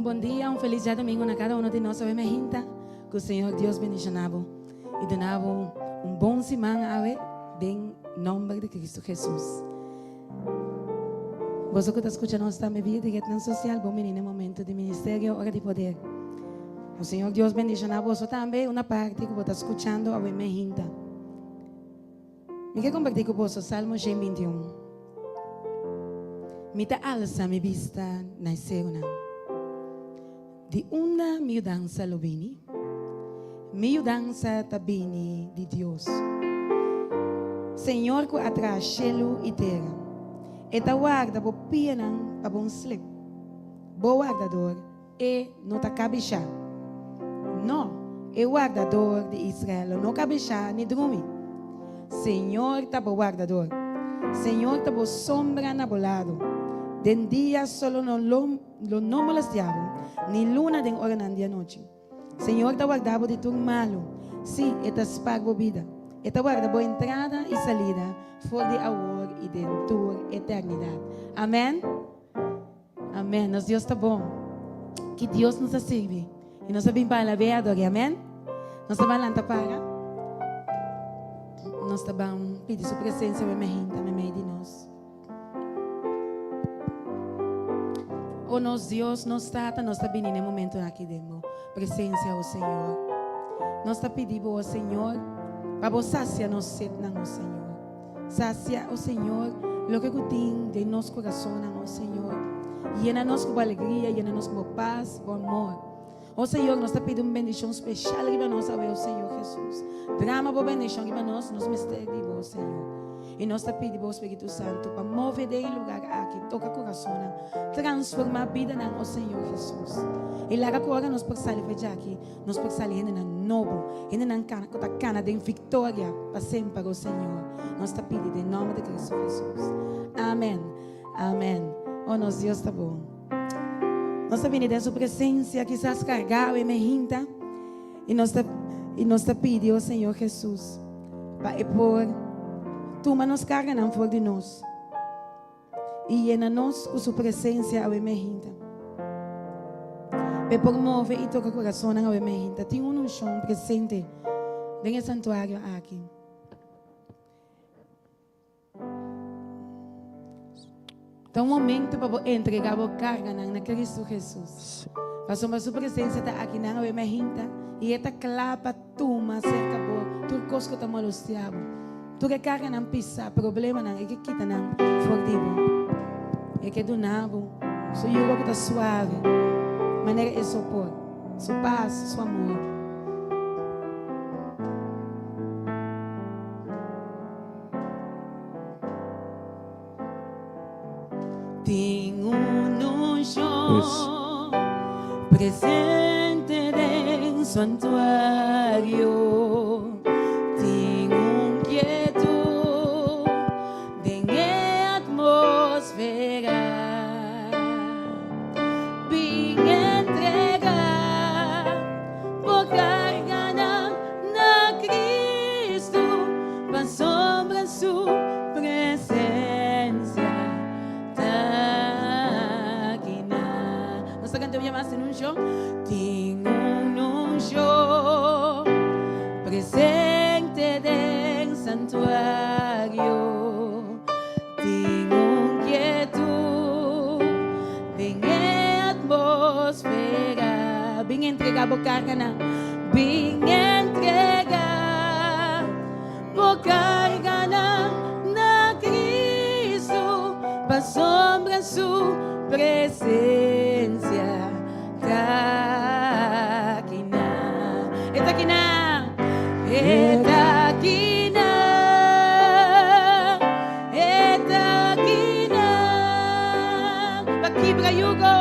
Un bon dia, un felis djadomingo na kada uno di nos awe mehinta. Ku Señor Dios bendishoná bo i duna bo un bon siman awe den nomber di Cristo Jesus. Boso ku ta skucha nos tambe via di retnan sosial, bon bini na e momento di Ministerio Ora di Poder. Ku Señor Dios bendishoná boso tambe una parti ku bo ta skuchando awe mehinta. Mi ke kompartí ku boso Salmo 121. Mi ta alsa mi bista na e serunan. Di unda mi yudansa lo bini? Mi yudansa ta bini di Dios, Señor ku a traha shelu i tera. E ta warda bo pianan pa bo un slip. Bo wardador, e no ta kabishá. No, e wardador di Israel lo no kabishá ni drumi. Señor ta bo wardador. Señor ta bo sombra na bo lado. Den dia solo no lo Lo no molestia bo, ni luna den oranan di anochi. Señor ta warda bo di tur malu, sí, e ta spar bo bida. E ta warda bo entrada i salida for di awor i den tur eternidat. Amèn. Amèn. Nos Dios ta bon. Ki Dios nos ta sirbi. I nos ta bin pa alab'é i ador'é. Amèn. Nos ta ban lanta para. Nos ta ban pidi su presensia meimei hinta meimei di nos. O nos Dios, nos Tata, nos ta bini na e momentonan aki den bo presencia, o Señor. Nos ta pidi bo, o Señor, pa bo sacia nos setnan, o Señor. Sacia, o Señor, loke ku tin den nos kurasonnan, o Señor. Yena nos ku bo alegria, yena nos ku bo pas, bo amor. O Señor, nos ta pidi un bendishon speshal riba nos awe, o Señor Jesus. Drama bo bendishon riba nos, nos mester di bo, Señor. I nos ta pidi bo, Spiritu Santu, pa move den e lugar aki, toka kurasonnan, transformá bidanan, o Señor Jesus. I laga ku ora nos por sali for djaki, nos por sali hendenan nobo, hendenan ku ta kana den viktoria pa semper, o Señor. Nos ta pidi den nòmber di Kristu Jesus. Amen. Amen. O nos Dios ta bon. Nos ta bini den su presencia, kisas cargao e mehinta, y nos ta, y nos ta pidi, oh Señor Jesús, pa e por tuma nos carganan for di nos y yena nos cu su presencia awe mehinta. Pa e por move y toca corazonnan awe mehinta. Tin un unción presente den e santuario aki. Ta un momento pa bo entrega bo carganan na Cristo Jesus. Pasobra su presencia ta akinan awe mahinta y e ta cla pa tuma cerca bo tur cos cu ta molestia bo. Tur e carganan pisa, problemanan, e ke kita nan for di bo. E ke duna bo su yugo cu ta suave, manera e sopor, su paz, su amor. Tin un unshon presente den santuario. Tin un kietud den e atmosfera. Bin entrega bo karganan na Cristo, pasobra su presencia ta akinan. Nos ta canta un bia mas, tin un sho. Tin un unsho presente den santuario. Tin un quietud den e atmosfera. Bin entrega bo carganan. Bin entrega bo carganan na Cristo, pasobra su presencia ta akinan. E ta akinan. E ta akinan. E ta akinan. Pa kibra yugo.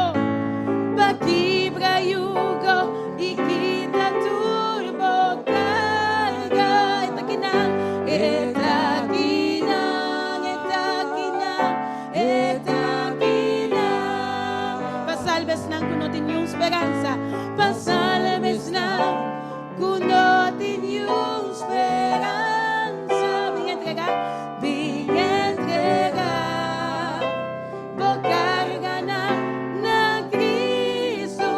Pa kibra yugo i kita tur bo karga. E ta akinan. E ta akinan. E ta akinan. E ta akinan. Pa salba esnan ku no tin niun speransa. Pa salba esnan ku no tin niun speransa. Bin entrega, bin entrega bo karganan na Cristo.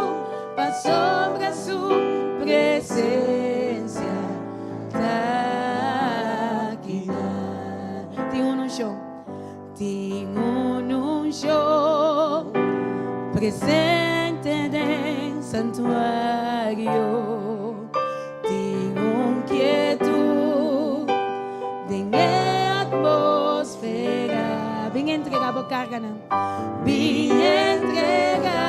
unshon presente den santuario. Tin un kietud den e atmosfera. Bin entrega bo karganan. Bin entrega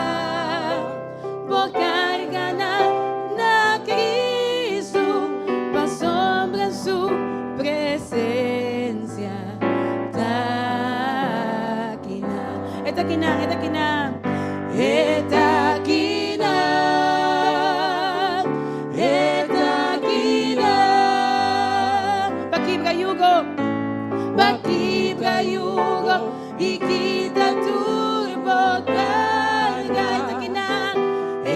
bo karganan na Cristo, pasobra su presencia ta akinan. E ta akinan, e ta akinan. E ta akinan, e ta akinan. Pa kibra yugo, pa kibra yugo i kita tur bo karga. E ta akinan, e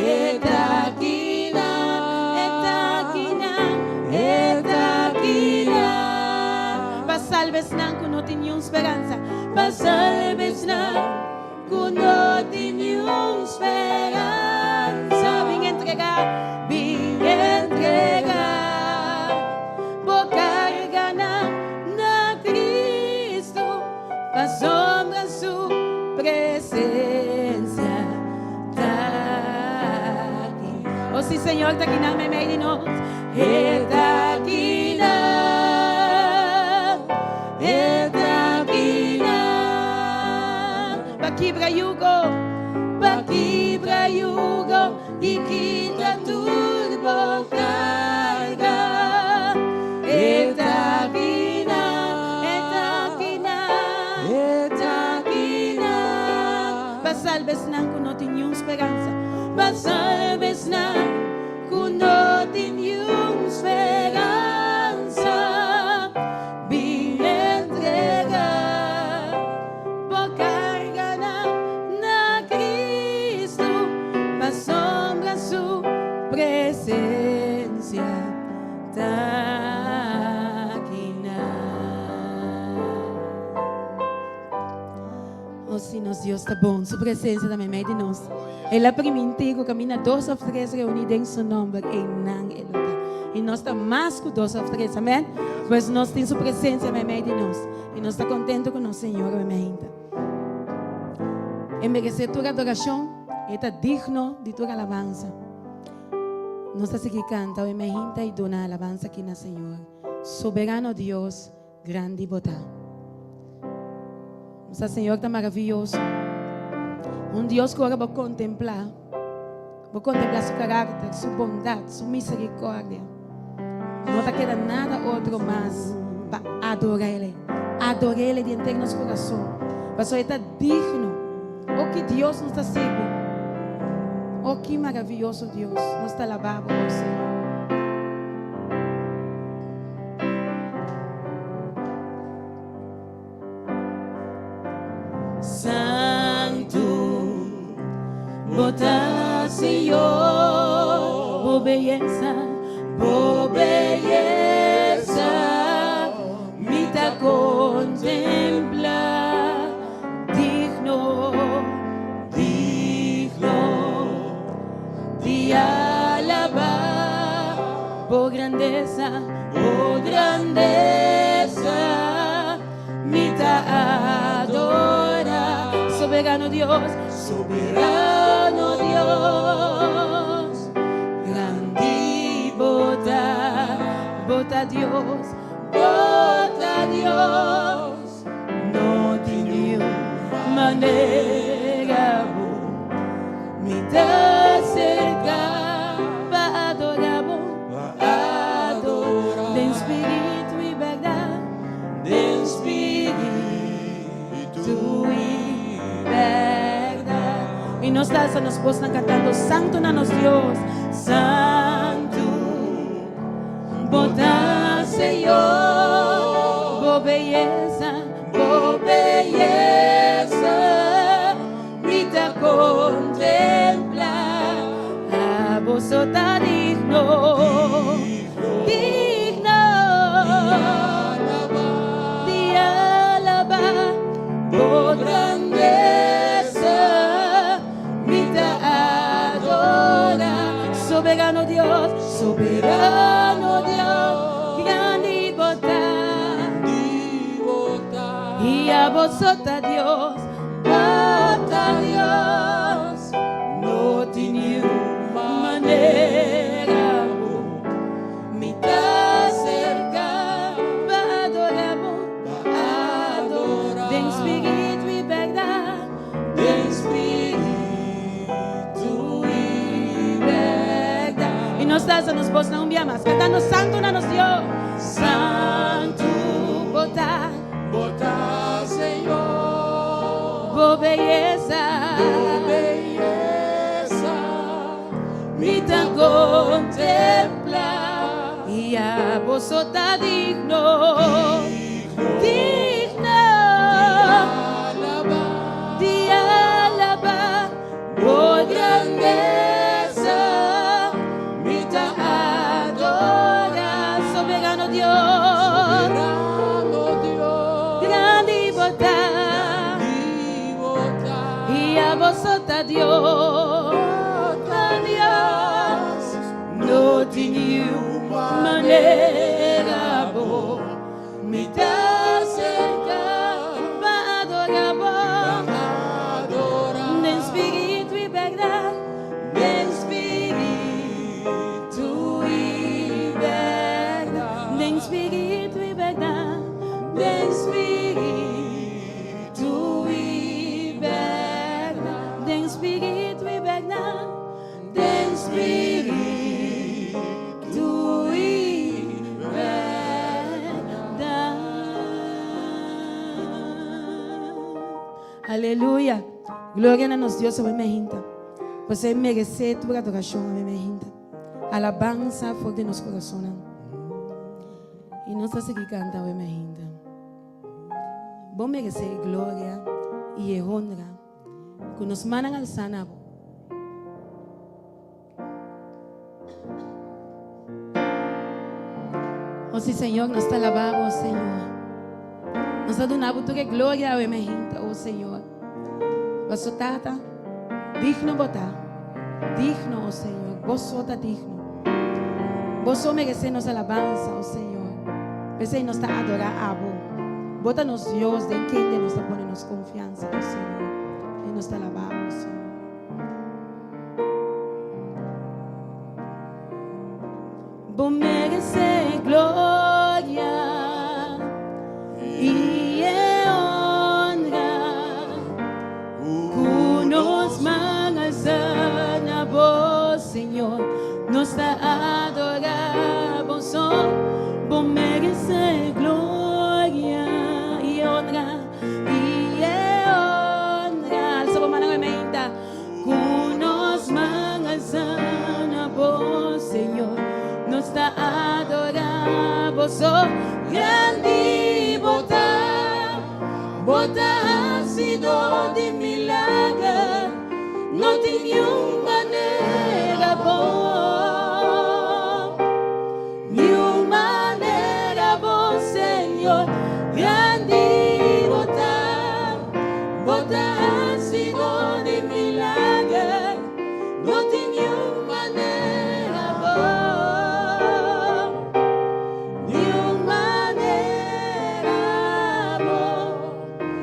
ta akinan, e ta akinan, e ta akinan. Pa salba esnan ku no tin niun speransa, pa salba esnan ku no tin niun speransa. Bin entregá, bin entregá bo karganan na Cristo, pasobra su presensia ta aki. O si Señor ta akinan meimei di nos, E ta akinan, E ta akinan. Pa kibra yugo, pa kibra yugo i kita tur bo karga. E ta akinan, E ta akinan, E ta akinan. Pa salba esnan ku no tin niun speransa, pa salba esnan ku no tin niun speransa. Bin entregá bo karganan na Cristo, pasobra su presensia ta akinan. O si nos Dios ta bon, su presensia ta meimei di nos. El a primintí ku kaminda dos òf tres reuní den su nòmber, einan e lo ta. I nos ta mas ku dos òf tres, amèn? Pues nos tin su presensia meimei di nos i nos ta kontentu ku nos Señor meimei ainda. E meresé tur adorashon, e ta digno di tur alabansa. Nos ta sigui kanta meimei hinta i duna alabansa aki na Señor. Soberano Dios, grandi bo ta. Nos ta Señor ta maraviyoso. Un Dios ku ora bo kontemplá, bo kontemplá su karakter, su bondat, su miserikordia, no ta keda nada otro mas pa ador'El. Ador'El di henter nos kurason, pasobra E ta digno. O ki Dios nos ta sirbi! O ki maraviyoso Dios! Nos ta alabá bo, o Señor. Santu bo ta Señor, bo beyesa, bo beyesa mi ta contempla, digno, digno di alaba bo grandesa, bo grandesa mi ta adora. Soberano Dios, soberano Dios, grandi bo ta, bo ta Dios, bo ta Dios, no tin niun manera bo. Mi ta serka pa adora bo, adora den spiritu i bèrdat, den spiritu i bèrdat. I nos ta alsa nos bosnan kantando, Santu na nos Dios, Santu bo ta Señor, bo beyesa, bo beyesa. Mi ta contemplá, abo so ta digno, digno di alabá bo grandesa. Mi ta adorá, soberano Dios, soberano Dios, grandi bo ta, i abo so ta Dios. ta Dios, no tin niun manera bo. Mi ta serka pa adorá bo, pa adorá. Den spiritu i bèrdat, den spiritu i bèrdat. I nos ta alsa nos bosnan un bia mas, kantando santu na nos Dios. Santu bo ta. Bo ta, Señor. Bo beyesa. Bo beyesa. Mi ta kontemplá. I abo so ta digno. Digno. Di alabá. Di alabá. Bo grandesa. Mi ta adorá. Soberano Dios. Soberano Dios. Grandi bo ta. Grandi bo ta. I abo so ta Dios. Ta Dios. No tin niun manera bo. Mi ta serka pa adorá bo. Adorá. Den spiritu i bèrdat. Den spiritu i bèrdat. Den spiritu i bèrdat. Den spiritu i bèrdat. Den spiritu i bèrdat. Den spiritu i bèrdat. Aleluya. Gloria na nos Dios awe mainta. Bo meresé tur adorashon awe mainta. Alabansa for di nos kurasonnan. I nos ta sigui kanta awe mainta. Bo meresé gloria i honra. Ku nos mannan alsá na bo. Oh sí, Señor, nos ta alabá bo, Señor. Nos ta duna bo tur gloria awe mainta, oh Señor. Bo Tata, digno bo ta. Digno, oh Señor. Bo ta digno. Bo meresé nos alabansa, oh Señor. P'esei nos ta adorá abo. Bo ta nos Dios, den ken nos ta pone nos konfiansa, oh Señor. I nos ta alabá, oh Señor. Bo meresé gloria i honra. Ku nos man alsá na bo, Señor, nos ta adorá bo so. Bo meresé gloria i honra i honra. Alsa bo mannan mainta. Ku nos man alsá na bo, Señor, nos ta adorá bo so. Grandi bo ta, bo ta hasidó di milager, no tin niun manera bo. Niun manera bo, Señor. Grandi bo ta, bo ta hasidó di milager, no tin niun manera bo. Niun manera bo,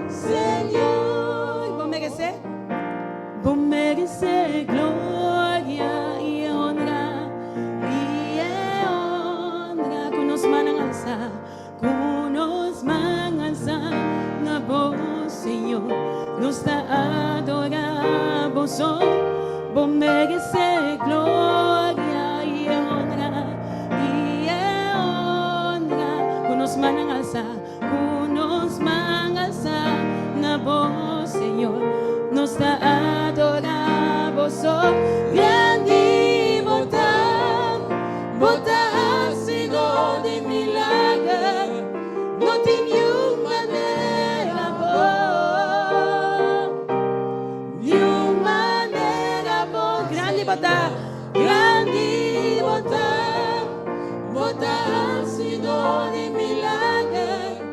Señor. Bo meresé? Bo meresé gloria i honra i honra. Ku nos mannan alsá, ku nos man alsá na bo, Señor. Nos ta adorá bo so. Bo meresé gloria i honra i honra. Ku nos mannan alsá, ku nos man alsá na bo, Señor. Nos ta adorá bo so. Grandi bo ta, bo ta hasidó di milager, no tin niun manera bo. Niun manera bo. Grandi bo ta, grandi bo ta, bo ta hasidó di milager,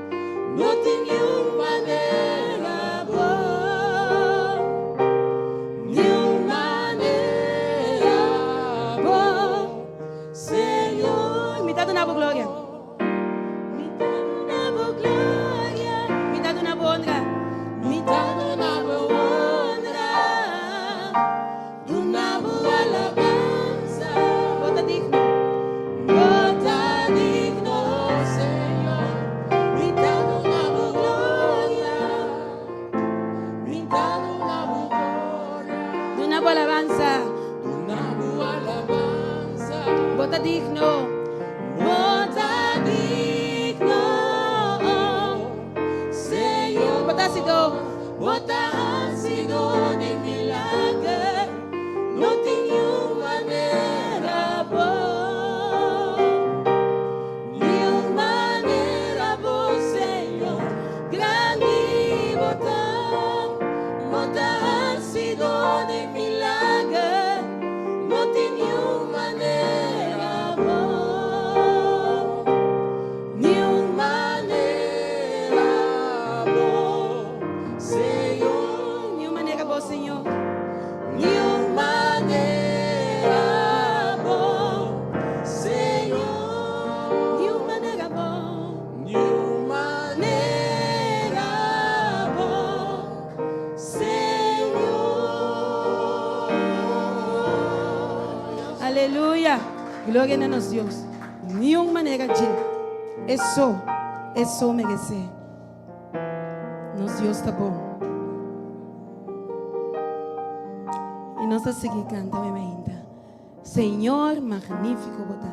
no tin niun manera bo. Niun manera bo, Señor. Duna bo alabansa. Duna bo alabansa. Bo ta digno. Bo ta digno, Señor. Bo ta hasidó. Bo ta hasidó di milager. No tin niun manera bo. Niun manera bo, Señor. Grandi bo ta. Bo ta hasidó di milager. No tin niun manera bo. Niun manera bo, Señor. Niun manera bo, Señor. Niun manera bo, Señor. Niun manera bo. Niun manera bo, Señor. Aleluya. Gloria na nos Dios. Niun manera dje. E so, e so meresé. Nos Dios ta bon. I nos ta sigui kanta mi mainta. Señor magnífiko bo ta.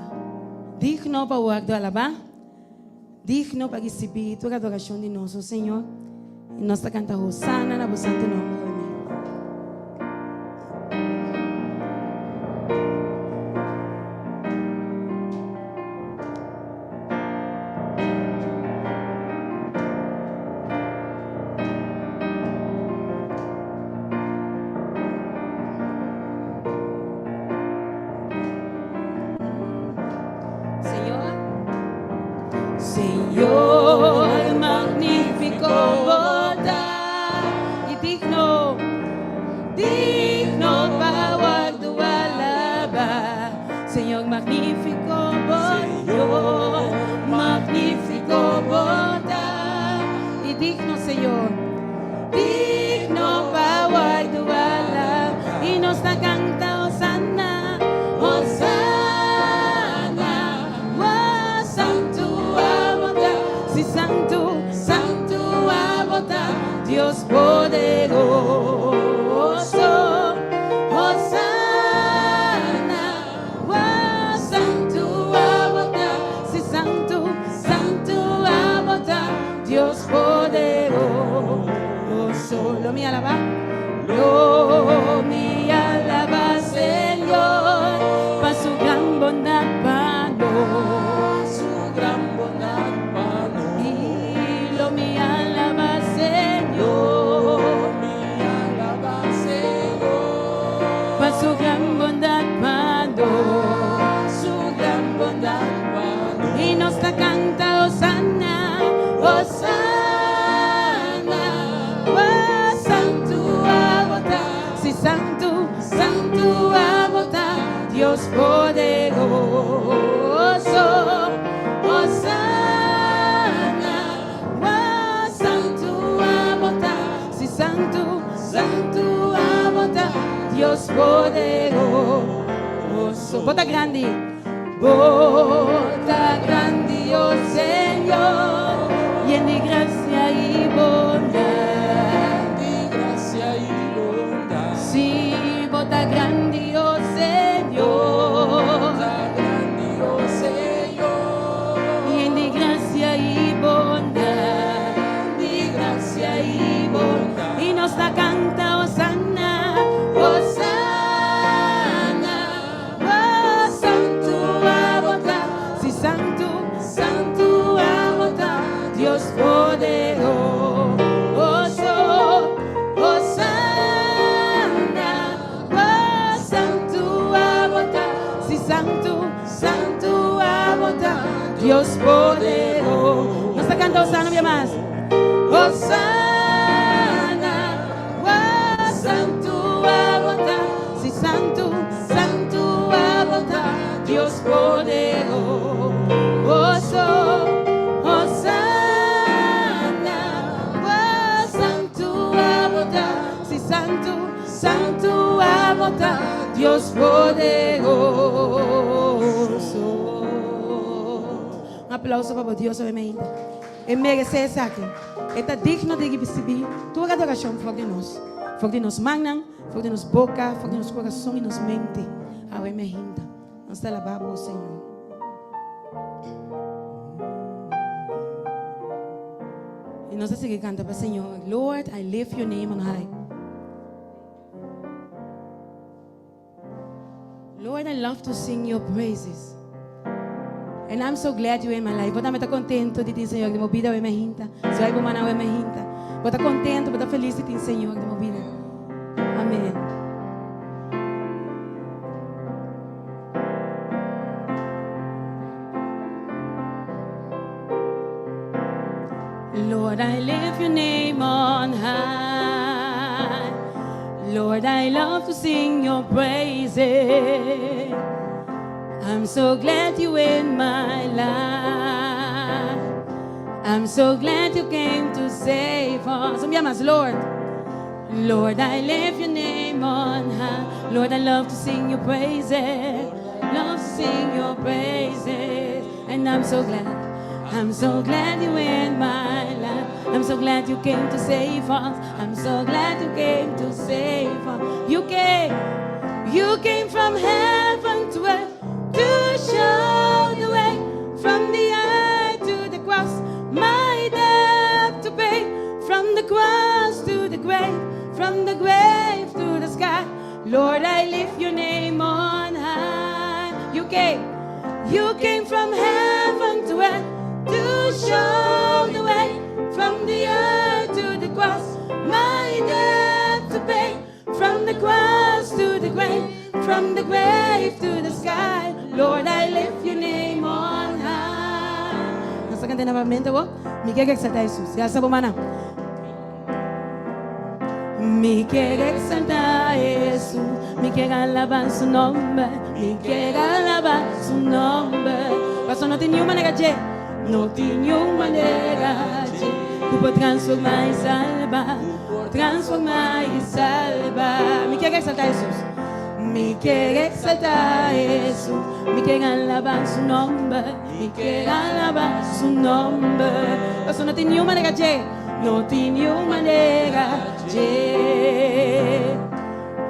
Digno pa wòrdu alabá. Digno pa risibí tur adorashon di nos, o Señor. I nos ta kanta Hosana na bo santu nòmber. Amèn. Señor. Señor, magnífiko bo ta i digno, digno pa wòrdu alabá. Señor, magnífiko bo, Señor, magnífiko bo ta i digno, Señor, digno pa wòrdu alabá. I nos ta kanta Hosana, Hosana, wa santu abo ta, si santu, santu abo ta, Dios poderoso. Hosana, wa santu abo ta, si santu, santu abo ta, Dios poderoso. Lo mi alabá, lo mi alabá Señor, pa su gran bondat pa nos. Su gran bondat pa nos. I lo mi alabá Señor, Lo mi alabá Señor. pa su gran bondat pa nos. Su gran bondat pa nos. I nos ta kanta Hosana, Hosana, wa santu abo ta, si santu, santu abo ta, Dios poderoso. Hosana, wa santu abo ta, si santu, santu abo ta, Dios poderoso. Bo ta grandi, bo ta grandi, oh Señor, yen di grasia i bondat. Di grasia i bondat. Si, bo ta grandi, oh Señor. Ta grandi, oh Señor. Yen di grasia i bondat. Di grasia i bondat. I nos ta kanta Hosana, Hosana, oh santu abo ta, si santu, santu abo ta, Dios poderoso. Hosana, oh santu abo ta, si santu, santu abo ta, Dios poderoso. Nos ta kanta Hosana bia mas. Hosana, oh santu abo ta, si santu, santu abo ta, Dios poderoso. Hosana, oh santu abo ta, si santu, santu abo ta, Dios poderoso. Un aplauso pa Dios, obviamente. E meresé esaki. E ta digno di risibí tur adorashon for di nos. For di nos mannan. For di nos boka, for di nos kurason i nos mente. Awe mi a hinta. Nos ta alabá bo, Señor. I nos ta sigui kanta pa Señor. Lord, I lift your name on high. Lord, I love to sing your praises. And I'm so glad you in my life. Bo tambe ta contento di tin Señor den bo bida awe mainta. Zwaai bo man awe mainta. Bo ta contento, bo ta feliz di tin Señor den bo bida. Amen. Lord, I lift your name on high. Lord, I love to sing your praises. I'm so glad you in my life. I'm so glad you came to save us. Un mas, Lord. Lord, I lift your name on high. Lord, I love to sing your praises. Love to sing your praises. And I'm so glad. I'm so glad you in my life. I'm so glad you came to save us. I'm so glad you came to save us. You came, you came from heaven to earth to show the way from the earth to the cross. My debt to pay from the cross to the grave, from the grave to the sky. Lord, I lift your name on high. You came from heaven to earth to show the way from the earth to the cross. My debt to pay from the cross to the grave, from the grave to the sky. Lord, I lift your name on high. Nos ta kanta nuevamente, bo? Mi ke eksaltá Hesus. Ya sa bo mana. Mi ke eksaltá Hesus, mi ke alabá su nòmber, mi ke alabá su nòmber. Pasó no tin niun manera dje, no tin niun manera dje, ku por transformá i salba, transformá i salba. Mi ke eksaltá Hesus, mi ke eksaltá Hesus, mi ke alabá su nòmber, mi ke alabá su nòmber. Pasó no tin niun manera dje. No tin niun manera dje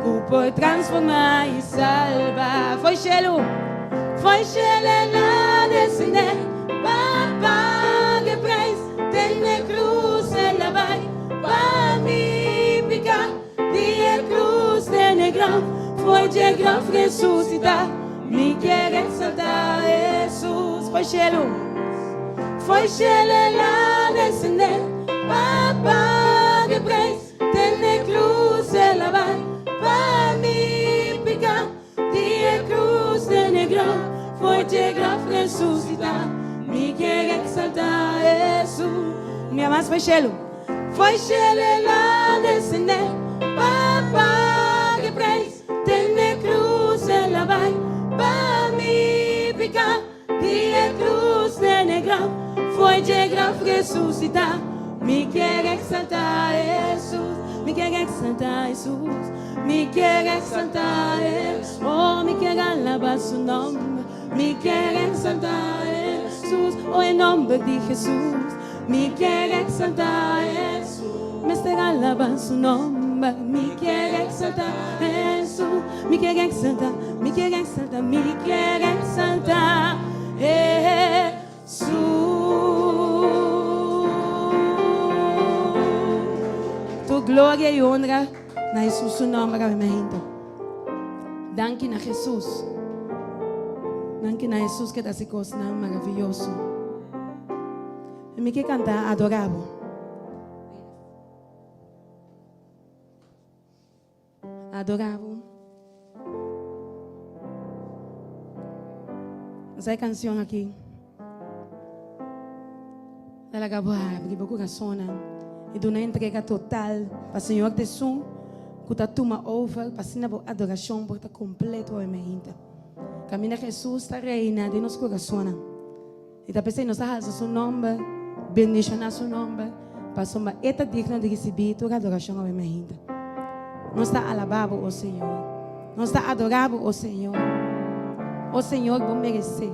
ku por transformá i salba. Fo'i shelu, fo'i shelu el a desendé pa paga e preis. Den e krus el a bai pa mi piká. Di e krus den e graf, fo'i dje graf resusitá. Mi kier exaltá Hesus. Fo'i shelu, fo'i shelu el a desendé pa paga e preis. Den e krus el a bai pa mi piká. Di e krus den e graf, fo'i dje graf resusitá. Mi kier exaltá Hesus. Mi a mas fo'i shelu. Fo'i shelu el a desendé pa paga e preis. Den e cruz el a bai pa mi pica. Di e cruz den e graf, fo'i dje graf resucita. Mi kier exalta Jesus, mi kier exalta Jesus, mi kier exalta Jesus. Oh, mi kier alaba su nomber, mi kier exalta Jesus. Oh, e nomber di Jesus, mi kier exalta Jesus. Mester alaba su nomber. Mi kier exalta Hesus. Mi kier exalta, mi kier exalta, mi kier exalta Hesus. Tur gloria y honra na Hesus su nomber awe mainta. Danki na Hesus. Danki na Hesus ke ta hasi kosnan maraviyoso. Mi ke kanta adora bo. Adora bo. Nos e canción aki. Ta laga bo abri bo corazonnan y duna entrega total pa Señor ta esun cu ta tuma over pa asina bo adoracion por ta completo awe mainta. Caminda Jesus ta reina den nos corazonnan. I ta p'esei nos a halsa su nòmber, bendishoná su nòmber, pasobra e ta digno di risibí tur adorashon awe mainta. Nos ta alabá bo, o Señor. Nos ta adorá bo, o Señor. O Señor, bo meresé.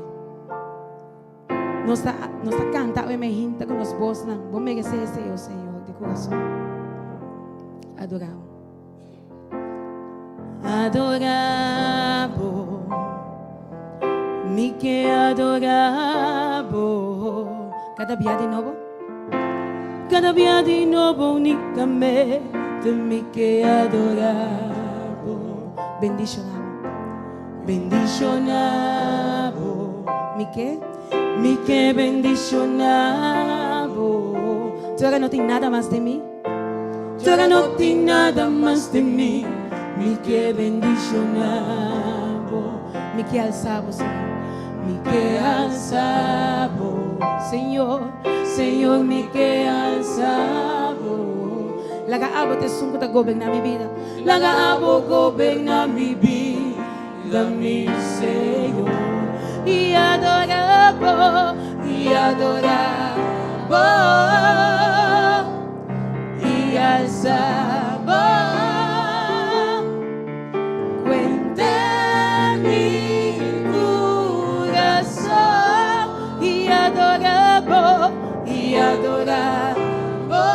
Nos ta, nos ta kanta awe mainta ku nos bosnan. Bo meresé esei, o Señor, di kurason. Adorá bo. Adorá bo, mi ke adorá bo. Kada bia di nobo, kada bia di nobo únikamente mi ke adorá bo. Bendishoná bo, bendishoná bo, mi ke, mi ke bendishoná bo. Tur no tin nada mas di mi. Tur no tin nada mas di mi, mi ke bendishoná bo. Mi ke alsa bo, Señor. Mi ke alsa bo, Señor. Señor, mi ke alsa bo. Laga abo ta esun ku ta goberná mi bida. Laga abo goberná mi bida, mi Señor. I adorá bo, i adorá bo. I alsa bo. Ku henter mi kurason. I adorá bo, i adorá bo.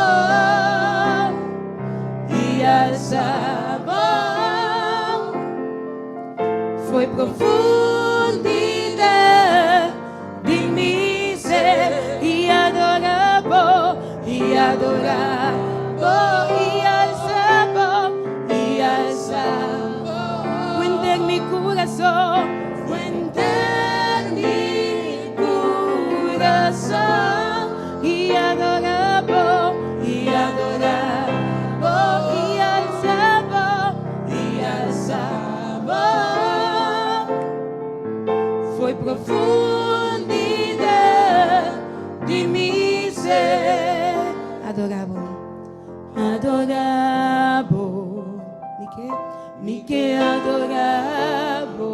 I alsa bo. Foi profundidad di mi ser i adorá bo, i adorá bo, i alsa bo, i alsa bo. Ku henter mi kurason, ku henter mi kurason, i adorá bo, i adorá bo, i alsa bo, i alsa bo. Foi profundidad di mi ser. Adorá bo, adorá bo. Mi ke, mi ke adorá bo.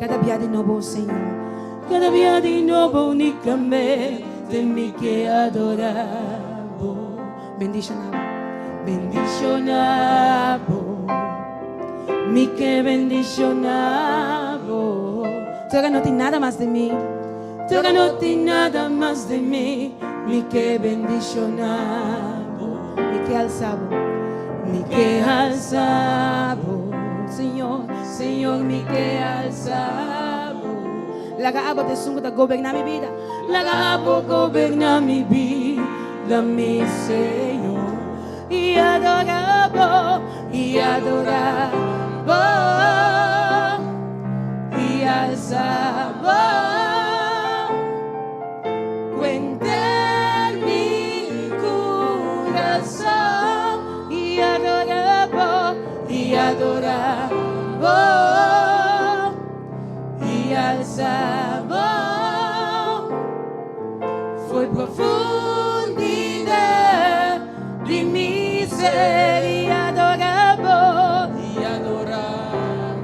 Kada bia di nobo, Señor. Kada bia di nobo, únikamente mi ke adorá bo. Bendishoná bo, bendishoná bo. Mi ke bendishoná bo. Tur no tin nada mas di mi. Tur no tin nada mas di mi. Mi ke bendishoná bo. Mi ke alsa bo. Mi ke alsa bo. Señor, Señor, mi ke alsa bo. Laga abo ta esun ku ta goberná mi bida. Laga abo goberná mi bida, mi Señor. I adorá bo, i adorá bo. I alsa bo. Ku henter mi kurason. I adorá bo, i adorá bo. I alsa bo. Foi profundidad di mi ser i adorá bo. I adorá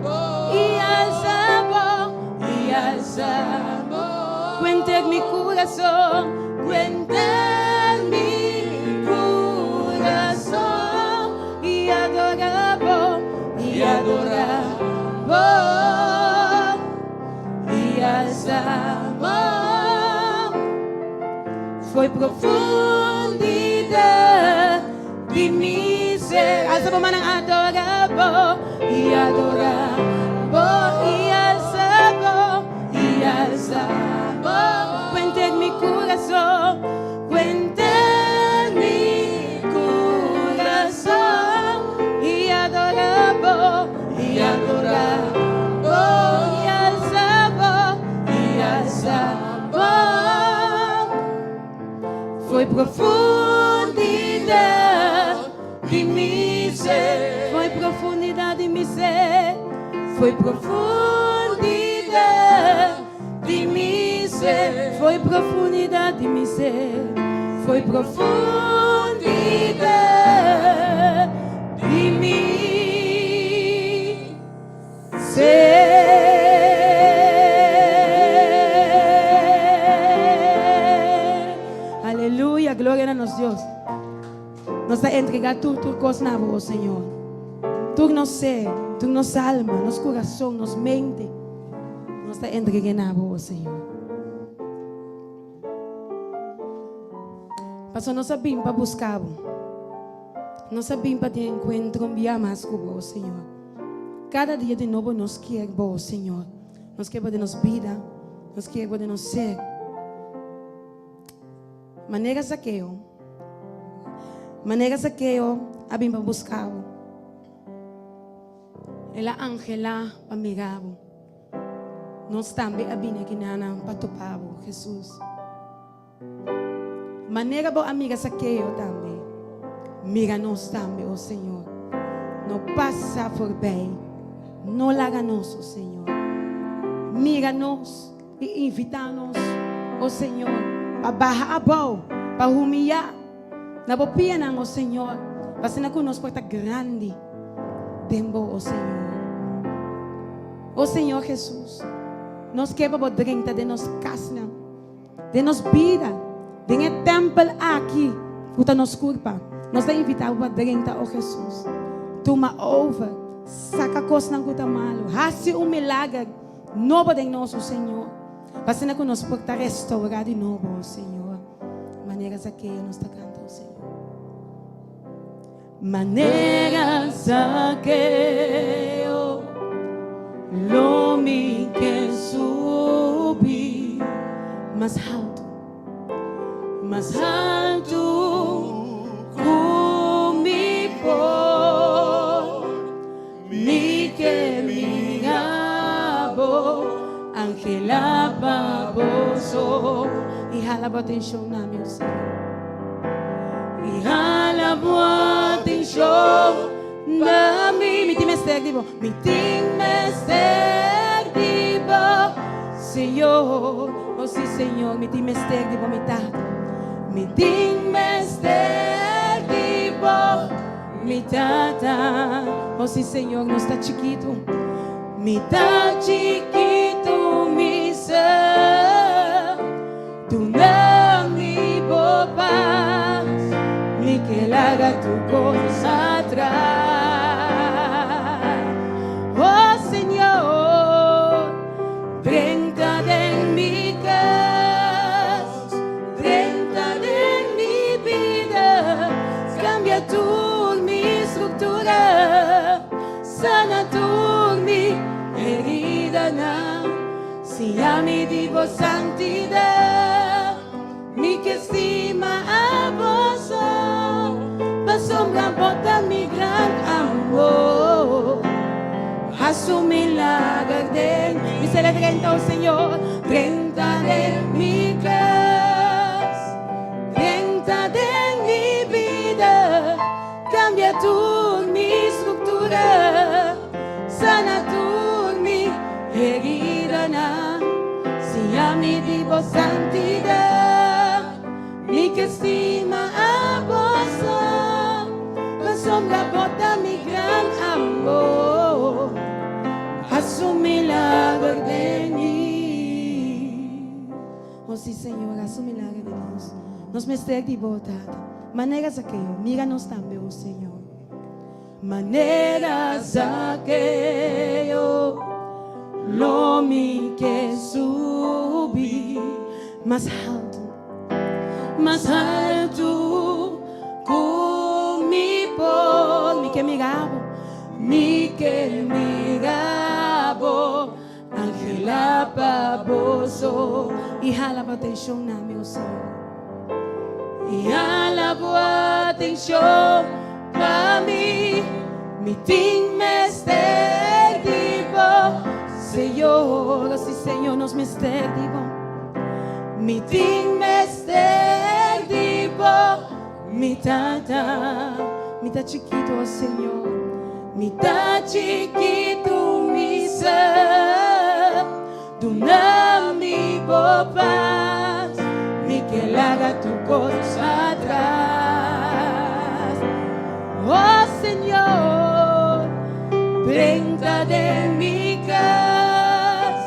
bo. I alsa bo, i alsa bo. Ku henter mi kurason, ku henter mi kurason. I adorá bo, i adorá bo. I alsa bo. Foi profundidad di mi ser. Alsa bo mannan adorá bo, i adorá bo, i alsa bo, i alsa bo. Ku henter mi kurason, ku henter mi kurason. I adorá bo, i adorá bo, i alsa bo, i alsa bo. Foi profundidad di mi ser. Foi profundidad di mi ser. Foi profundidad di mi ser. Foi profundidad di mi ser. Foi profundidad di mi ser. Aleluya, gloria na nos Dios. Nos ta entregá tur kos na bo, Señor. Tur nos ser, tur nos alma, nos kurason, nos mente. Nos ta entregá na bo, Señor. Pasó nos a bin pa buska bo. Nos a bin pa tin enkuentro un bia mas ku bo, Señor. Kada dia di nobo nos kier Bo, Señor. Nos kier Bo den nos bida. Nos kier Bo den nos ser. Manera Zakeo. Manera Zakeo a bin pa buska Bo. El a anhelá pa mira Bo. Nos tambe a bini aki nana pa topa Bo, Jesus. Manera Bo a mira Zakeo tambe, mira nos tambe, o Señor. No pasa forbij, no laga nos, o Señor. Mira nos i invitá nos, o Señor, pa baha abou, pa humiyá na Bo pianan, o Señor, pa asina ku nos por ta grandi den Bo, o Señor. O Señor Jesus, nos ke pa Bo drenta den nos kasnan. Den nos bida, den e tèmpel aki ku ta nos kurpa, nos ta invitá bo pa drenta, o Hesus. Tuma over, saka kosnan ku ta malu, hasi un milager nobo den nos, o Señor, pa asina ku nos por ta restourá di nobo, o Señor, manera Zakeo nos ta kanta, o Señor. Manera Zakeo lo mi ke subi mas haltu, mas haltu ku mi por. Mi ke mira bo, anhela pa bo so. I hala bo atenshon na mi, o Señor. I hala bo atenshon na mi. Mi tin mester di bo. Mi tin mester di bo, Señor. Oh sí, Señor, mi tin mester di bo, mi Tata. Mi tin mester di bo, mi Tata. Oh sí, Señor, nos ta chikitu. Mi ta chikitu, mi ser. Duna mi bo pas, mi ke laga tur kos atras. Oh Señor, drenta den mi kas, drenta den mi bida, kambia tur mi struktura, sana tur mi heridanan. Siña mi di bo santidat, mi ke stima a bo so, pasobra bo ta mi gran amor. Haci un milager den mi ser, drenta, oh Señor, drenta den mi cas, drenta den mi bida, cambia tur mi structura. Sana tur mi heridanan, siña mi di bo santidat. Mi ke stima a bo so, pasobra bo ta mi gran amor. Hasi un milager den mi. Oh si, Señor, hasi un milager den nos. Nos mester di bo, Tata. Manera Zakeo, mira nos tambe, oh Señor. Manera Zakeo lo mi ke subi mas haltu, mas haltu ku mi por. Mi ke mira bo, mi ke mira bo, anhela pa bo so. I hala bo atenshon na mi, o Señor. I hala bo atenshon pa mi. Mi tin mester di bo, Señor. Si, Señor, nos mester di bo. Mi tin mester di bo, mi Tata. Mi ta chikitu, o Señor. Mi ta chikitu, mi ser. Duna mi bo pas, mi ke laga tur kos atras. Oh Señor, drenta den mi kas,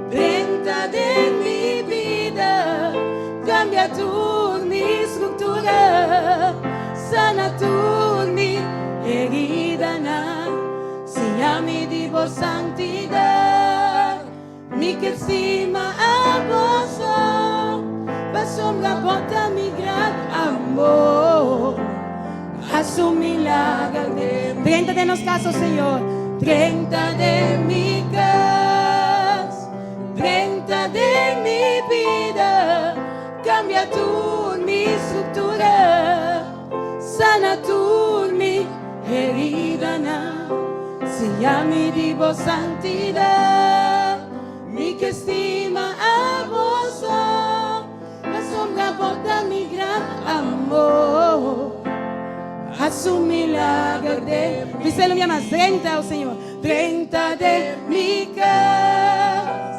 drenta den mi bida, kambia tur mi struktura, sana tur mi heridanan. Siña mi di bo santidat, mi ke stima a bo so, pasobra bo ta mi gran amor. Hasi un milager den. Drenta den nos kas, o Señor. Drenta den mi kas, drenta den mi bida, kambia tur mi struktura, sana tur mi heridanan, siña mi di bo santidat, mi ke stima abo so, pasobra bo ta mi gran amor. Hasi un milager den mi. Bis'el un bia mas, Drenta, o Señor, drenta den mi kas,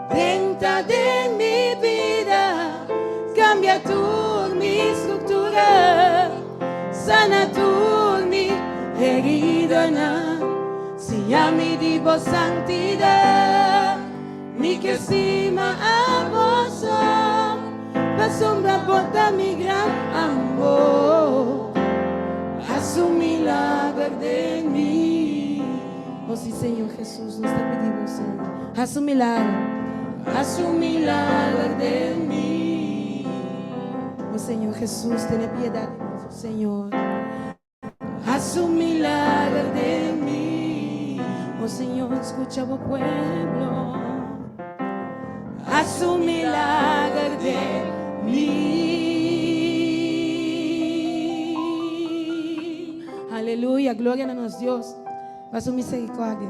drenta den mi bida, kambia tur mi struktura, sana tur mi heridanan, siña mi di bo santidat, mi ke stima abo so, pasobra bo ta mi gran amor. Hasi un milager den mi. O si Señor Jesus, nos ta pidi bo, Señor, hasi un milager. Hasi un milager den mi. O Señor Jesus, tene piedad di nos, o Señor. Hasi un milager den mi. O Señor, skucha bo pueblo. Hasi un milager den mi. Aleluya, gloria na nos Dios pa su misericordia.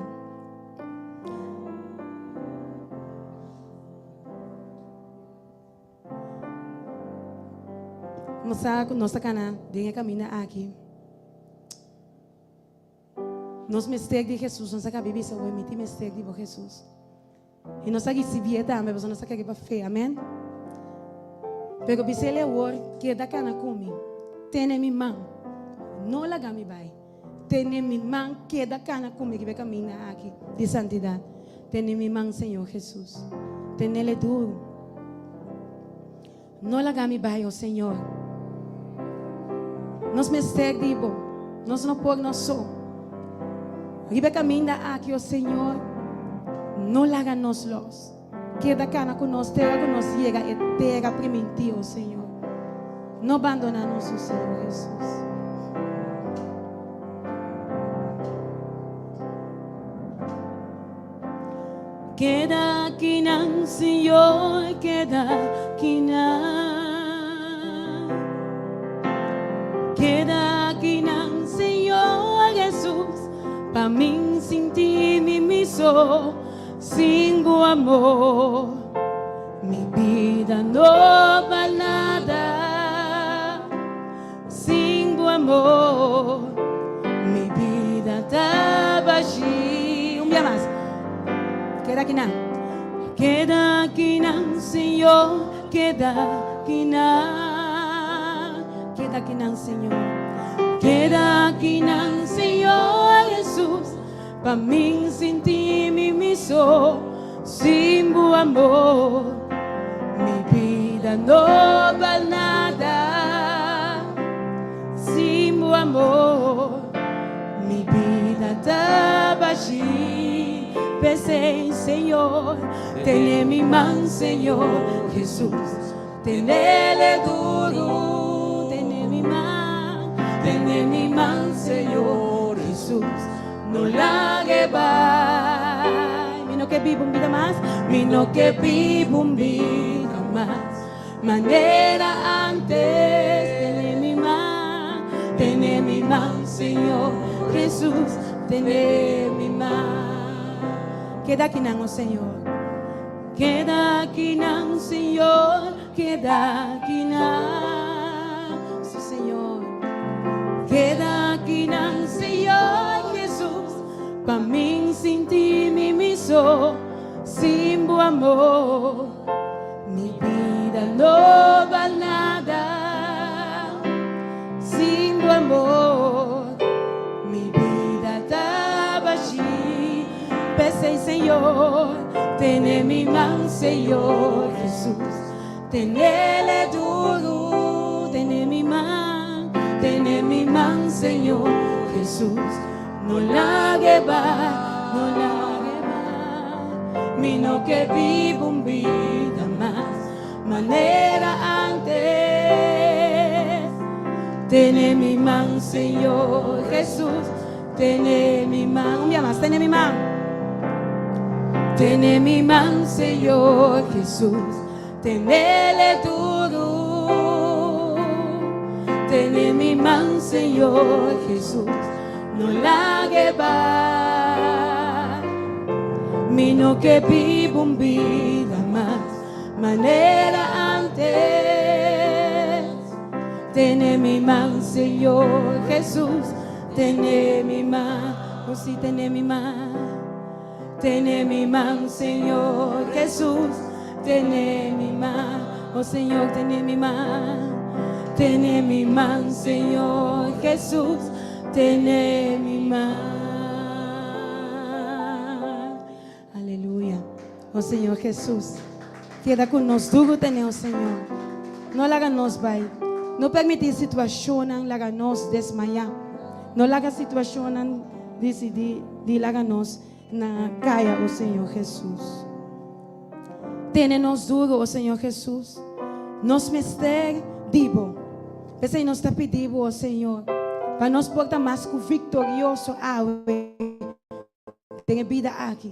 Nos sa ku nos ta kana den e kaminda aki. Nos mester di Hesus. Nos a kabi bisa, Oe, mi tin mester di bo, Hesus. I nos a risibié tambe, pasobra nos a kere pa fe. Amen. Pero bis'el awor, Keda kana ku mi. Tene mi man. No laga mi bai. Tene mi man, keda kana ku mi riba e kaminda aki di santidat. Tene mi man, Señor Hesus. Tenele duru. No laga mi bai, o Señor. Nos mester di Bo. Nos no por nos so. Riba e kaminda aki, o Señor, no laga nos los. Keda kana ku nos te ora ku nos yega e tera primintí, o Señor. No bandoná nos, o Señor Hesus. Keda akinan, Señor, keda akinan. Keda akinan, Señor Hesus, pa min sinti mi miso. Sin bo amor mi bida no bal nada. Sin bo amor mi bida ta bashi. Un bia mas. Keda akinan. Keda akinan, Señor, keda akinan. Keda akinan, Señor. Keda akinan, Señor Jesus. Pa min sinti mi mi so sin bo amor mi bida no bal nada sin bo amor mi bida ta bashi p'esei Señor tene mi man Señor Jesus tenele duru tene mi man tene mi man Señor Jesus. No lag'e bai. Mi no ke biba un bida mas. Mi no ke biba un bida mas. Manera antes. Tene mi man, tene mi man, Señor Jesus, tene mi man. Keda akinan, o Señor. Keda akinan, Señor, keda akinan. Sí, Señor. Keda akinan, Señor Jesus, pa min sinti mi miso sin bo amor. Mi bida no bal nada sin bo amor. Mi bida ta bashi. P'esei, Señor, tene mi man, Señor Jesus, tenele duru. Tene mi man, tene mi man, Señor Jesus, no lag'e bai, no lag'e bai. Mi no ke biba un bida mas manera antes. Tene mi man, Señor Jesus. Tene mi man. Un bia mas, tene mi man. Tene mi man, Señor Jesús. Tenele duru. Tene mi man, Señor Jesús. No lag'e bai. Mi no ke biba un bida mas manera antes. Tene mi man, Señor Jesús. Tene mi man. Oh, sí, tene mi man. Tene mi man, Señor Jesús. Tene mi man. Oh, Señor, tene mi man. Tene mi man, Señor Jesús. Tene mi man. Aleluya. Oh Señor Jesús. Keda ku nos duru tene, oh Señor. No laga nos bai. No permití situashonnan laga nos desmayá. No laga situashonnan disidí di laga nos na kaya, oh Señor Jesús. Tene nos duru, oh Señor Jesús. Nos mester di bo. P'esei nos ta pidi bo, oh Señor, pa nos por ta mas ku viktorioso awe den e bida aki.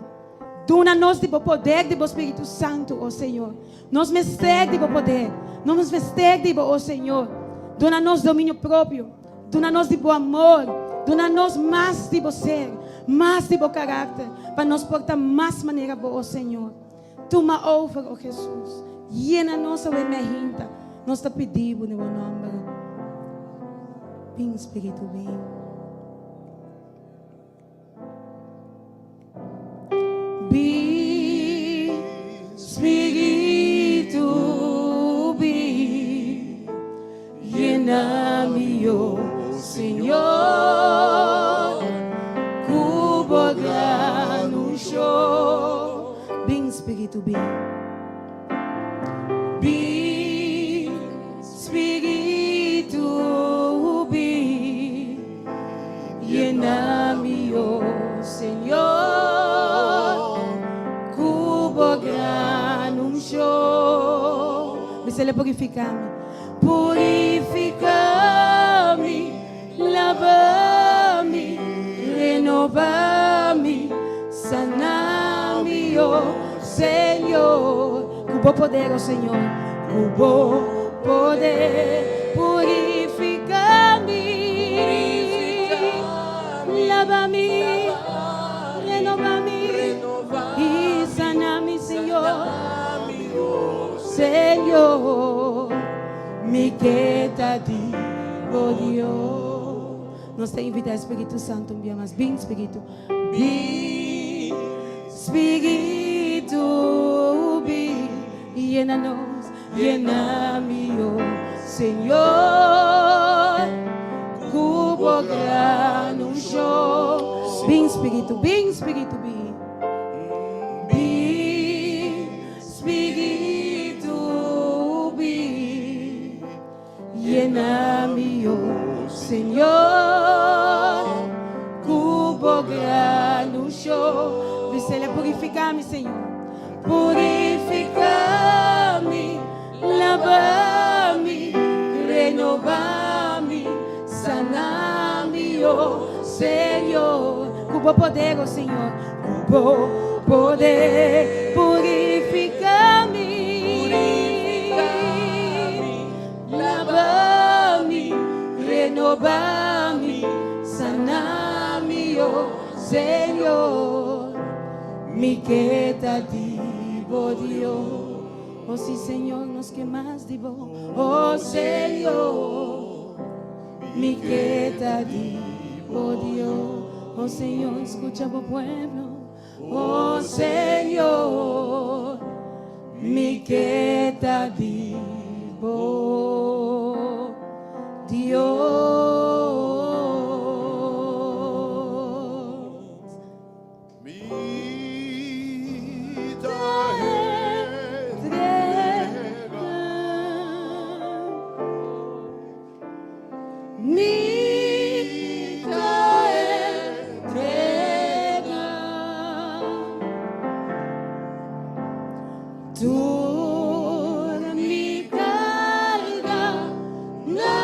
Duna nos di bo poder di bo Spiritu Santu, oh Señor. Nos mester di bo poder. Nos mester di bo, oh Señor. Duna nos dominio propio. Duna nos di bo amor. Duna nos mas di bo ser, mas di bo karakter, pa nos por ta mas manera bo, oh Señor. Tuma over, oh Jesus. Yena nos awe mehinta. Nos ta pidi bo den bo nomber. Bin, Spiritu, bin. Bin, Spiritu, bin. Yena mi, oh Señor, ku bo gran unshon. Bin, Spiritu, bin. Bin, Spiritu, bin. Yena mi, oh Señor, ku bo gran unshon. Bis'El purifiká mi. Purifiká mi, laba mi, renobá mi, sana mi, oh Señor. Ku bo poder, oh Señor, ku bo poder. Purifiká mi, laba mi, renobá mi i sana mi, Señor. Señor, mi ke ta di bo Dios. Nos ta invitá e Spiritu Santu un bia mas. Bin, Spiritu. Bin, Spiritu, bin. Yena nos, yena mi, oh Señor, ku bo gran unshon. Bin, Spiritu, bin, Spiritu, bin. Bin, Spiritu, bin. Yena mi, oh Señor, ku bo gran unshon. Bis'El purifiká mi, Señor. Purifiká mi, laba mi, renobá mi, sana mi, oh Señor. Ku bo poder, oh Señor, ku bo poder. Purifiká mi, laba mi, renobá mi, sana mi, oh Señor. Mi ke ta di bo Dios. Oh sí, Señor, nos ke mas di bo. Oh Señor, mi ke ta di bo Dios. Oh Señor, skucha bo pueblo. Oh Señor, mi ke ta di bo Dios. Mi ta entregá. Mi ta entregá. Tur mi karga na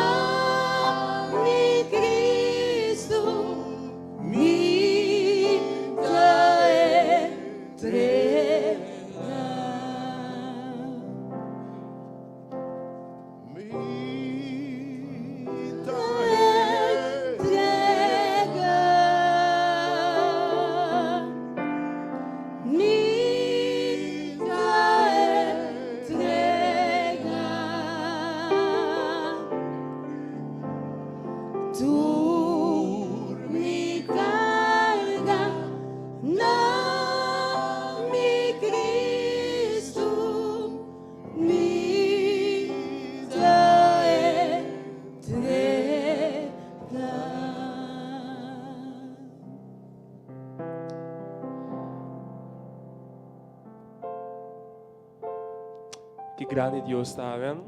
Ki grandi Dios ta, amen.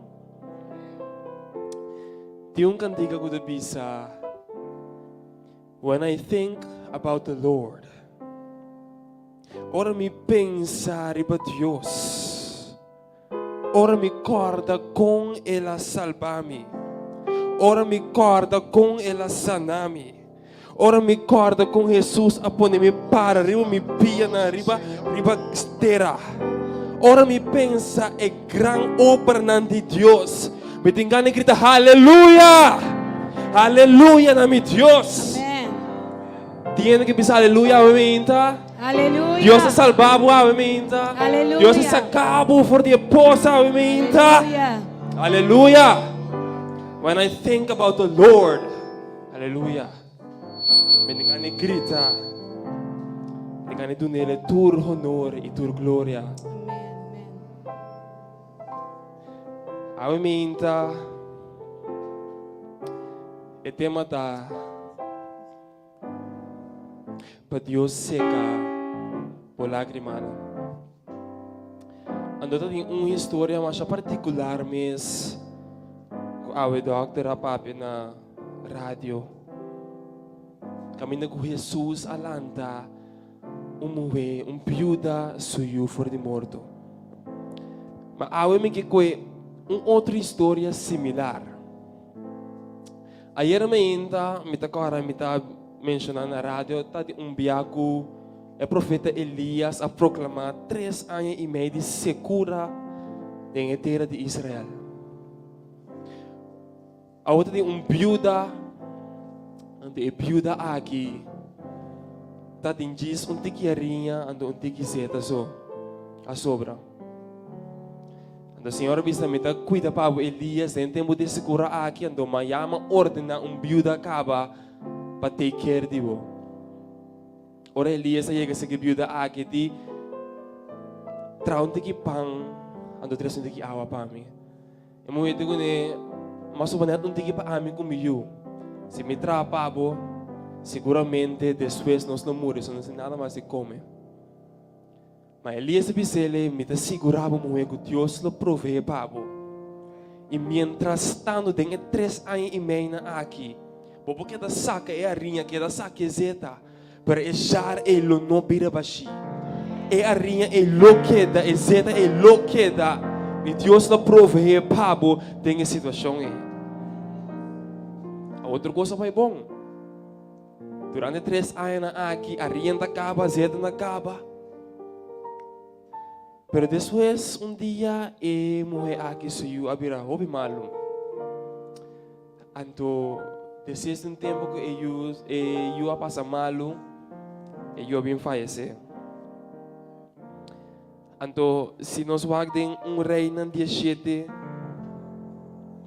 Tin un kantika ku ta bisa, When I think about the Lord. Ora mi pensa riba Dios. Ora mi kòrda kon El a salba mi. Ora mi kòrda kon El a sana mi. Ora mi kòrda kon Hesus a pone mi para riba mi pianan riba riba tera. Ora mi pensa e gran obranan di Dios, mi tin gana di grita haleluya! Haleluya na mi Dios! Amen. Tin hende ke bisa aleluya awe mainta? Aleluya. Dios a salba bo awe mainta? Aleluya. Dios a saka bo for di e pos awe mainta? Aleluya. Aleluya! When I think about the Lord, aleluya, mi tin gana di grita, mi tin gana di dunele tur honor i tur gloria. Amen. Amen. Awe mainta, e tema ta Pa Dios seka bo lágrimanan. Anto ta tin un historia masha partikular mes ku awe dòkter a papia na radio. Kaminda ku Hesus a lanta un muhé, un biuda su yu for di morto. Ma awe mi ke koe un otro historia similar. Ayera mainta mi ta kòrda mi ta menshoná na radio ta di un bia ku e profeta Elias a proklamá tres aña i mei di sekura den e tera di Israel. Awor ta tin un biuda, anto e biuda aki ta tin djis un tiki hariña anto un tiki zeta so a sobra. Anto Señor a bisa, Mi ta cuida pa bo, Elías, den tempo di secura aki, anto ma ya m'a ordena un biuda caba pa take care di bo. Ora Elías a yega serka e biuda aki, e di, Traha un tiki pan, anto trese un tiki awa pa mi. E muher di kuné, M'a soba net un tiki pa ami ku mi yu. Si mi traha pa bo, siguramente despues nos lo muri, so no tin nada mas di kome. Ma Elías a bis'é, Mi ta sigurá bo, muhé, ku Dios lo proveé pa bo. I mientrastantu, den e tres aña i meinan aki, bo por keda saka e hariña, keda saka e zeta, pero e jar ei lo no bira bashí. E hariña ei lo keda, e zeta ei lo keda, i Dios lo proveé pa bo den e situashon ei. A otro kos a bai bon. Durante tres añanan aki, ariña ta kaba, zeta ta kaba. Pero despues un dia e muhé aki su yu a bira hopi malu. Anto despues di un tempu ku e yu e yu a pasa malu, e yu a bin fayesé. Anto si nos wak den un Reinan diesshete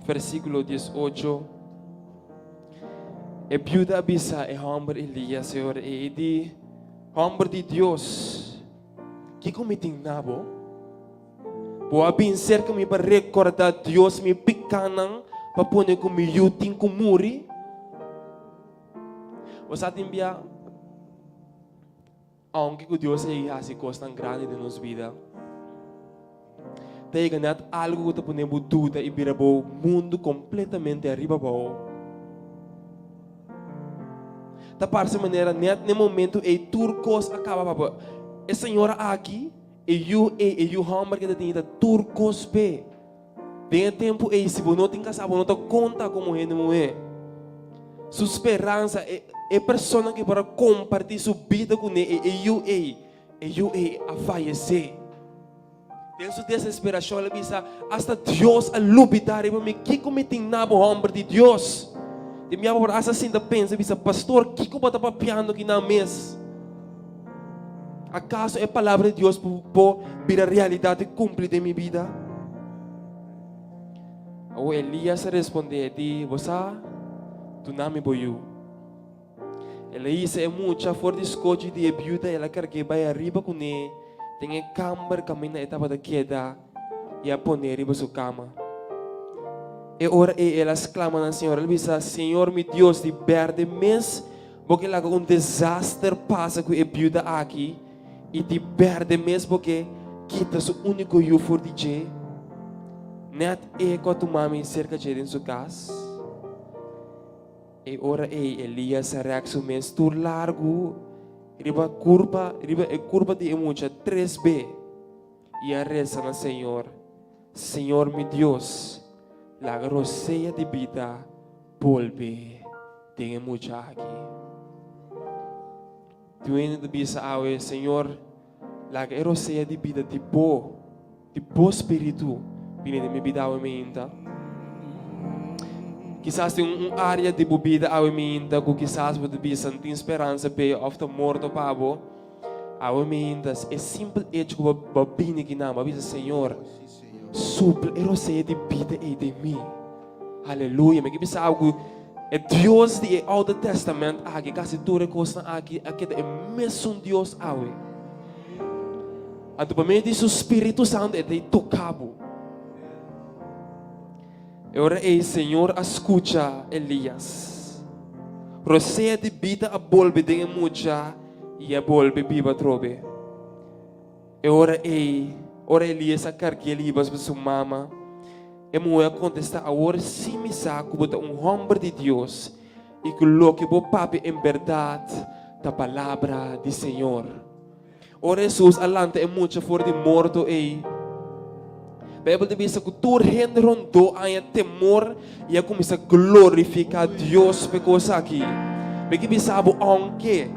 versíkulo diesocho, e biuda a bisa e hòmber Elías, Señor, e di, Hòmber di Dios, kiko mi tin na bo? Bo a bin serka mi pa rekordá Dios mi pikánan pa pone ku mi yu tin ku muri? Bo sa tin bia? Aunke ku Dios a yega hasi kosnan grandi den nos bida, ta yega nèt algu ku ta pone bo duda i bira bo mundu kompletamente ariba abou. Ta parse manera nèt na e momentu ei tur kos a kaba pa bo. E señora aki, e yu ei, e yu hòmber ku e ta tene ta tur kos p'e. Den e tempu ei, si bo no tin kasá, bo no ta konta komo hende muhé. Su speransa, e e persona ku por a kompartí su bida kuné, e e yu ei, e yu ei a fayesé. Den su desesperashon el a bisa, Asta Dios a lubidá riba mi. Kiko mi tin na bo, hòmber di Dios? Di mi abo por asta sinta pensa i bisa, Pastor, kiko bo ta papiando kinan mes? Akaso e palabra di Dios por bira realidat i kumpli den mi bida? Awor Elías a respondé, e di, Bo sa, duna mi bo yu. El a hisa e mucha for di skochi di e biuda, el a karg'é bai ariba kuné den e kamber kaminda e tabata keda i a pon'é riba su kama. E ora ei el a sklama na Señor, el a bisa, Señor mi Dios, di bèrdè mes Bo ke laga un desaster pasa ku e biuda aki i di berde mes bo ke kita su úniko yu for di dje? Nèt e ku a tuma mi serka dje den su kas. E ora ei Elías a rèk su mes tur largu riba kurpa, riba e kurpa di e mucha tres be i a resa na Señor, Señor mi Dios, laga rosea di bida bolbe den e mucha aki. Tin hende ta bisa awe, Señor, laga e rosea di bida di bo, di bo spiritu bini den mi bida awe mainta. Kisas tin un área di bo bida awe mainta ku kisas bo ta bisa no tin speransa p'e òf ta morto pa bo. Awe mainta e simpel echo ku bo a bini kinan, bo a bisa, Señor, supla e rosea di bida ei den mi. Aleluya! Mi ke bisa awe ku e Dios di e Oude Testament aki, kasi tur e kosnan aki a keda e mesun Dios awe. Anto pa medio di su Spiritu Santu e ta toka bo. E ora ei Señor a skucha Elias. Rosea di bida a bolbe den e mucha i a bolbe biba atrobe. E ora ei, ora Elias a karg'é riba su mama, e muhé a kontestá, Awor sí mi sa ku bo ta un hòmber di Dios i ku loke bo papia en bèrdat ta palabra di Señor. Ora Hesus a lanta e mucha for di morto ei, Beibel ta bisa ku tur hende rondó a haña temor i a kuminsá glorifiká Dios pa e kos aki. Mi ke bisa bo, ounke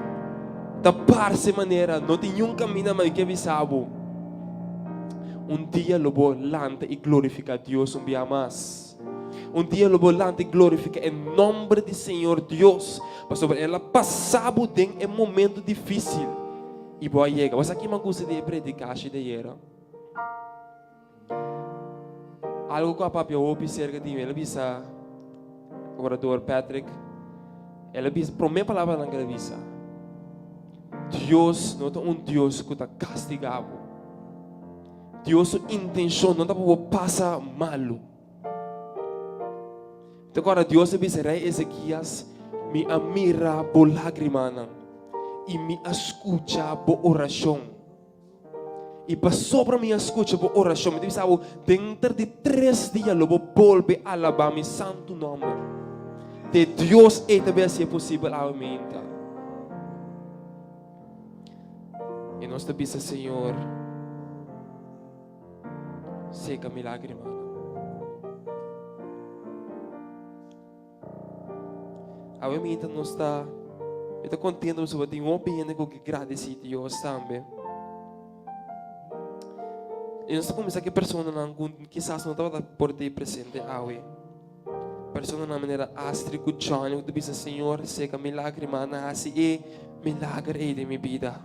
ta parse manera no tin niun kaminda, ma mi ke bisa bo, un dia lo bo lanta i glorifiká Dios un bia mas. Un dia lo bo lanta i glorifiká e nòmber di Señor Dios, pasobra El a pasa bo den e momento difísil i bo a yega. Bo sa ki mi a gusta di e predikashi di ayera? Algo ku a papia hopi serka di mi, el a bisa orador Patrick, el a bisa, promé palabranan ku el a bisa, Dios no ta un Dios ku ta kastigá bo. Dios su intenshon no ta pa bo pasa malu. Te kòrda Dios a bisa rei Ezekias, Mi a mira bo lágrimanan i mi a skucha bo orashon. I pasobra mi a skucha bo orashon, mi ta bisa bo, denter di tres dia lo bo bolbe alabá mi santu nòmber. Te Dios ei ta bin hasié posibel awe meinta. I nos ta bisa, Señor, seka mi lágrimanan. Awe minta nos ta mi ta contento pasobra tin hopi hende ku ke gradisí Dios tambe. I nos ta kuminsá ku e personanan ku kisas no tabata por ta presente awe. Personanan manera Astrid ku Johnny ku ta bisa Señor seka mi lágrima nan hasi e milager ei den mi bida.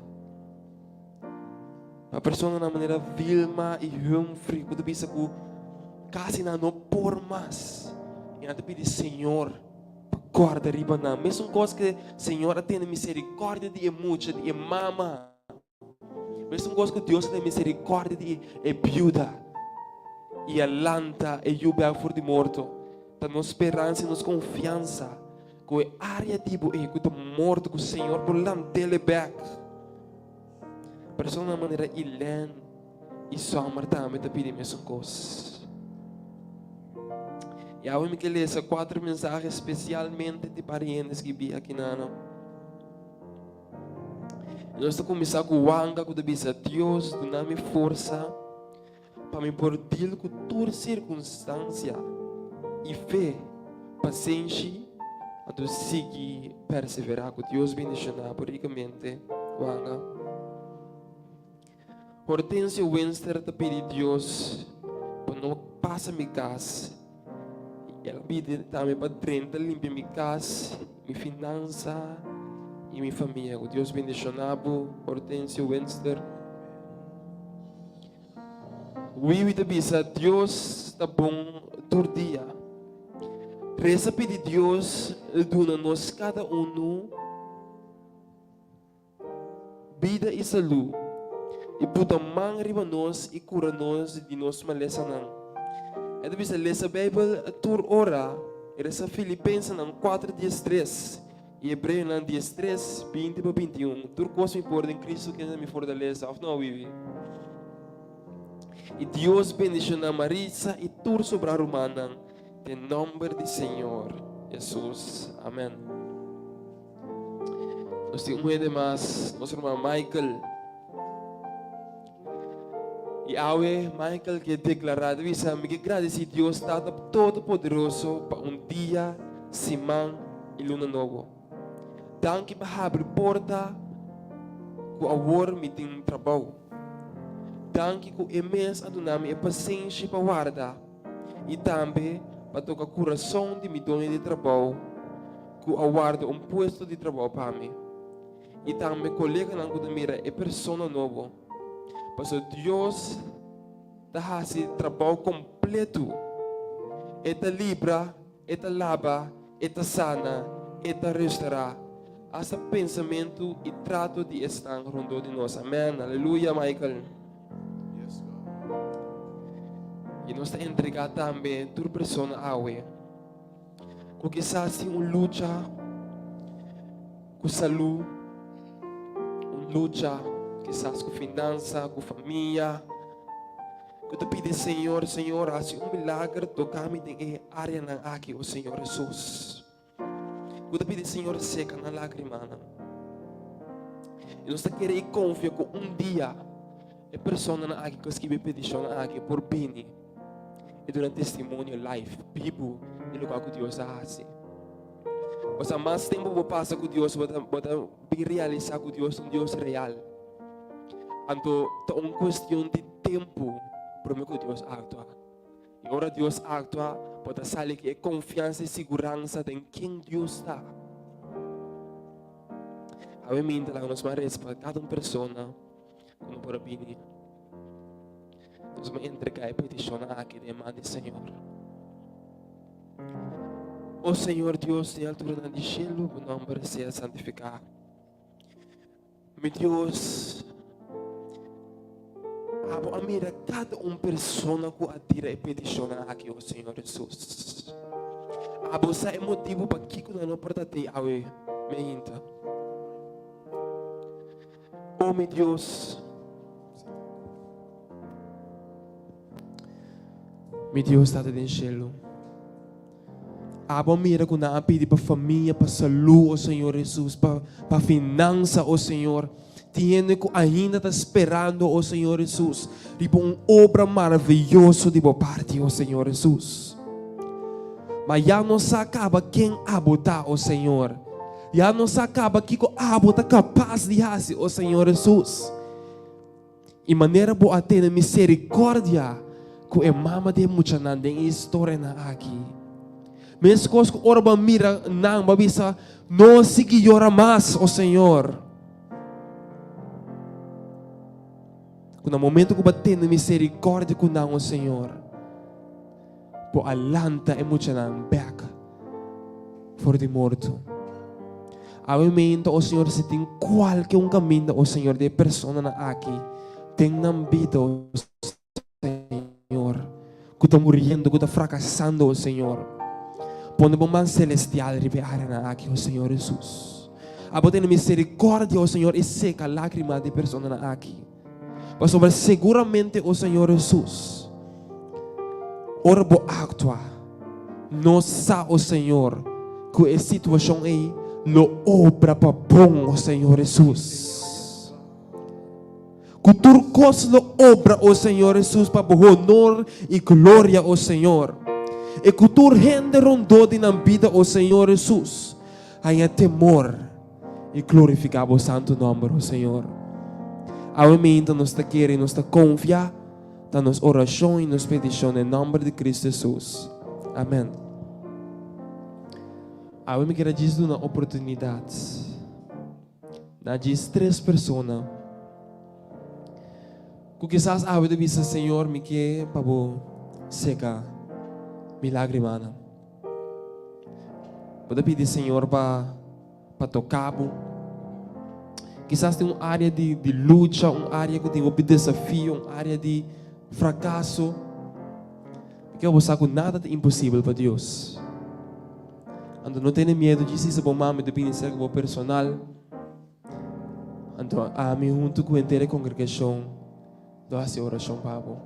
Pa personanan manera Vilma i Humphrey ku ta bisa ku kasi nan no por mas i nan ta pidi Señor pa kòrda riba nan. Mesun kos ku Señor a tene miserikòrdia di e mucha, di e mama. Mesun kos ku Dios a tene miserikòrdia di e biuda i a lanta e yu bèk for di morto. Ta nos speransa i nos konfiansa ku e área di bo ei ku ta morto ku Señor por lant'el bèk. Personanan manera Elaine i Sommer tambe ta pidi mesun kos. I awe mi ke lesa kuater mensahe spesialmente di pariente skibí akinana. Nos ta kuminsá ku Wanga ku ta bisa, Dios duna mi forsa Pa mi por deal ku tur sirkunstansia i fe, pasenshi, anto sigui perseverá. Ku Dios bendishoná bo rikamente, Wanga. Hortensio Winster ta pidi Dios pa no pasa mi kas. El a pidi tambe pa drenta limpia mi kas, mi finansa i mi famia. Ku Dios bendishoná bo, Hortensio Winster. Wiwi ta bisa, Dios ta bon tur dia. Resa pidi Dios duna nos kada unu bida i salú i buta man riba nos i kura nos di nos malesanan. E ta bisa, lesa Beibel tur ora. Resa Filipensenan kuater diestres. I Hebreonan diestres, 20 pa 21, Tur kos mi por den Kristu kende ta mi fortalesa, òf no, Wiwi? I Dios bendiciona Maritza i tur sobra rumannan den nomber di Señor Jesus. Amen. Nos tin un hende mas, nos ruman Michael. I awe Michael ke deklará, ta bisa, Mi ke gradisí Dios Tata Todopoderoso pa un dia, siman i luna nobo. Danki pa habri porta ku awor mi tin trabou. Danki ku e mes a duna mi e pasenshi pa warda i tambe pa toka kurason di mi doño di trabou ku a warda un puesto di trabou pa mi. I tambe koleganan ku ta mira e persona nobo. Pasobra Dios ta hasi trabou kompletu. E ta libra, e ta laba, e ta sana, e ta restorá asta pensamentu i trato di esnan rondó di nos. Amèn. Aleluya, Michael. I nos ta entregá tambe tur persona awe. Ku kisas tin un lucha ku salú, un lucha kisas ku finansa, ku famia, ku ta pidi Señor, Señor, hasi un milager, toka mi den e áreanan aki, o Señor Hesus. Ku ta pidi Señor seka nan lágrimanan. I nos ta kere i konfia ku un dia e personanan aki ku a skibi e petishonnan aki por bini. I duna testimonio live, bibu di lokual ku Dios a hasi. Pasobra mas tempu bo pasa ku Dios, bo ta bo ta bin realisá ku Dios ta un Dios real. Anto ta un kuestion di tempu promé ku Dios aktua. I ora Dios aktua, bo ta sali ku e konfiansa i siguransa den ken Dios ta. Awe minta laga nos ban resa pa kada un persona ku no por a bini. Nos a entregá e petishonnan aki den man di Señor. O Señor Dios den alturanan di shelu, bo nòmber sea santifiká. Mi Dios, abo a mira kada un persona ku a tira e petishonnan aki, o Señor Hesus. Abo sa e motibu pakiko nan no por ta tei awe meinta. O mi Dios, mi Dios Tata den shelu, abo a mira ku nan a pidi pa famia, pa salú, o Señor Hesus, pa pa finansa, o Señor. Tin hende ku ainda ta sperando, o Señor Hesus, riba un obra maraviyoso di bo parti, o Señor Hesus. Ma ya nos sa kaba ken abo ta, o Señor. Ya nos a kaba kiko abo ta kapas di hasi, o Señor Hesus. I manera bo a tene miserikordia ku e mama di e muchanan den e historianan aki. Meskos ku ora bo a mira nan, bo a bisa, No sigui yora mas, o Señor. Ku na momento ku bo a tene miserikordia ku nan, o Señor, Bo a lanta e muchanan bek for di morto. Awe meinta, o Señor, si tin kualke un kaminda, o Señor, di e personanan aki den nan bida, o Señor, ku ta muriendo, ku ta frakasando, o Señor, pone bo man selestial riba e áreanan aki, o Señor Hesus. Abo tene miserikordia, o Señor, i seka lágrima di e personanan aki. Pasobra seguramente, o Señor Hesus, ora Bo aktua, nos sa, o Señor, ku e situashon ei lo obra pa bon, o Señor Hesus. Ku tur kos lo obra, o Señor Hesus, pa Bo honor i gloria, o Señor. I ku tur hende rondó di nan bida, o Señor Hesus, haña temor. I glorifiká bo santu nòmber, o Señor. Awe minta nos ta kere i nos ta konfia ta nos orashon i nos petishon den nòmber di Kristu Hesus. Amèn. Awe mi kier a djis duna oportunidat na djis tres persona ku kisas awe ta bisa, Señor, mi ke pa bo seka mi lágrimanan. Bo ta pidi Señor pa pa toka bo. Kisas tin un área di di lucha, un área ku tin hopi desafio, un área di frakaso. Mi ke bo sa ku nada ta imposibel pa Dios. Anto no tene miedu djis hisa bo mama i ta bini serka bo personal. Anto ami huntu ku henter e kongregashon lo hasi orashon pa bo.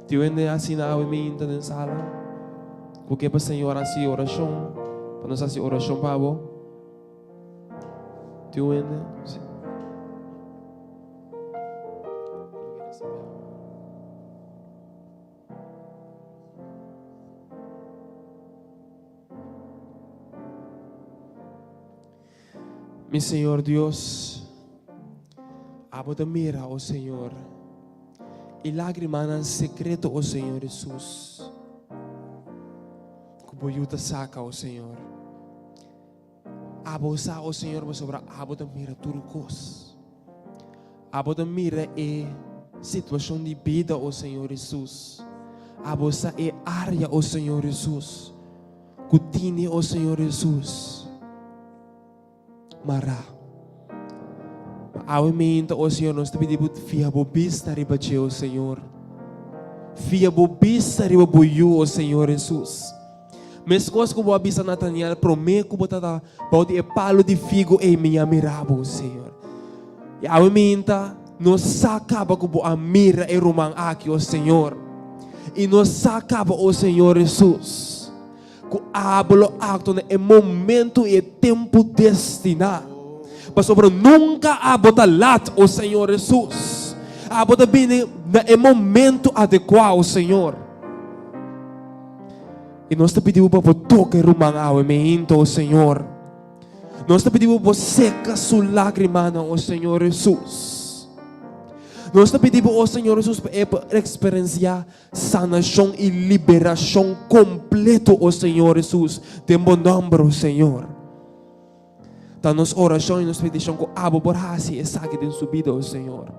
Tin hende asina awe minta den sala ku ke pa Señor hasi orashon, pa nos hasi orashon pa bo? Tin un hende? Si. Mi Señor Dios, abo ta mira, o Señor, e lágrimanan secreto, o Señor Jesús, ku bo yu ta saca, o Señor. Abo sa, o Señor, pasobra abo ta mira tur kos. Abo ta mira e situashon di bida, o Señor Jesús. Abo sa e área, o Señor Jesús, ku tini, o Señor Jesús, mará. Ma awe meinta, o Señor, nos ta pidi bo fia bo bista riba dje, o Señor. Fia bo bista riba bo yu, o Señor Jesús. Meskos ku bo a bisa Nataniel promé ku bo ta bou di e palu di figu ei, mi a mira bo, Señor. I awe minta nos sa kaba ku bo a mira e ruman aki, o Señor. I nos sa kaba, o Señor Hesus, ku abo lo aktua na e momento i e tempu destiná. Pasobra nunka abo ta lat, o Señor Hesus. Abo ta bini na e momento adekuá, o Señor. I nos ta pidi bo pa bo toka e ruman awe meinta, o Señor. Nos ta pidi bo bo seka su lágrimanan, o Señor Hesus. Nos ta pidi bo, o Señor Hesus, pa e por eksperensiá sanashon i liberashon kompleto, o Señor Hesus, den bo nòmber, o Señor. Ta nos orashon i nos petishon ku abo por hasi esaki den su bida, o Señor.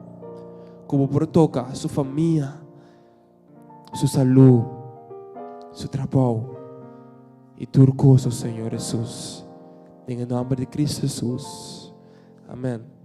Ku bo por toka su famia. su salú, su trabou i tur kos, o Señor Hesus. Den e nòmber di Cristo Hesus. Amèn.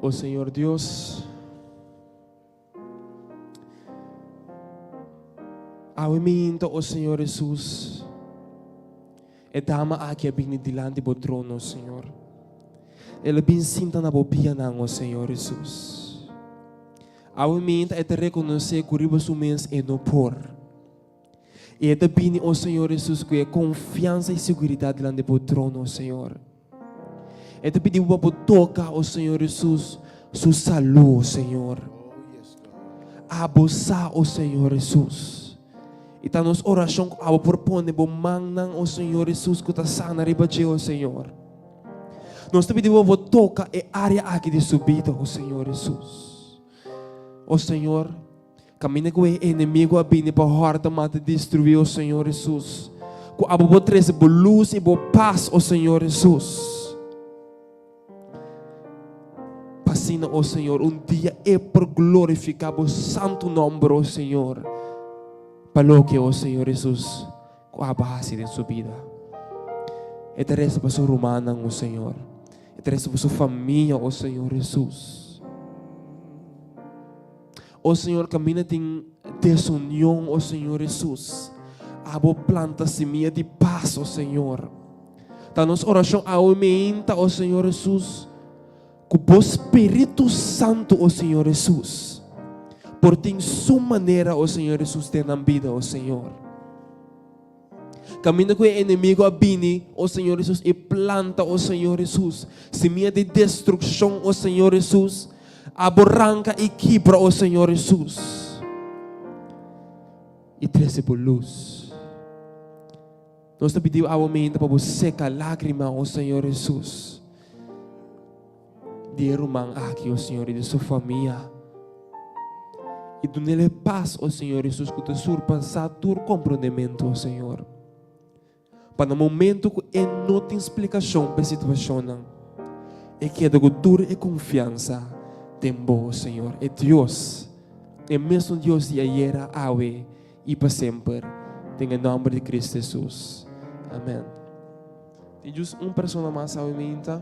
O Señor Dios, awe minta, o Señor Jesús, e dama aki a bini dilanti bo trono, Señor. El a bin sinta na bo pianan, o Señor Jesús. Awe minta e ta rekonosé ku riba su mes e no por. I e ta bini, o Señor Hesus, ku e konfiansa i seguridat dilanti bo trono, o Señor. E ta pidi bo pa bo toka, o Señor Hesus, su salú, o Señor. Abo sa, o Señor Hesus. I ta nos orashon ku abo por pone bo mannan, o Señor Hesus, ku ta sana riba dje, o Señor. Nos ta pidi bo pa bo toka e área aki di su bida, o Señor Hesus. O Señor, Kaminda ku e enemigu a bini pa hòrta, mata i destruí, o Señor Hesus. Ku abo bo trese bo lus i bo pas, o Señor Hesus. Pa asina, o Señor, un dia e por glorifiká bo santu nòmber, o Señor, pa loke, o Señor Hesus, ku abo a hasi den su bida. E ta resa pa su rumannan, o Señor. E ta resa pa su famia, o Señor Hesus. O Señor, kaminda tin desunion, o Señor Hesus, abo planta simia di pas, o Señor. Ta nos orashon awe meinta, o Señor Hesus, ku bo Spiritu Santu, o Señor Hesus, por tin su manera, o Señor Hesus, den nan bida, o Señor. Kaminda ku e enemigo a bini, o Señor Hesus, i planta, o Señor Hesus, simia di destrukshon, o Señor Hesus, abo ranka i kibra, o Señor Hesus, i trese bo lus. Nos ta pidi abo meinta pa bo seka lágrima, o Señor Hesus, di e ruman aki, o Señor, i di su famia. I dun'el e pas, o Señor Hesus, ku ta surpasá tur komprondementu, o Señor. Pa na momentu ku e no tin splikashon pa e situashonnan, e keda ku tur e konfiansa den Bo, o Señor, e Dios, e mesun Dios di ayera, awe i pa semper, den e nòmber di Kristu Hesus. Amèn. Tin just un persona mas awe minta.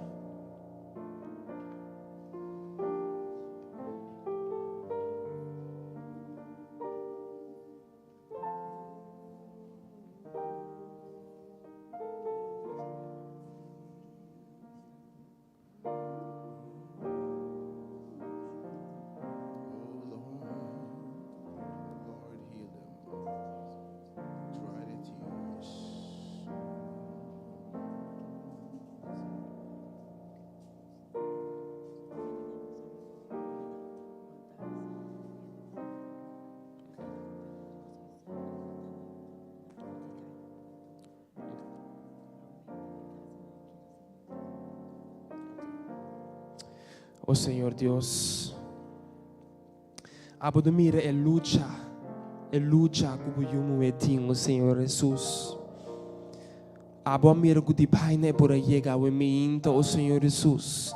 O Señor Dios, abo ta mira e lucha, e lucha ku bo yu muhé tin, o Señor Hesus. Abo a mira ku di baina e por a yega awe meinta, o Señor Hesus,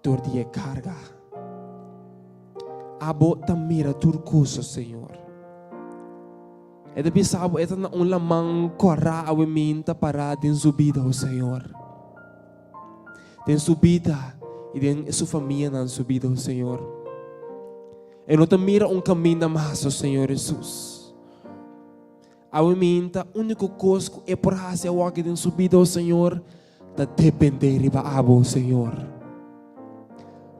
dor di e karga. Abo ta mira tur kos, o Señor. E ta bisa bo e ta na un laman kòrá awe minta pará den su bida, o Señor. Den su bida i den su famianan su bida, o Señor. E no ta mira un kaminda mas, o Señor Hesus. Awe minta úniko kos ku e por hasi awaki den su bida, o Señor, ta dependé riba abo, o Señor.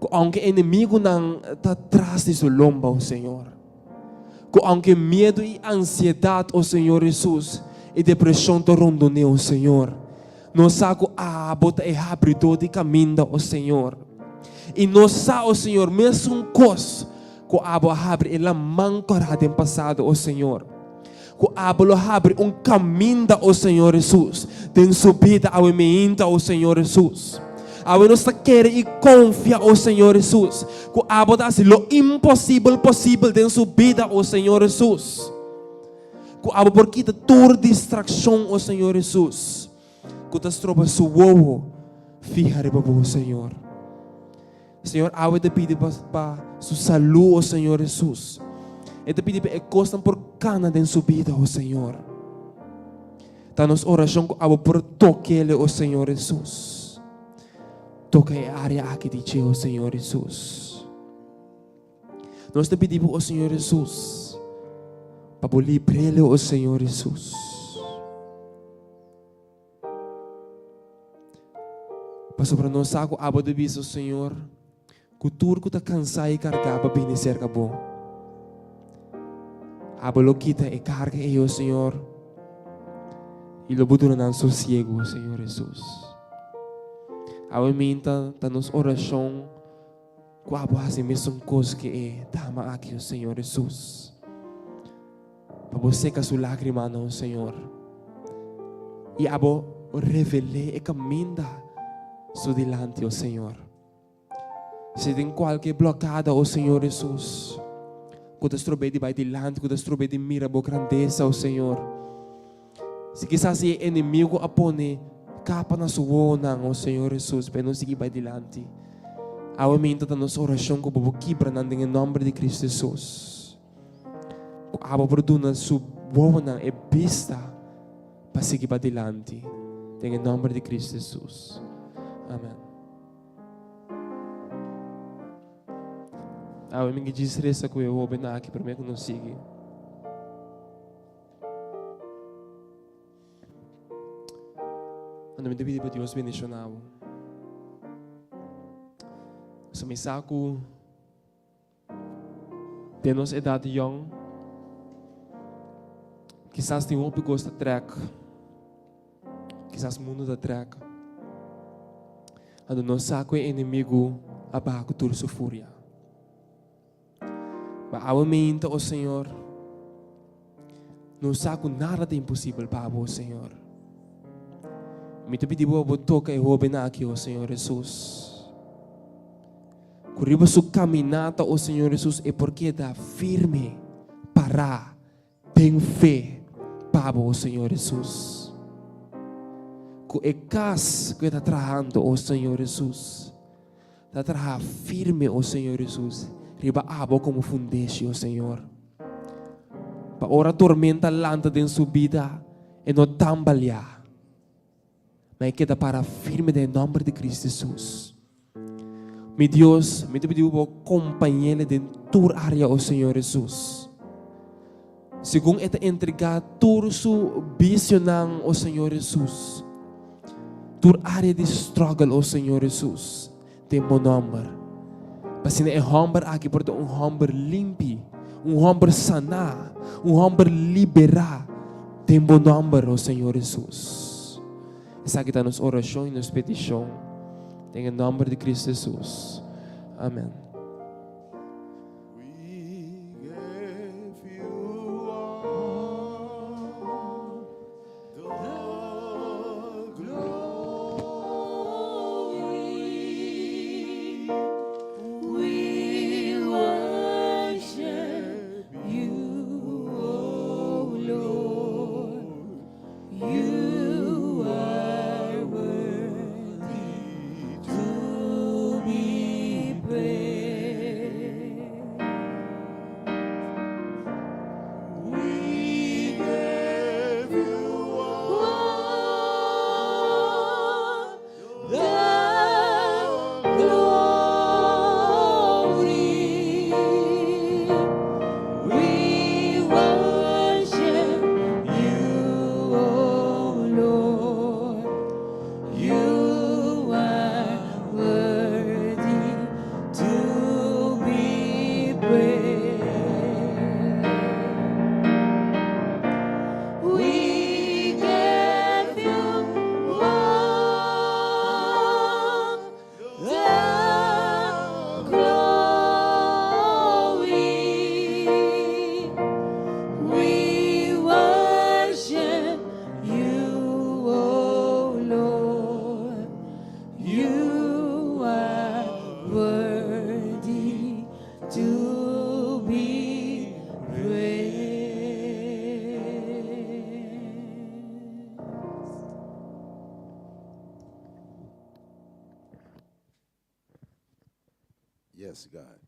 Ku aunke enemigunan ta tras di su lomba, o Señor. Ku aunke miedu i ansiedat, o Señor Hesus, i depreshon ta rondon'é, o Señor, nos sa ku abo ta e habridó di kaminda, o Señor. I nos sa, o Señor, mesun kos ku abo a habri e laman kòrá den pasado, o Señor, ku abo lo habri un kaminda, o Señor Hesus, den su bida awe meinta, o Señor Hesus. Awe nos ta kere i konfia, o Señor Hesus, ku abo ta hasi lo imposibel posibel den su bida, o Señor Hesus. Ku abo por kita tur distrakshon, o Señor Hesus, ku ta stroba su wowo fiha riba bo, Señor. Señor, awe ta pidi pa, pa su salú, o Señor Hesus. E ta pidi pa e kosnan por kana den su bida, o Señor. Ta nos orashon ku abo por tokele, o Señor Hesus. Toka e área aki di dje, o Señor Hesus. Nos ta pidi bo, o Señor Hesus, pa bo librele, o Señor Hesus. Pasobra nos sa ku abo ta bisa, Señor, ku tur ku ta kansá i kargá pa bini serka bo. Abo lo kita e karga ei, o Señor, i lo bo duna nan sosiegu, o Señor Hesus. Awe minta ta nos orashon ku abo hasi mesun kos ku e dama aki, o Señor Hesus. Pa bo seka su lágrimanan, o Señor, i abo revel'é e kaminda su dilanti, o Señor. Si tin kualke blokada, o Señor Hesus, ku ta strob'é di bai dilanti, ku ta strob'é di mira bo grandesa, o Señor. Si kisas e enemigu a pone kapa na su wowonan, o Señor Hesus, pa e no sigui bai dilanti. Awe minta ta nos orashon ku bo por kibra nan den e nòmber di Cristo Hesus. Ku abo por duna su wowonan e bista pa sigui padilanti. Den e nòmber di Cristo Hesus. Amen. Awe mi djis resa ku e hóbennan aki promé ku nos sigui. Ando mi ta pidi pa Dios bendishoná bo. So mi sa ku Den nos edat yong, kisas tin hopi kos ta trèk, kisas mundu ta trèk. Anto nos sa ku e enemigu a baha ku tur su furia. Ma awe meinta, o Señor, nos sa ku nada ta imposibel pa bo, o Señor. Mi ta pidi bo pa bo toka e hóbennan aki, o Señor Hesus. Ku riba su kaminata, o Señor Hesus, e por keda firme, pará den fe pa bo, o Señor Hesus. Ku e kas ku e ta trahando, o Señor Hesus, ta traha firme, o Señor Hesus, riba abo komo fundeshi, o Señor. Pa ora tormenta lanta den su bida, e no tambaleá. Ma e keda para firme den e nòmber di Kristu Hesus. Mi Dios, mi ta pidi bo kompañ'el den tur área, o Señor Hesus. Segun e ta entregá tur su bisionan, o Señor Hesus. Tur área di struggle, o Señor Hesus, den bo nòmber. Pa asina e hòmber aki por ta un hòmber limpi, un hòmber saná, un hòmber liberá den bo nòmber, o Señor Hesus. Esaki ta nos orashon i nos petishon den e nòmber di Kristu Hesus. Amen. Yes, God.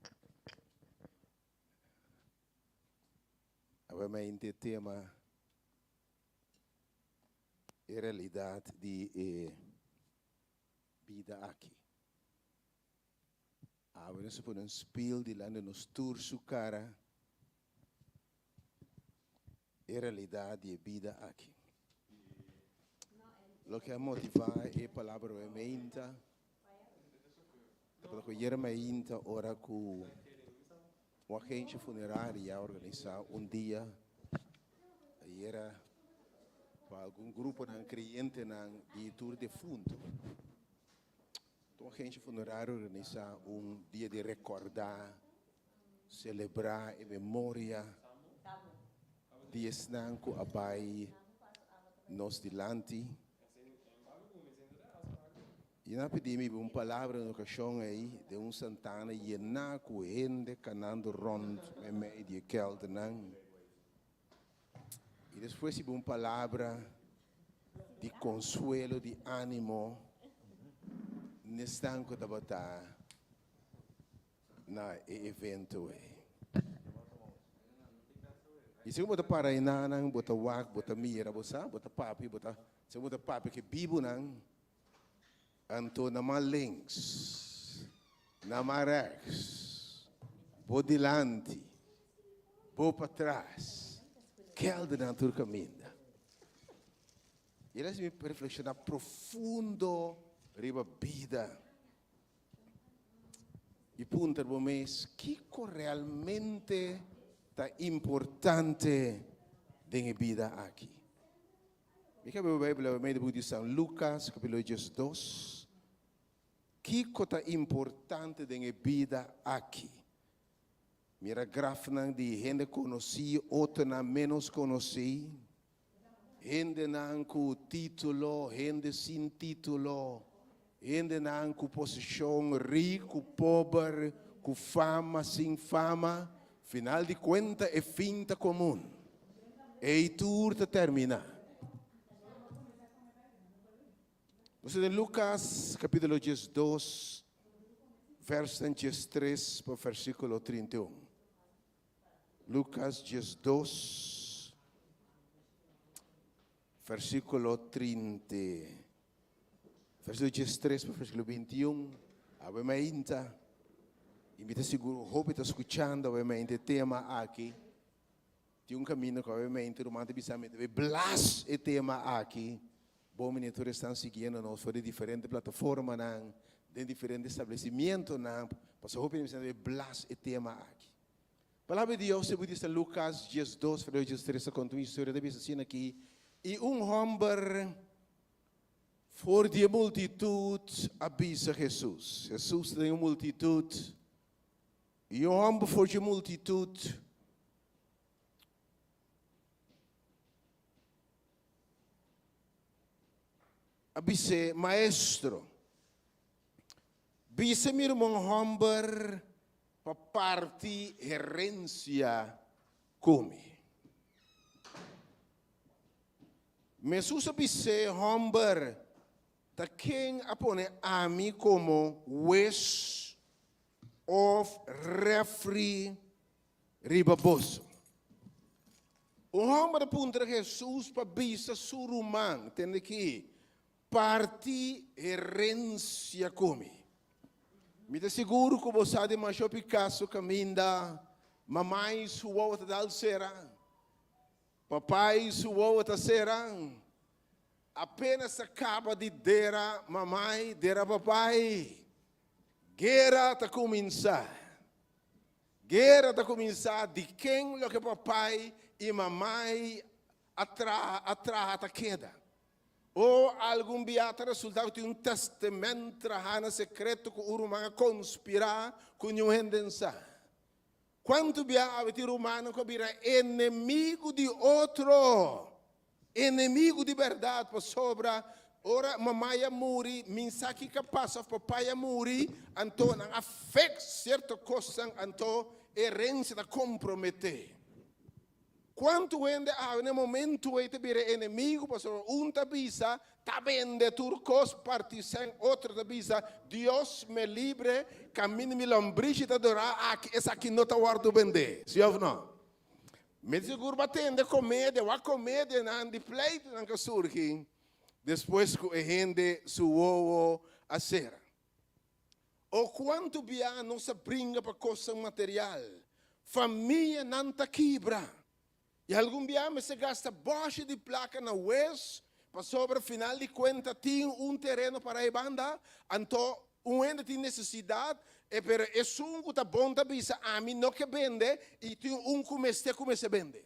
Awe mainta tema e realidad di e bida aki. Awe nos a pone un spiel dilanti nos tur su cara e realidad di e bida aki. Loke a motiva e palabra awe mainta tabata cu ayer mainta ora cu un agencia funeraria a organisa un dia ayera pa algun gruponan creyentenan di tur defunto. Un agencia funerario a organisa un dia di recorda, celebra e memoria di esnan cu a bay nos dilanti. Y nan a pidi mi un palabra na ocasion ey den un santana yena cu hende canando rond meimei di e keldernan. Y despues hiba un palabra di consuelo, di animo n'esnan cu tabata na e evento ei. Y segun bo ta para enanan, bo ta wak, bo ta mira, bo sa, bo ta papia, bo ta, segun bo ta papia cu e bibunan, anto na man links, na man rechts, bo dilanti, bo patras, keldernan tur caminda. Y el a haci mi reflexiona profundo riba bida. Y puntra bo mes, kico realmente ta importante den e bida aki? Mi ke bebe Bijbel awe mei di buki di San Lucas, capítulo 12. Kico ta importante den e bida aki? Mira grafnan di hende conocí, otronan menos conocí. Hendenan ku título, hende sin título, hendenan ku posishon, riku, pober, ku fama, sin fama, final di kuenta e fin ta komun. Ei tur ta terminá. Nos ta den Lukas kapítulo 12, vèrsnan 13 pa vèrsikulo 31. Lukas 12, versíkulo 30. Versíkulo 13 pa versíkulo 21. Awe mainta, i mi ta sigur hopi ta skuchando awe mainta e tema aki. Tin un kaminda ku awe mainta ruman ta bisa mi debe blas e tema aki. Bon mini tur esnan siguiendo nos for di diferente plataformanan, den diferente establecimientonan, pasobra hopi ta bisa mi debe blas e tema aki. Palabra di Dios e bisa Lucas 12, versíkulo 13 ta konta un historia ta bisa asina aki, I un hòmber For di e multitut a bisa Hesus. Hesus ta den e multitut, i un hòmber for di e multitut a bis'é, Maestro, bisa mi ruman hòmber pa parti herensia ku mi. Mesus a bis'é, Hòmber, ta ken a pone ami komo hues òf rèfri riba boso? Un hòmber a puntra Hesus pa bisa su ruman, tende aki, Parti herensia ku mi. Mi ta sigur ku bo sa di masha hopi kaso kaminda mamai su wowo ta dal sera. Papai su wowo ta sera. Apenas a caba di dera mamai, dera papai, guera ta cuminsa. Guera ta cuminsa di ken loke papai y mamai a traha, a traha ta keda. O algun bia ta resulta cu tin un testament traha na secreto cu un ruman a conspira cu niun hende n'sa. Kuantu bia awe tin rumannan ku a bira enemigu di otro, enemigu di bèrdat, pasobra ora mamai a muri, min sa kiko a pasa òf papai a muri, anto nan a fix sierto kosnan, anto e herensia ta komprometé. Kuantu hende awe na e momentu ei ta bira enemigu pasobra un ta bisa ta bende tur kos parti sèn otro ta bisa Dios me libre kaminda mi lombrishi ta dorá aki esaki no ta wòrdu bendé si òf no? Mi ta sigur bo a tende komedia wak komedianan di pleitonan ku a surgi despues ku e hende su wowo a sera. O kuantu bia nos a bringa pa kosnan material, famianan ta kibra. I algun bia mester gasta bòshi di plaka na wes pasobra final di kuenta tin un tereno para e banda, anto un hende tin nesesidat, e pero esun ku ta bon ta bisa ami no ke bende i tin un ku mester ku mester bende.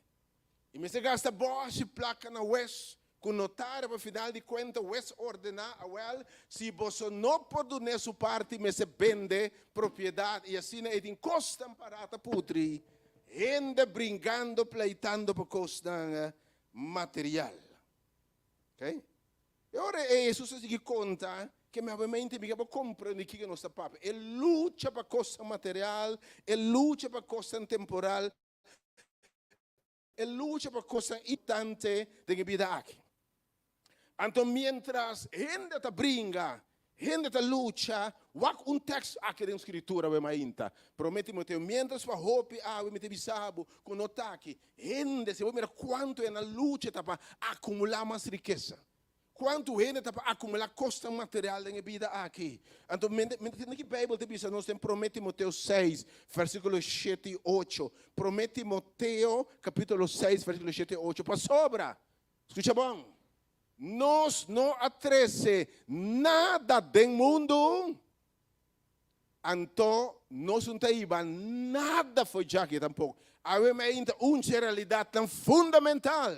I mester gasta bòshi plaka na wes ku notario pa final di kuenta wes ordená, awèl, si boso no por dun'é su parti mester bende propiedat i asina e tin kosnan pará ta putri hende bringando pleitando pa kosnan material. Okay? E ora ei Hesus a sigui konta ke mi obviamente mi ke por komprende kiko nos ta papia. E lucha pa kosnan material, e lucha pa kosnan temporal, E lucha pa kosnan importante den e bida aki. Anto mientras hende ta bringa, hende ta lucha, wak un tekst aki den Skritura awe mainta. Prome Timoteo, mientras pa hopi awe mi ta bisa bo ku no ta aki. Hende, si bo mira kuantu e nan lucha ta pa akumulá mas rikesa. Kuantu hende ta pa akumulá kosnan material den e bida aki? Anto, mente mente ki Beibel ta bisa nos den Promé Timoteo seis, versíkulo shete i ocho. Promé Timoteo kapítulo seis, versíkulo shete i ocho. Pasobra, skucha bon, nos no a trese nada den mundu, anto nos no ta hiba nada for djaki tampoko. Awe mainta un dje realidatnan fundamental.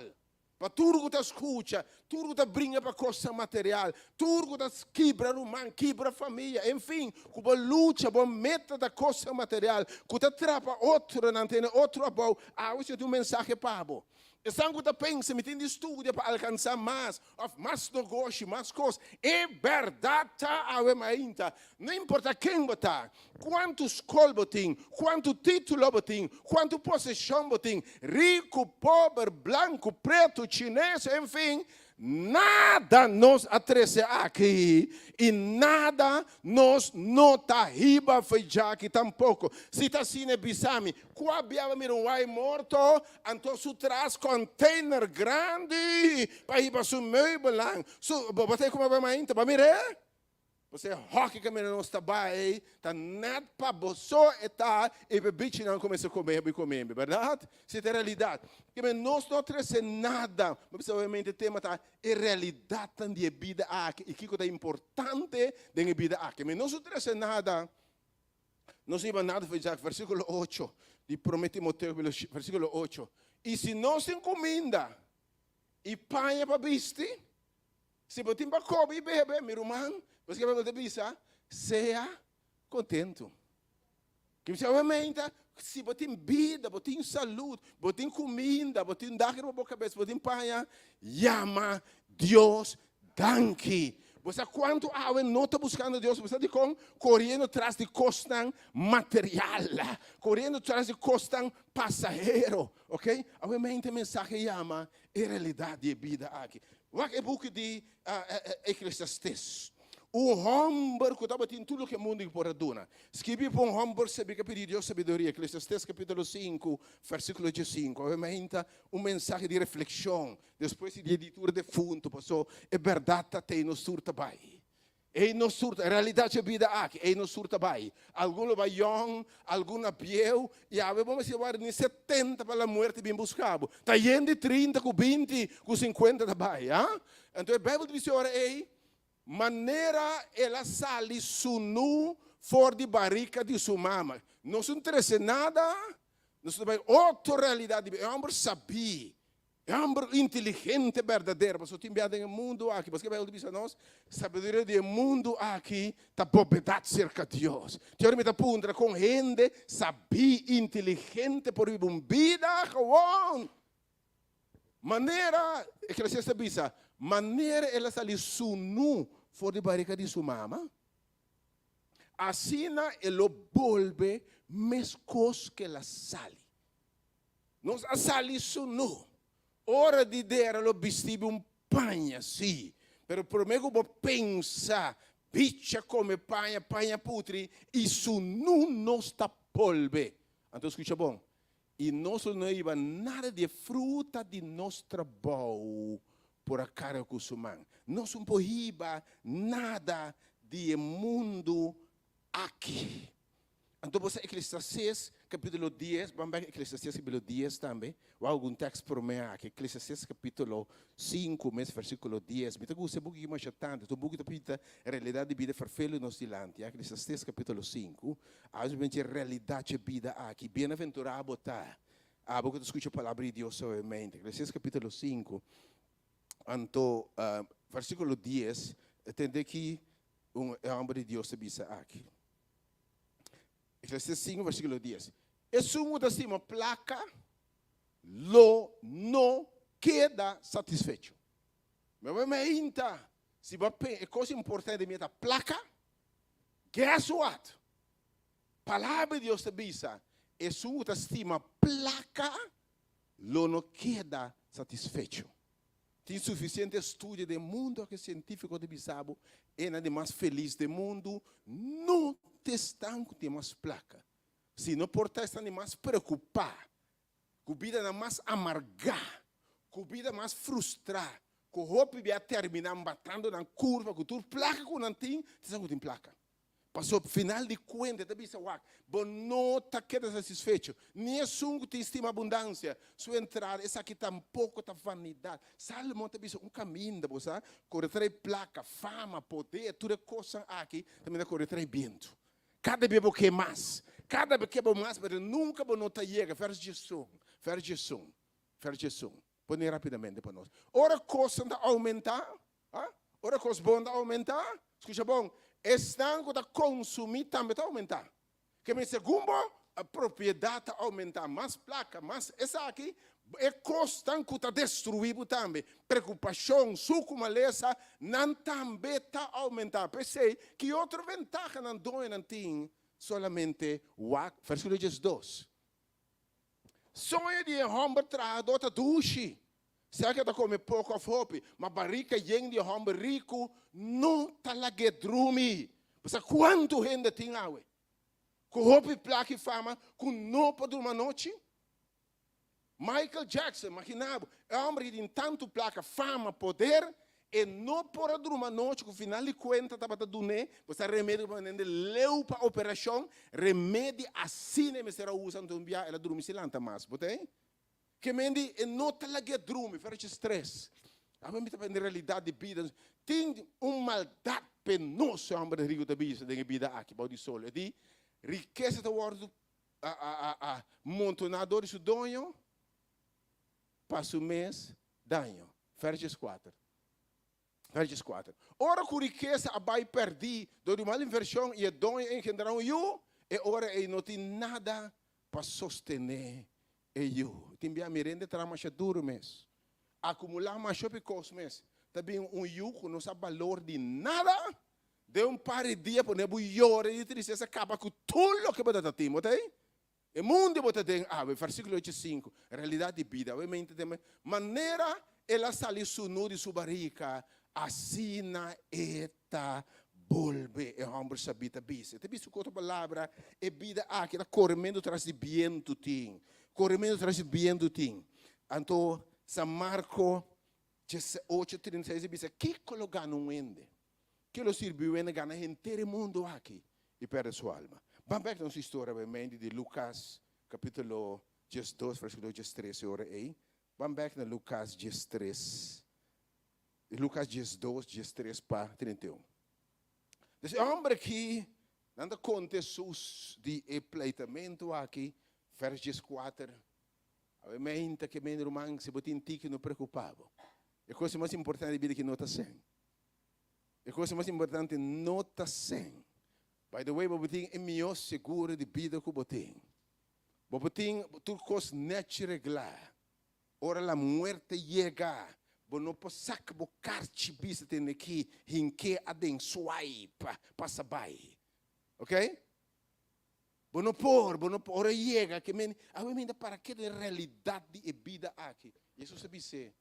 Pa tur ku ta skucha, tur ku ta bringa pa kosnan material, tur ku ta kibra ruman, kibra famia, enfin, ku bo lucha, bo meta ta kosnan material, ku ta trapa otronan, tene otro abou, awe si tin un mensahe pa bo. Esnan ku ta pensa, mi tin di studia pa alkansá mas, òf mas nogoshi, mas kos, e bèrdat ta awe mainta, no importa ken bo ta, Kuantu skol bo tin, kuantu título bo tin, kuantu poseshon bo tin, riku, pober, blanku, pretu, chines, enfin, nada nos a trese aki i nada nos no ta hiba fo'i djaki tampoko. Si ta asina, bisa mi, kua bia bo mira un wai morto, anto su tras container grandi pa hiba su meubelnan, su, bo ta e kuma bai mainta, bo a mir'é? Pasobra e hòki kaminda nos ta bai ta nèt pa bo so e ta i pa e bichinan kuminsá kome bo i kome mi, bèrdat? Si ta e realidat. Kimen nos no trese nada. Mi a bisa obviamente e tema ta e realidatnan di e bida aki i kiko ta importante den e bida aki. Mi nos no trese nada. Nos no hiba nada for Isaac, versíkulo ocho di Promé Timoteo, versíkulo ocho. I si nos tin kuminda i paña pa bisti, si bo tin pa kobe i bebe, mi ruman, paske Beibel ta bisa, sea kontentu. Kimisha obviamente, si bo tin bida, bo tin salud, bo tin kuminda, bo tin dak riba bo kabes, bo tin paña, yama Dios danki. Bo sa kuantu awe no ta buskando Dios? Bo sa dikon? Koriendo tras di kosnan material, koriendo tras di kosnan pasahero. Ok, awe mente mensahe yama e realidat di e bida aki. Wak e buki di Eclesiastes. Un hòmber ku tabatin tur loke mundu por a duna. Skibi pa un hòmber sabí ku a pidi Dios sabiduria. Eclesiastes kapítulo sinku, vèrsikulo diesinku. Awe mainta un mensahe di reflekshon despues di dia di tur defuntu, paso e bèrdat ta tei nos tur ta bai. Ei nos tur ta, realidat dje bida aki, ei nos tur ta bai. Algun lo bai yòn, algun na bieu, i awe bo mester wòrdu ni setenta pa la muerte bin buska bo. Ta yen di trinta ku binti ku sinkuenta ta bai, ha? Anto e Beibel ta bisa ora ei, Manera el a sali sunú for di barika di su mama. Nos no trese nada, nos ta bai otro realidat di bida. E hòmber sabí. E hòmber inteligente berdadero, pasobra tin bia den e mundu aki, paske Beibel ta bisa nos, sabiduria di e mundu aki ta bobedat serka Dios. Te ora mi ta puntra kon hende sabí, inteligente por biba un bida gewoon manera, Eclesiastes ta bisa, manera el a sali sunú for di barika di su mama, asina e lo bolbe meskos ku el a sali. Nos a sali sunú. Ora di dera lo bistibi un paña, sí, pero promé ku bo pensa, bicha kome paña, paña putri, i sunú nos ta bolbe. Anto skucha bon, i nos lo no hiba nada di e fruta di nos trabou por a karga ku su man. Nos no por hiba nada di e mundu aki. Anto bo sa Eclesiastes capítulo 10, ban bek Eclesiastes capítulo 10 tambe, wak algun tekst promé aki, Eclesiastes capítulo 5 mes versículo 10. Mi ta gusta e buki aki masha tantu, ta un buki ta pinta realidad di bida ferfelu nos dilanti, ya, Eclesiastes capítulo 5, a nos binti e realidad dje bida aki. Bienaventurá bo ta, abo ku ta skucha palabra di Dios suavemente. Eclesiastes capítulo 5, anto versículo 10, tende ki un e hòmber di Dios ta bisa aki. Eclesiastes 5 versículo 10. Esun ku ta stima plaka lo no keda satisfecho. Mi a meinta, si bo a pensa e kos importante den mi ta plaka, guess what? Palabra di Dios ta bisa, esun ku ta stima plaka lo no keda satisfecho. Tin sufisiente estudio den mundu aki sientífiko ta bisa bo enan di mas felis den mundu no ta esnan ku tin mas plaka, sino por ta esnan di mas preokupá, ku bidanan mas amargá, ku bida mas frustrá, ku hopi bia terminá matando nan kurpa ku tur plaka ku nan tin, ta esnan ku tin plaka. Pasobra final di kuenta e ta bisa, Wak, bo no ta keda satisfecho, ni esun ku tin stima abundansia, su entrada, esaki tampoko ta vanidat. Salomon ta bisa un kaminda, bo sa, kore trae plaka, fama, poder, tur e kosnan aki ta mira kore trae bientu. Kada bia bo ke mas, kada bia ke bo mas, pero nunka bo no ta yega. Vers diesun, vers diesun, vers diesun. Pone rapidamente pa nos. Ora kosnan ta oumentá, Ha? Ora kos bon ta oumentá, skucha bon, esnan ku ta konsumí tambe ta oumentá. Ke men segun bo propiedat ta oumentá, mas plaka, mas esaki, e kosnan ku ta destruí bo tambe, preokupashon, suku, malesa, nan tambe ta oumentá. P'esei, ki otro ventaha nan doñonan tin? Solamente wak versíkulo diesdos. Soño di e hòmber trahadó ta dushi, sea ku e ta kome poko òf hopi, ma barika yen di e hòmber riku no ta lag'é drumi. Bo sa kuantu hende tin awe ku hopi plaka i fama ku no por drumi anochi? Michael Jackson, maginá bo, e hòmber ki tin tantu plaka, fama, poder, E no por a druma anochi ku final di kuenta tabata dun'é, bo sa remedi ku bo manda leu pa operashon, remedi asina e mester a usa anto un bia el a drumi sin lanta mas, bo ta ei? Ke mendi e no ta lag'é drumi, versus stres. Abo mi ta papia di realidat di bida. Tin un maldat penoso e hòmber riku ta bisa den e bida aki bou di sol. E di, rikesa ta wòrdu montoná dor di su doño pa su mes daño. Versus kuater. Versus kuater. Ora ku rikesa a bai pèrdí dor di un mal invershon i e doño a engendrá un yu, e ora ei no tin nada pa sostené e yu. Tin bia mi rende traha masha duru mes, akumulá masha hopi kos mes, ta bin un yu ku no sa balor di nada, den un par di dia pone bo yora di tristesa kaba ku tur loke bo ta tin. Bo ta ei? E mundu bo ta den awe, versíkulo ocho sinku, realidat di bida. Awe mente den manera el a sali sunú di su barika, asina e ta bolbe. E hòmber sabí ta bisa. E ta bisa ku otro palabra, e bida aki ta korementu tras di bientu tin. Korementu tras di bientu tin. Anto San Marko 8, 36 ta bisa, Kiko lo gana un hende? Ke lo sirbi un hende gana henter e mundu aki i pèrdè su alma? Ban bèk na nos historia awe mendi di Lukas kapítulo 12 versíkulo 13 e ora ei. Ban bèk na Lukas 13, Lukas 12, 13 pa 31. Dus e hòmber aki, nan ta konta Hesus di e pleitamentu aki, vèrs 14. Awe meinta ke men ruman, si bo tin tiki no preokupá bo. E kos mas importante di bida aki no ta sèn. E kos mas importante no ta sèn. By the way, bo por tin e mihó seguro di bida ku bo tin. Bo por tin tur kos nèchi reglá. Ora la muerte yega, bo no por saka bo karchi bisa tene ki hink'é aden, swipe, pasa bai. Ok? Bo no por, bo no por. Ora yega, ke men, awe mi ta para keda den realidat di e bida aki. Jesus a bis'é,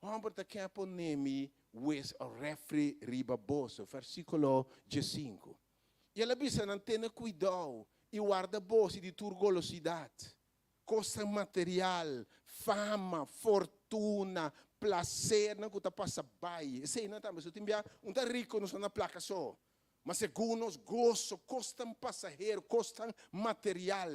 Hòmber ta ken a pone mi wes òf rèfri riba boso? Versíkulo diesinku. I el a bisa nan, Tene kuidou i warda boso di tur golosidat. Kosnan material, fama, fortuna, plasernan ku ta pasa bai. Eseinan tambe so tin bia un ta riko no so na plaka so, ma segun nos goso, kosnan pasahero, kosnan material.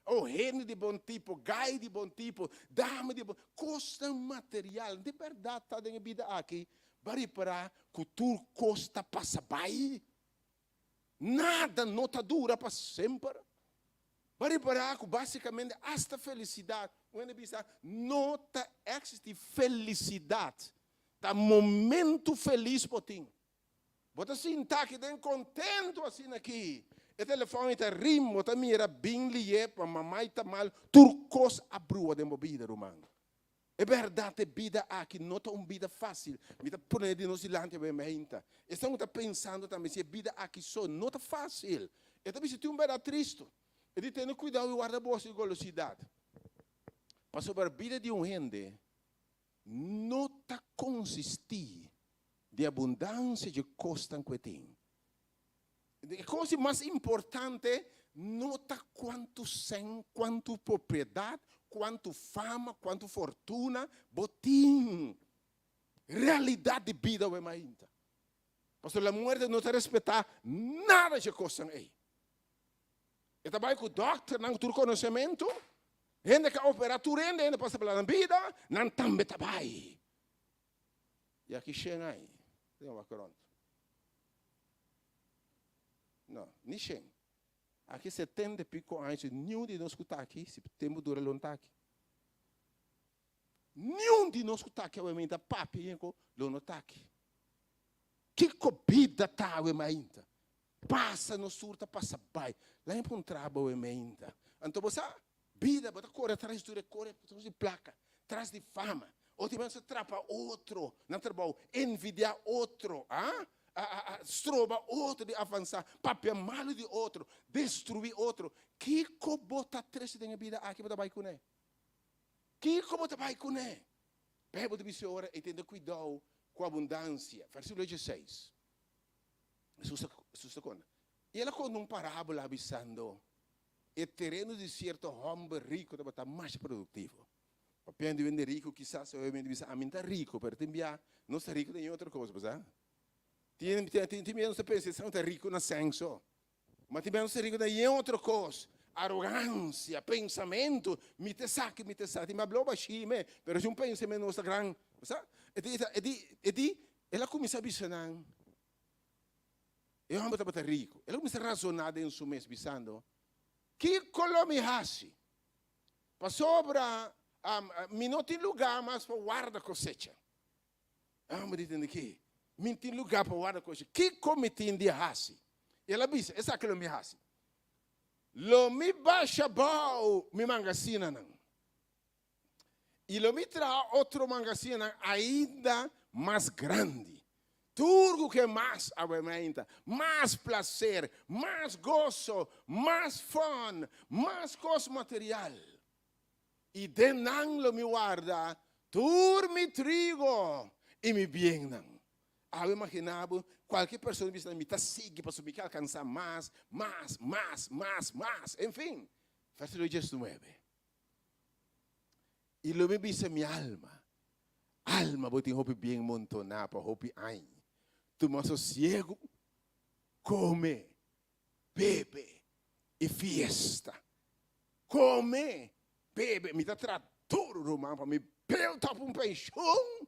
Oh, hende di bon tipo, gai di bon tipo, dama di bon, kosnan material. Di bèrdat ta den e bida aki, bo a ripará ku tur kos ta pasa bai. Nada no ta dura pa semper. Bo a ripará ku básikamente asta felisidat, un hende bisa, no ta eksistí felisidat. Ta momentu felis bo tin. Bo ta sinta aki den kontentu asina aki. E telefòn ei ta rim, bo ta mira bin lié pa mamai ta mal, tur kos a brua den bo bida, ruman. E bèrdat e bida aki no ta un bida fásil. Mi ta pone di nos dilanti awe meinta. Esnan ku ta pensando tambe si e bida aki so no ta fásil. E ta bisa tin un bèrdat tristu. E di tene kuidou i warda boso di golosidat. Pasobra bida di un hende no ta konsistí di abundansia dje kosnan ku e tin. E kos di mas importante no ta kuantu sèn, kuantu propriedat, kuantu fama, kuantu fortuna bo tin. Realidat di bida wei mainta. Pasobra la muerte no ta respetá nada dje kosnan ei. E ta bai ku dòkternan ku tur konosementu, hende ku a operá tur hende, hende pasa pa nan bida, nan tambe ta bai. I aki shen ai, den wak rònt. No, ni shen. Aki setenta i piko aña si niun di nos ku ta aki, si tempu dura lo no ta aki. Niun di nos ku ta aki awe mainta papia yen ku lo no ta aki. Kiko bida ta awe mainta? Pasa nos tur ta pasa bai. Laña puntra bo awe mainta. Anto bo sa, Bida, bo ta kore tras di tur e kore tras di plaka, tras di fama. Otro bes ta trapa otro na trabou, envidiá otro, a stroba otro di avansá, papia malu di otro, destruí otro. Kiko bo ta trese den e bida aki bo ta bai kuné? Kiko bo ta bai kuné? Beibel ta bisa ora ei tene kuidou ku abundansia. Versíkulo dieseis. Hesus ta konta. I el a konta un parábola bisando. E tereno di sierto hòmber riku tabata masha produktivo. Papiando di hende riku, kisas obviamente bisa ami ta riku, pero tin bia nos ta riku den otro kos, bo sa? Tin tin tin bia nos ta pensa esnan ta riku na senso, ma tin bia nos ta riku den otro kos, arogansia, pensamentu, mi ta esaki, mi ta esaki, tin bia bloba shime, pero si un pensamentu nos ta gran, bo sa? E di e di e di el a kuminsá bisa nan, e hòmber tabata riku, el a kuminsá razoná den su mes bisando, Kiko lo mi hasi? Pasobra mi no tin lugá mas pa warda kosecha. Amo di tende ki, Mi tin lugá pa warda kosecha. Kiko mi tin di hasi? I el a bisa, Esaki lo mi hasi, Lo mi basha bou mi mangasinanan, i lo mi traha otro mangasinanan ainda mas grandi. Tur ku ke mas awe-meinta, mas plaser, mas goso, mas fun, mas kos material. I den nan lo mi warda tur mi trigo i mi biennan. Awe imaginá bo, kualke persona bisa mi ta sigui pasobra mi ke alkansá mas, mas, mas, mas, mas, enfin. Versíkulo diesnuebe. I lo mi bisa mi alma, Alma, bo tin hopi bien montoná pa hopi añ. Tuma sosiegu, kome, bebe i fiesta. Kome, bebe. Mi ta traha duru, ruman, pa mi build up un penshon.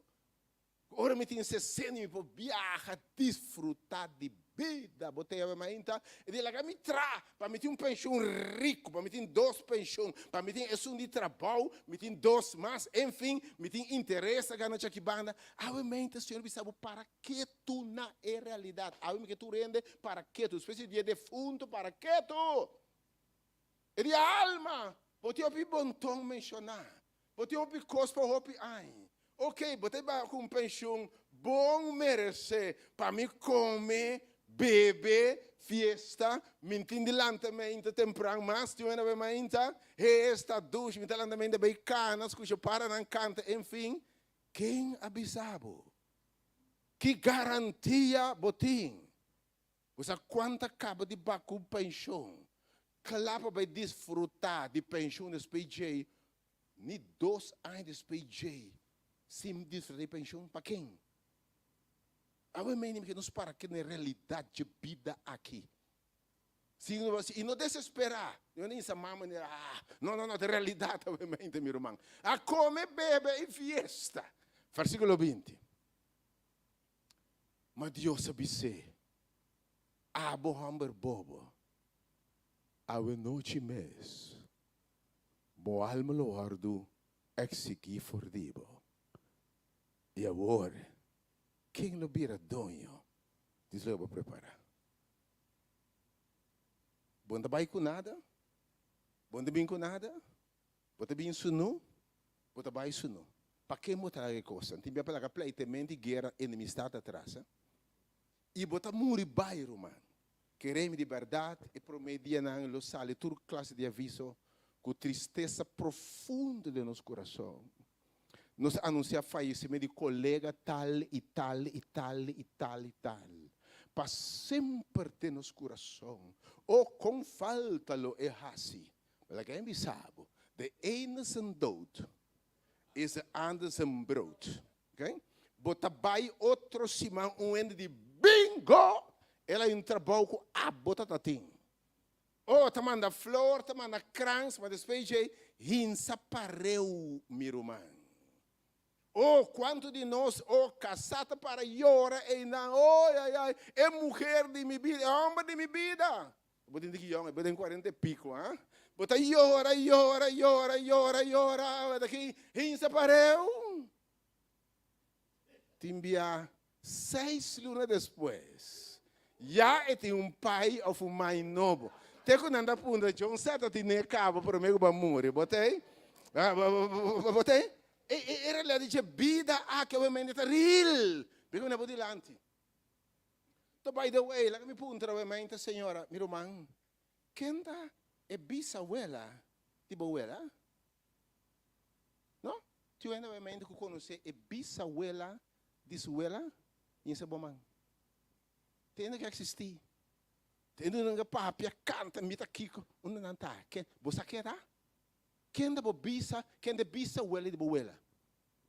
Ora mi tin sesenta mi por biaha disfruta di bida. Bo ta yama mainta e di laga mi tra pa mi tin un penshon riku, pa mi tin dos penshon, pa mi tin esun di trabou, mi tin dos mas, enfin mi tin interes ta gana chaki banda. Awe mainta Señor bisa bo para ketu na e realidat. Awe mi ke tur hende para ketu, despues di dia defunto para ketu. E di alma, bo tin hopi bonton menshoná. Bo tin hopi kos pa hopi aña. Ok, bo ta bai ku un penshun bon meresé pa mi kome, bebe, fiesta. Mi tin di lanta meinta tempran mas tin wena bai mainta. Hesta, dushi, mi ta lanta meinta bai kana, skucha paranan kanta, enfin. Ken a bisa bo? Ki garantia bo tin? Bo sa kuanta kaba di baku penshon kla pa bai disfrutá di penshon despues djei? Ni dos aña despues djei sin disfrutá di penshon? Pa ken? Awe mei ke nos para kende realidat dje bida aki. Si i no desesperá. No ni sa mama ni ah no no no ta realidat awe mente mi ruman. A kome bebe i fiesta. Versíkulo 20. Ma Dios a bis'é, Abo hòmber bobo, awe nochi mes bo alma lo wòrdu eksigí for di bo. I awor, ken lo bira doño di loke bo a prepará? Bo no ta bai ku nada, bo no ta bin ku nada, bo ta bin sunú. Bo ta bai su no. Pa ken bo ta laga e kosnan? Tin bia pa laga pleitemento i guera, enemistat atras. I bo ta muri bai, ruman. Kere mi di bèrdat, e promé dianan lo sali tur klase di aviso ku tristesa profundo den nos kurason. Nos a anunsiá fayesimentu di kolega tal i tal i tal i tal i tal. Pa semper den nos kurason. O kon falta lo e hasi! Laga mi bisa bo, de ene zijn dood is de ander zijn brood. Ok? Bo ta bai otro siman un hende di bingo! El a un trabou ku abo ta ta tin. Oh, ta manda flor, ta manda krans, ma despues dje hinsa pareu, mi ruman. Oh, kuantu di nos, oh, kasá ta para yora einan, oh, ai, ai, e muher di mi bida, e hòmber di mi bida. Bo tin di ki yòn, bo den kuarenta e piko, ha? Bo ta yora, yora, yora, yora, yora, bo ta ki hinsa pareu. Tin bia seis luna despues, ya e tin un pai òf un mai nobo. Te ku nan ta puntra, Djon sa ta tine kaba promé ku bo a muri, bo t'ei? Bo t'ei? E e realidat di dje bida aki obviamente ta real. Biko mi na bo dilanti. To by the way, laga mi puntra we mente señora, mi ruman, ken ta e bisawela di bo wela? No? Tin hende we mente ku konosé e bisawela di su wela? Yinsa bo man. Tin hende ku eksistí. Tin hende ku papia, kanta, mi ta kiko. Unda nan ta? Ken? Bo sa ken ta? Ken ta bo bisa, ken ta bisa wela di bo wela?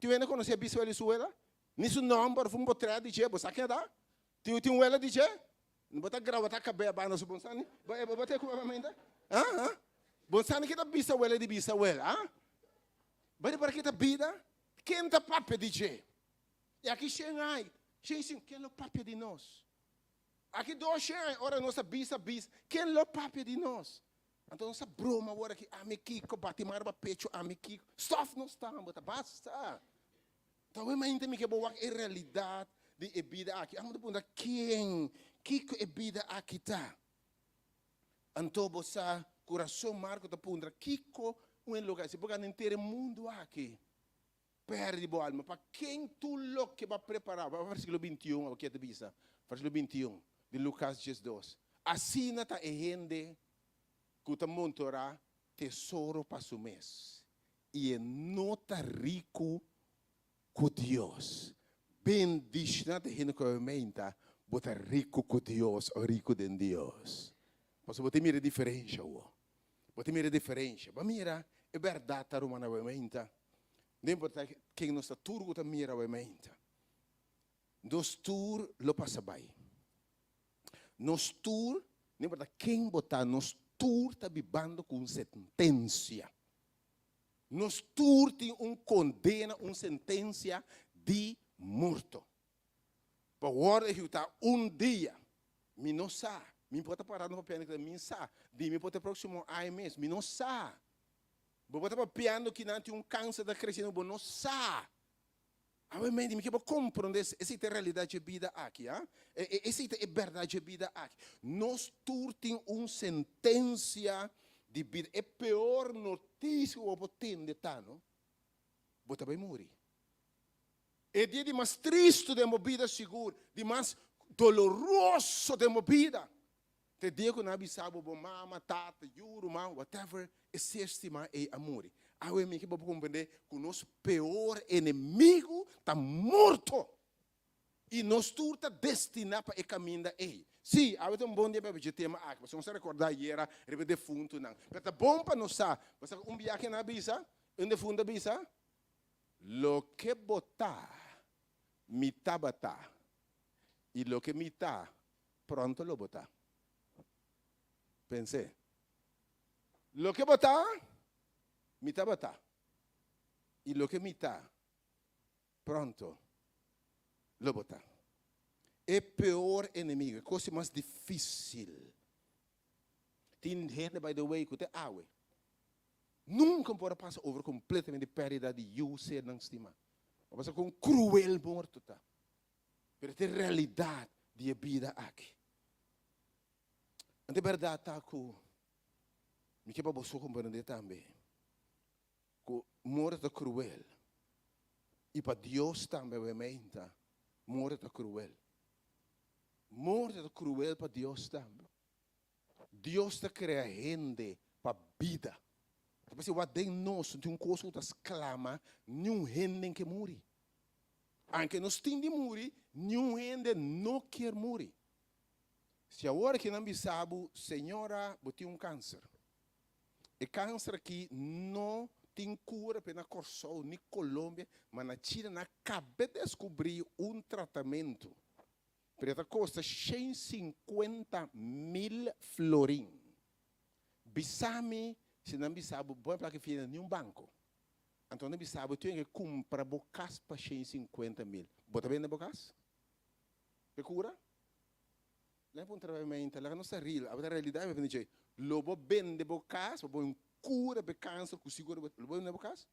Tin wende konosé bisa wela di su wela? Ni su nòmber òf un potrèt di dje, bo sa ken ta? Tin tin wela di dje? Bo ta graba ta kabea banda su bon sani? Bo bo ta ku ainda? Ha ha? Bon sani ke ta bisa wela di bisa wela, ha? Bo ripara ke ta bida? Ken ta papia di dje? I aki shen ai, shen sin, ken lo papia di nos? Aki dos shen ai, ora nos a bisa bisa, ken lo papia di nos? Anto nos ta broma awor aki, ami kiko, bati man riba pecho, ami kiko. Stòf nos ta, bo ta basta. Ta awe mainta mi ke bo wak e realidat di e bida aki. Amo ta puntra ken, kiko e bida aki ta? Anto bo sa ku rason Marko ta puntra kiko un hende lo gana si bo gana henter e mundu aki, pèrdè bo alma. Pa ken tur loke bo a prepará? Bo a versíkulo bintiun, abo kier ta bisa, versíkulo bintiun di Lukas diesdos. Asina ta e hende ku ta montorá tesoro pa su mes, i e no ta riku ku Dios. Bendishoná ta e hende ku a menta bo ta riku ku Dios o riku den Dios. Pasobra bo ta mira e diferensha awor. Bo ta mira e diferensha. Bo a mira e bèrdat ta ruman awe meinta. No importa ken nos ta tur ku ta mira awe meinta. Nos tur lo pasa bai. Nos tur, no importa ken bo ta, nos tur ta bibando ku un sentensia. Nos tur tin un kondena, un sentensia di morto. Pa wòrdu ehekutá un dia. Mi no sa. Mi por ta parando papiando kila, mi sa. Di mi por ta e próksimo aña mes. Mi no sa. Bo por ta papiando kinan tin un kanser ta kresiendo, bo no sa. Awe mente mi ke bo komprondé esei ta e realidat dje bida aki, a. Esei ta e bèrdat dje bida aki. Nos tur tin un sentensia di bida. E peor notisia ku bo por tende ta, no, bo ta bai muri. E dia di mas tristu den bo bida sigur, di mas doloroso den bo bida, ta e dia ku nan a bisa bo, bo mama, tata, yu, ruman, whatever, e ser stimá ei a muri. Awe mi ke bo por komprendé ku nos peor enemigu ta morto. I nos tur ta destiná pa e kaminda ei. Sí, awe ta un bon dia pa papia dje tema aki, pasobra nos ta rekordá ayera riba e defuntunan. Pero ta bon pa nos sa, pasobra un biaha nan a bisa, un defuntu a bisa, Loke bo ta, mi tabata, i loke mi ta, pronto lo bo ta. Pens'é. Loke bo ta, mi tabata, i loke mi ta, pronto lo bo ta. E peor enemigo, e kos di mas difísil. Tin hende, by the way, ku te awe nunka por a pasa over kompletamente di pèrdida di yu sernan stimá. Bo pasa kon kruel morto ta. Pero ta e realidat di e bida aki. Anto e bèrdat ta ku mi ke pa boso komprendé tambe ku morto ta kruel i pa Dios tambe obviamente morto ta kruel. Morto ta kruel pa Dios tambe. Dios ta krea hende pa bida. Ta parse wak den nos no tin un kos ku ta sklama niun hende ke muri. Anke nos tin di muri, niun hende no kier muri. Si awor aki nan bisa bo, señora bo tin un kanser. E kanser aki no tin kura p'e na Kòrsou ni Colombia, ma na China nan a kaba deskubrí un tratamentu. Pero e ta kosta 150 mil florin. Bisa mi si nan bisa bo bo plaka fia na niun banko. Anto nan bisa bo tin ke kumpra bo kas pa 150 mil. Bo ta bende bo kas? Pe kura? Lei puntra bai meinta, laga nos ta real, abo ta realidad mi a dje. Lo bo bende bo kas pa bo kura pe kanser ku sigur lo bo bende bo kas?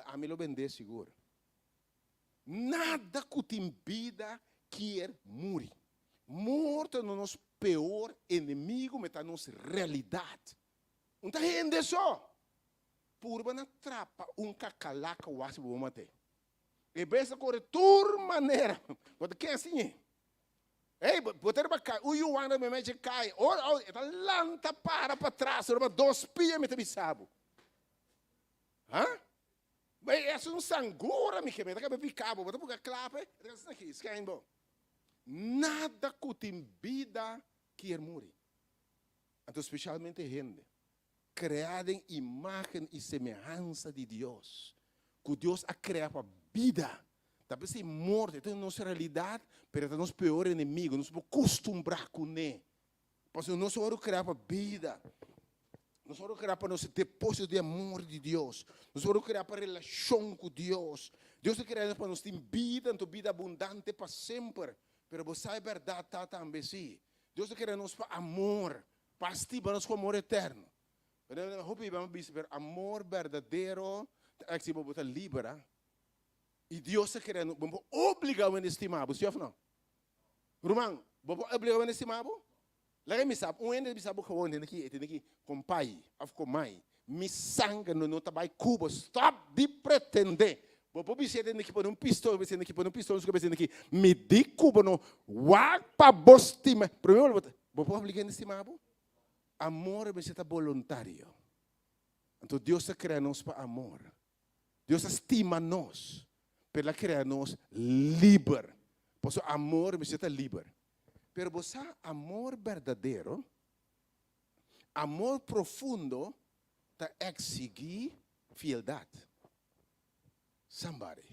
Ami lo bende sigur. Nada ku tin bida kier muri. Morto no nos peor enemigo, me ta nos realidad. Un ta hende so. Purba na trapa un kakalaka wak si bo mate. E bes ta kore tur manera. Bo ta ken siñ'e. Ey, bo ta riba kai, un yuan riba mechi kai. Ora oh, e ta lanta para patras riba dos pia mi ta bisa bo. Ha? Bay es un sangura mi ke mi ta kabe pika bo, bo ta buka klape, e ta kasa aki, skèn bo. Nada ku tin bida kier muri. Anto speshalmente hende. Kreá den imágen i semehansa di Dios, ku Dios a krea pa bida. Ta p'esei morto e ta nos realidat, pero e ta nos peor enemigo. Nos por kustumbrá kuné. Pasobra nos a wòrdu kreá pa bida. Nos a wòrdu kreá pa nos depósito di amor di Dios. Nos a wòrdu kreá pa relashon ku Dios. Dios a krea nos pa nos tin bida, anto bida abundante pa semper. Pero bo sa e bèrdat ta tambe si. Dios a krea nos pa amor, pa stima nos ku amor eterno. Pero hopi bia bo bisa, pero amor berdadero ta eksigi bo bo ta liber. I Dios a krea nos, bo no por obliga un hende stima bo, si òf no? Ruman, bo por obliga un hende stima bo? Laga mi sa, un hende bisa bo gewoon, tende ki, tende ki, kompai òf komai, mi sanger no no ta bai ku bo, stòp di pretendé. Bo por bis'é tende ki pone un pistol, bo bis'é tende ki pone un pistol, bo bis'é tende ki, mi di ku bo no wak pa bo stima. Promé bo ta, bo por obliga hende stima bo? Amor mester ta boluntario. Anto Dios a krea nos pa amor. Dios a stima nos, pero el a krea nos liber. Pasobra amor mester ta liber. Pero bo sa amor berdadero, amor profundo ta eksigí fieldat. Somebody.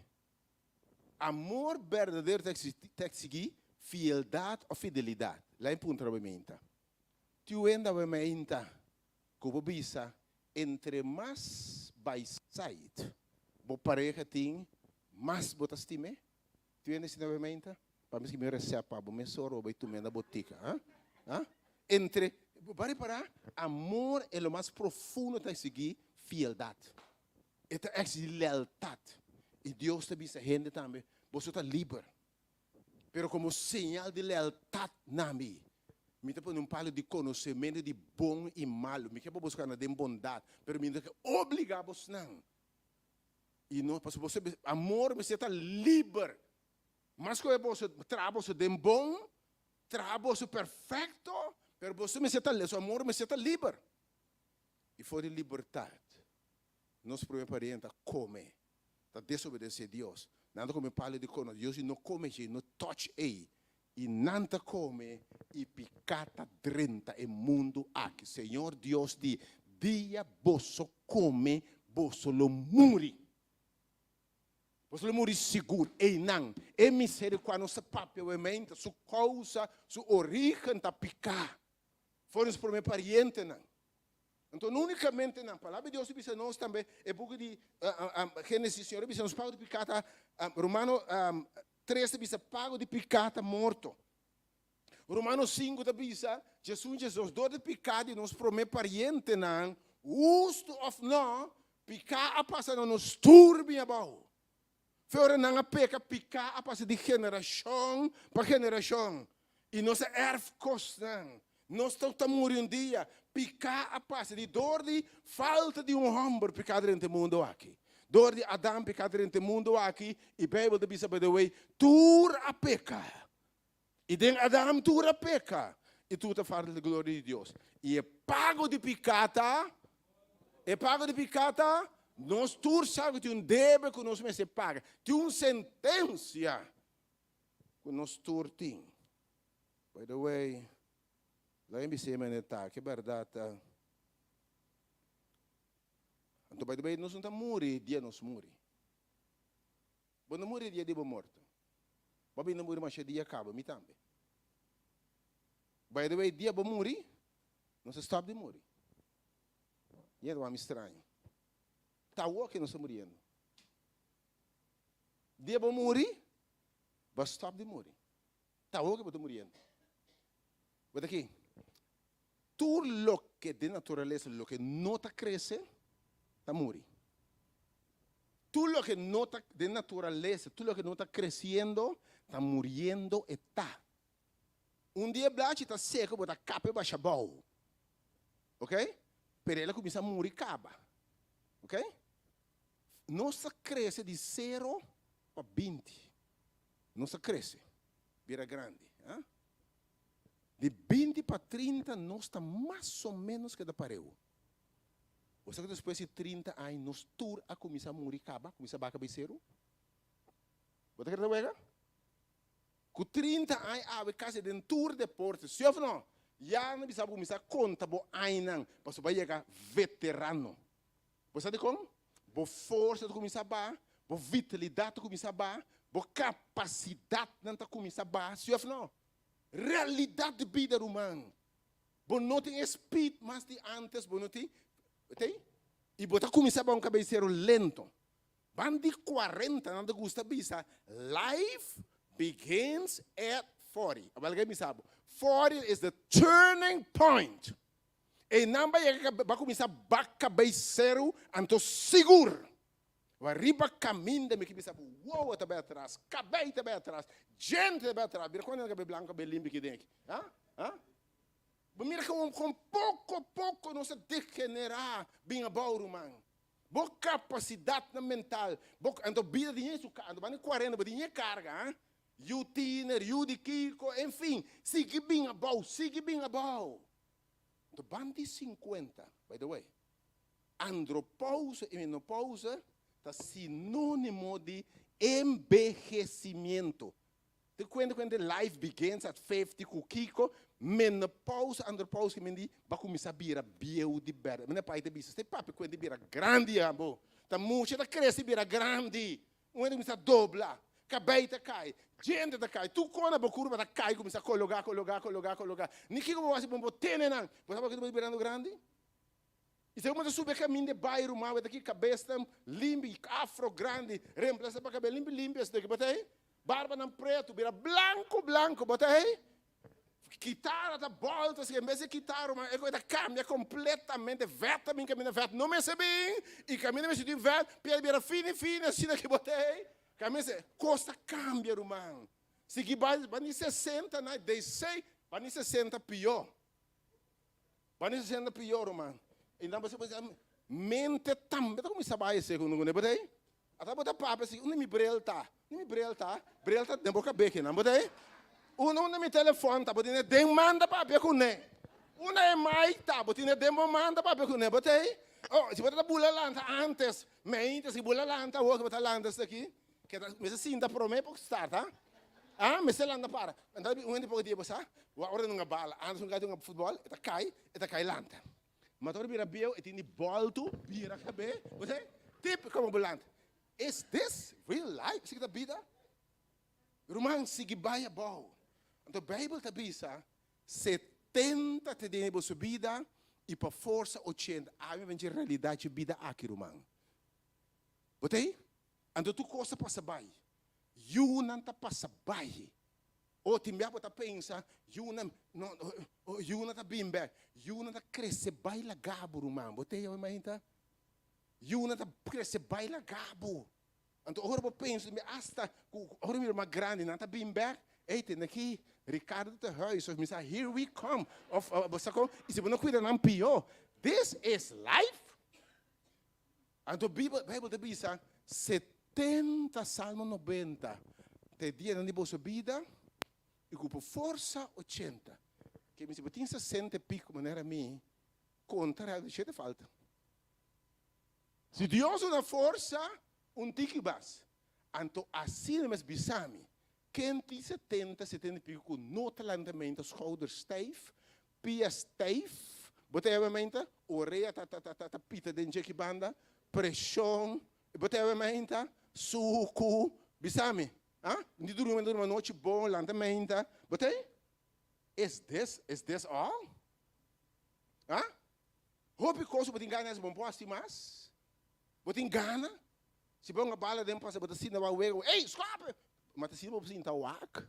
Amor berdadero ta eksigí fieldat òf fidelidat. La'i puntra bo meinta. Tiu hende bo meinta ku bo bisa Entre mas baisait bo pareha tin, mas bo ta stim'é. Tin hende asina obviamente? Pa mi skibi un resèpt pa bo mesora bo bai tum'é na botika. Ha? Ha? Entre, bo a ripará? Amor e lo mas profundo ta eksigí fieldat. E ta eksigí lealtat. I Dios ta bisa hende tambe, boso ta liber. Pero komo señal di lealtat na mi, mi ta pone un palu di konosementu di bon i malu. Mi ke pa boso kana den bondat, pero mi no ta ke obligá bosnan. I no, pasobra boso amor mester ta liber. Mas ku boso traha boso den bon, traha boso perfekto, pero boso mester ta, su amor mester ta liber. I for di libertat, nos promé pariente a kome ta desobedesé Dios. Nan ta kome palu di kono Dios di no kome dje, no touch ei. I nan ta kome i piká ta drenta e mundu aki. Señor Dios di, Dia boso kome, boso lo muri. Boso lo muri sigur. Einan, e miseria kua nos ta papia awe su kousa, su orígen ta piká. For nos promé parientenan. Anto no únikamente nan, Palabra di Dios ta bisa nos tambe, e buki di Génesis, Señor a bisa nos pago di piká ta, Romano tres ta bisa pago di piká ta morto. Romano sinku ta bisa, Djesun djesdos, dor di piká di nos promé parientenan, hustu òf nò, piká a pasa na nos tur bin abou. Fe ora nan a peka, piká a pasa di generashon pa generashon, i nos a èrf kosnan. Nos tok ta muri un dia. Piká a pasa di dor di falta di un hòmber piká drenta e mundu aki. Dor di Adam piká drenta e mundu aki, i Beibel ta bisa by the way, tur a peka. I den Adam tur a peka, i tur ta falta di gloria di Dios. I e pago di piká ta, e pago di piká ta, nos tur sa ku tin un debe ku nos mester paga. Tin un sentensia ku nos tur tin. By the way, laga mi bisa e manera ta, ke bèrdat ta. Anto by the way, nos no ta muri dia nos muri. Bo no muri dia di bo morto. Bo a bini muri masha dia kaba, mi tambe. By the way, dia bo muri, nos a stop di muri. Yendo wak mi straño. Ta awor ke nos ta muriendo. Dia bo muri, bo a stop di muri. Ta awor ke bo ta muriendo. Bo ta aki. Tur loke den naturalesa, loke no ta krese, ta muri. Tur loke no ta den naturalesa, tur loke no ta kresiendo, ta muriendo e ta. Un dia e blachi ta seko, bo ta kap e basha abou. Ok? Pero el a kuminsá muri kaba. Ok? Nos ta krese di sero pa 20. Nos ta krese, bira grandi. Di 20 pa 30 nos ta mas o ménos keda pareu. Bo sa ku despues di 30 aña nos tur a kuminsá muri kaba, kuminsá baka bai seru? Bo ta kere ta wega? Ku 30 aña awe kasi den tur deporte, si òf no? Ya nan bisa bo kuminsá konta bo ainan pasobra bo a yega veterano. Bo sa dikon? Bo forsa ta kuminsá baha, bo vitalidat ta kuminsá baha, bo kapasidatnan ta kuminsá baha, si òf no? Realidat di bida, ruman. Bo no tin e speed mas di antes, bo no tin, tei? I bo ta kuminsá baha un kabesero lento. Ban di 40 nan ta gusta bisa life begins at 40. Awel ke bisa bo, 40 is the turning point. Einan ba yega ba kuminsá bak kabesero anto sigur. Wa riba kaminda mi ke bisa bo wowo ta bai atras, kabei ta bai atras, djente ta bai atras. Mira kon nan kabei blanku kabei limpi ki den aki. Ha? Ha? Bo mira kon kon poko poko nos a degenerá bin abou ruman. Bo kapasidatnan mental, bo anto bida tin su anto banda di kuarenta bo tin e karga ha. Yu tiner, yu di kiko, enfin, sigui bin abou, sigui bin abou. Anto banda di sinkuenta, by the way, andropousa i menopousa ta sinónimo di embehesimiento. Te kuenta kuenta life begins at 50 ku kiko, menopausa, andropausa ki men di ba kuminsá bira bieu di bèrdat. Mene pai ta bisa, stay papia kuenta bira grandi ya bo. Ta mucha ta krese bira grandi. Un hende kuminsá dobla, kabei ta kai, djente ta kai, tur kos na bo kurpa ta kai kuminsá kologá, kologá, kologá, kologá. Ni kiko bo hasi bo no por tene nan. Bo sa pakiko bo ta birando grandi? I segun bo ta subi e kamin di bai ruman, bo ta ki kabesnan limpi, afro grandi, remplasa pa kabel limpi limpi asina ki bo ta ei. Barbanan pretu bira blanku blanku, bo ta ei. Kitara ta bolta asina, en bes di kitara ruman, e koe ta kambia kompletamente, vèt ta bin kaminda vèt no mester bin, i kaminda mester tin vèt, piel bira fini fini asina ki bo ta ei. Kaminda se, kos ta kambia ruman. Sigui bai, bani 60 na desei, bani 60 pió. Bani sesenta pior, ruman. I nan bo sa mente tambe ta kuminsá bai esei ku no bo ta ei. Ata bo ta papia si unda mi bril ta? Unda mi bril ta? Bril ta den bo kabes kinan bo ta ei. Unda unda mi telefòn ta? Bo tene den man ta papia kuné. Unda e mic ta? Bo tene den bo man ta papia kuné bo ta ei. Oh, si bo ta bula lanta antes, meinta si bula lanta awor ke bo ta lanta esaki, ke ta mester sinta promé pa start ha. Ah, mester lanta para. Anto un hende poko dia bo sa, wak ora nunga bala, antes nunga hunga futbòl, e ta kai, e ta kai lanta. Ma ora bira bieu, e tin di bòltu, bira kab'é, bo sa, tip komo bo lanta. Is this real life? Esaki ta bida? Ruman, sigui bai abou. Anto Beibel ta bisa, 70 ta den boso bida i pa forsa 80. Ami a bini dje realidat dje bida aki, ruman. Bo ta ei? Anto tur kos ta pasa bai. Yunan ta pasa bai. O tin bia bo ta pensa, yunan, no, yunan ta bin bek. Yunan ta krese bai laga bo, ruman. Bo te imaginta? Yunan ta krese bai laga bo. Anto ora bo pensa, tin bia asta ku ora mi mas grandi nan ta bin bek, ey tende aki Ricardo ta huis of mi sa here we come of bo sa kon, i si bo no kuida nan pio. This is life? Anto Bijbel ta bisa, 70 Salmo 90 ta e dianan di boso bida i ku por forsa 80. Ke mi si bo tin 60 i piko manera mi, konta realmente shete falta. Si Dios duna forsa, un tiki bas. Anto asina mes bisa mi, ken tin 70, 70 i piko ku no ta lanta menta schouder stijf, Pia stijf, bo ta yawe mainta, orea ta ta ta ta pita den djeki banda, preshon, bo ta yawe mainta, suku, bisa mi, ah, di durmi mi durmi anochi bon, lanta mainta, bo ta ei? Is this, is this all? Ah? Hopi kos bo tin gana hasi, bo no por hasi mas, bo tin gana, si bo hunga bala den pasa bo ta sinta wak wega, ey, stop! Ma ta sinta bo sinta wak.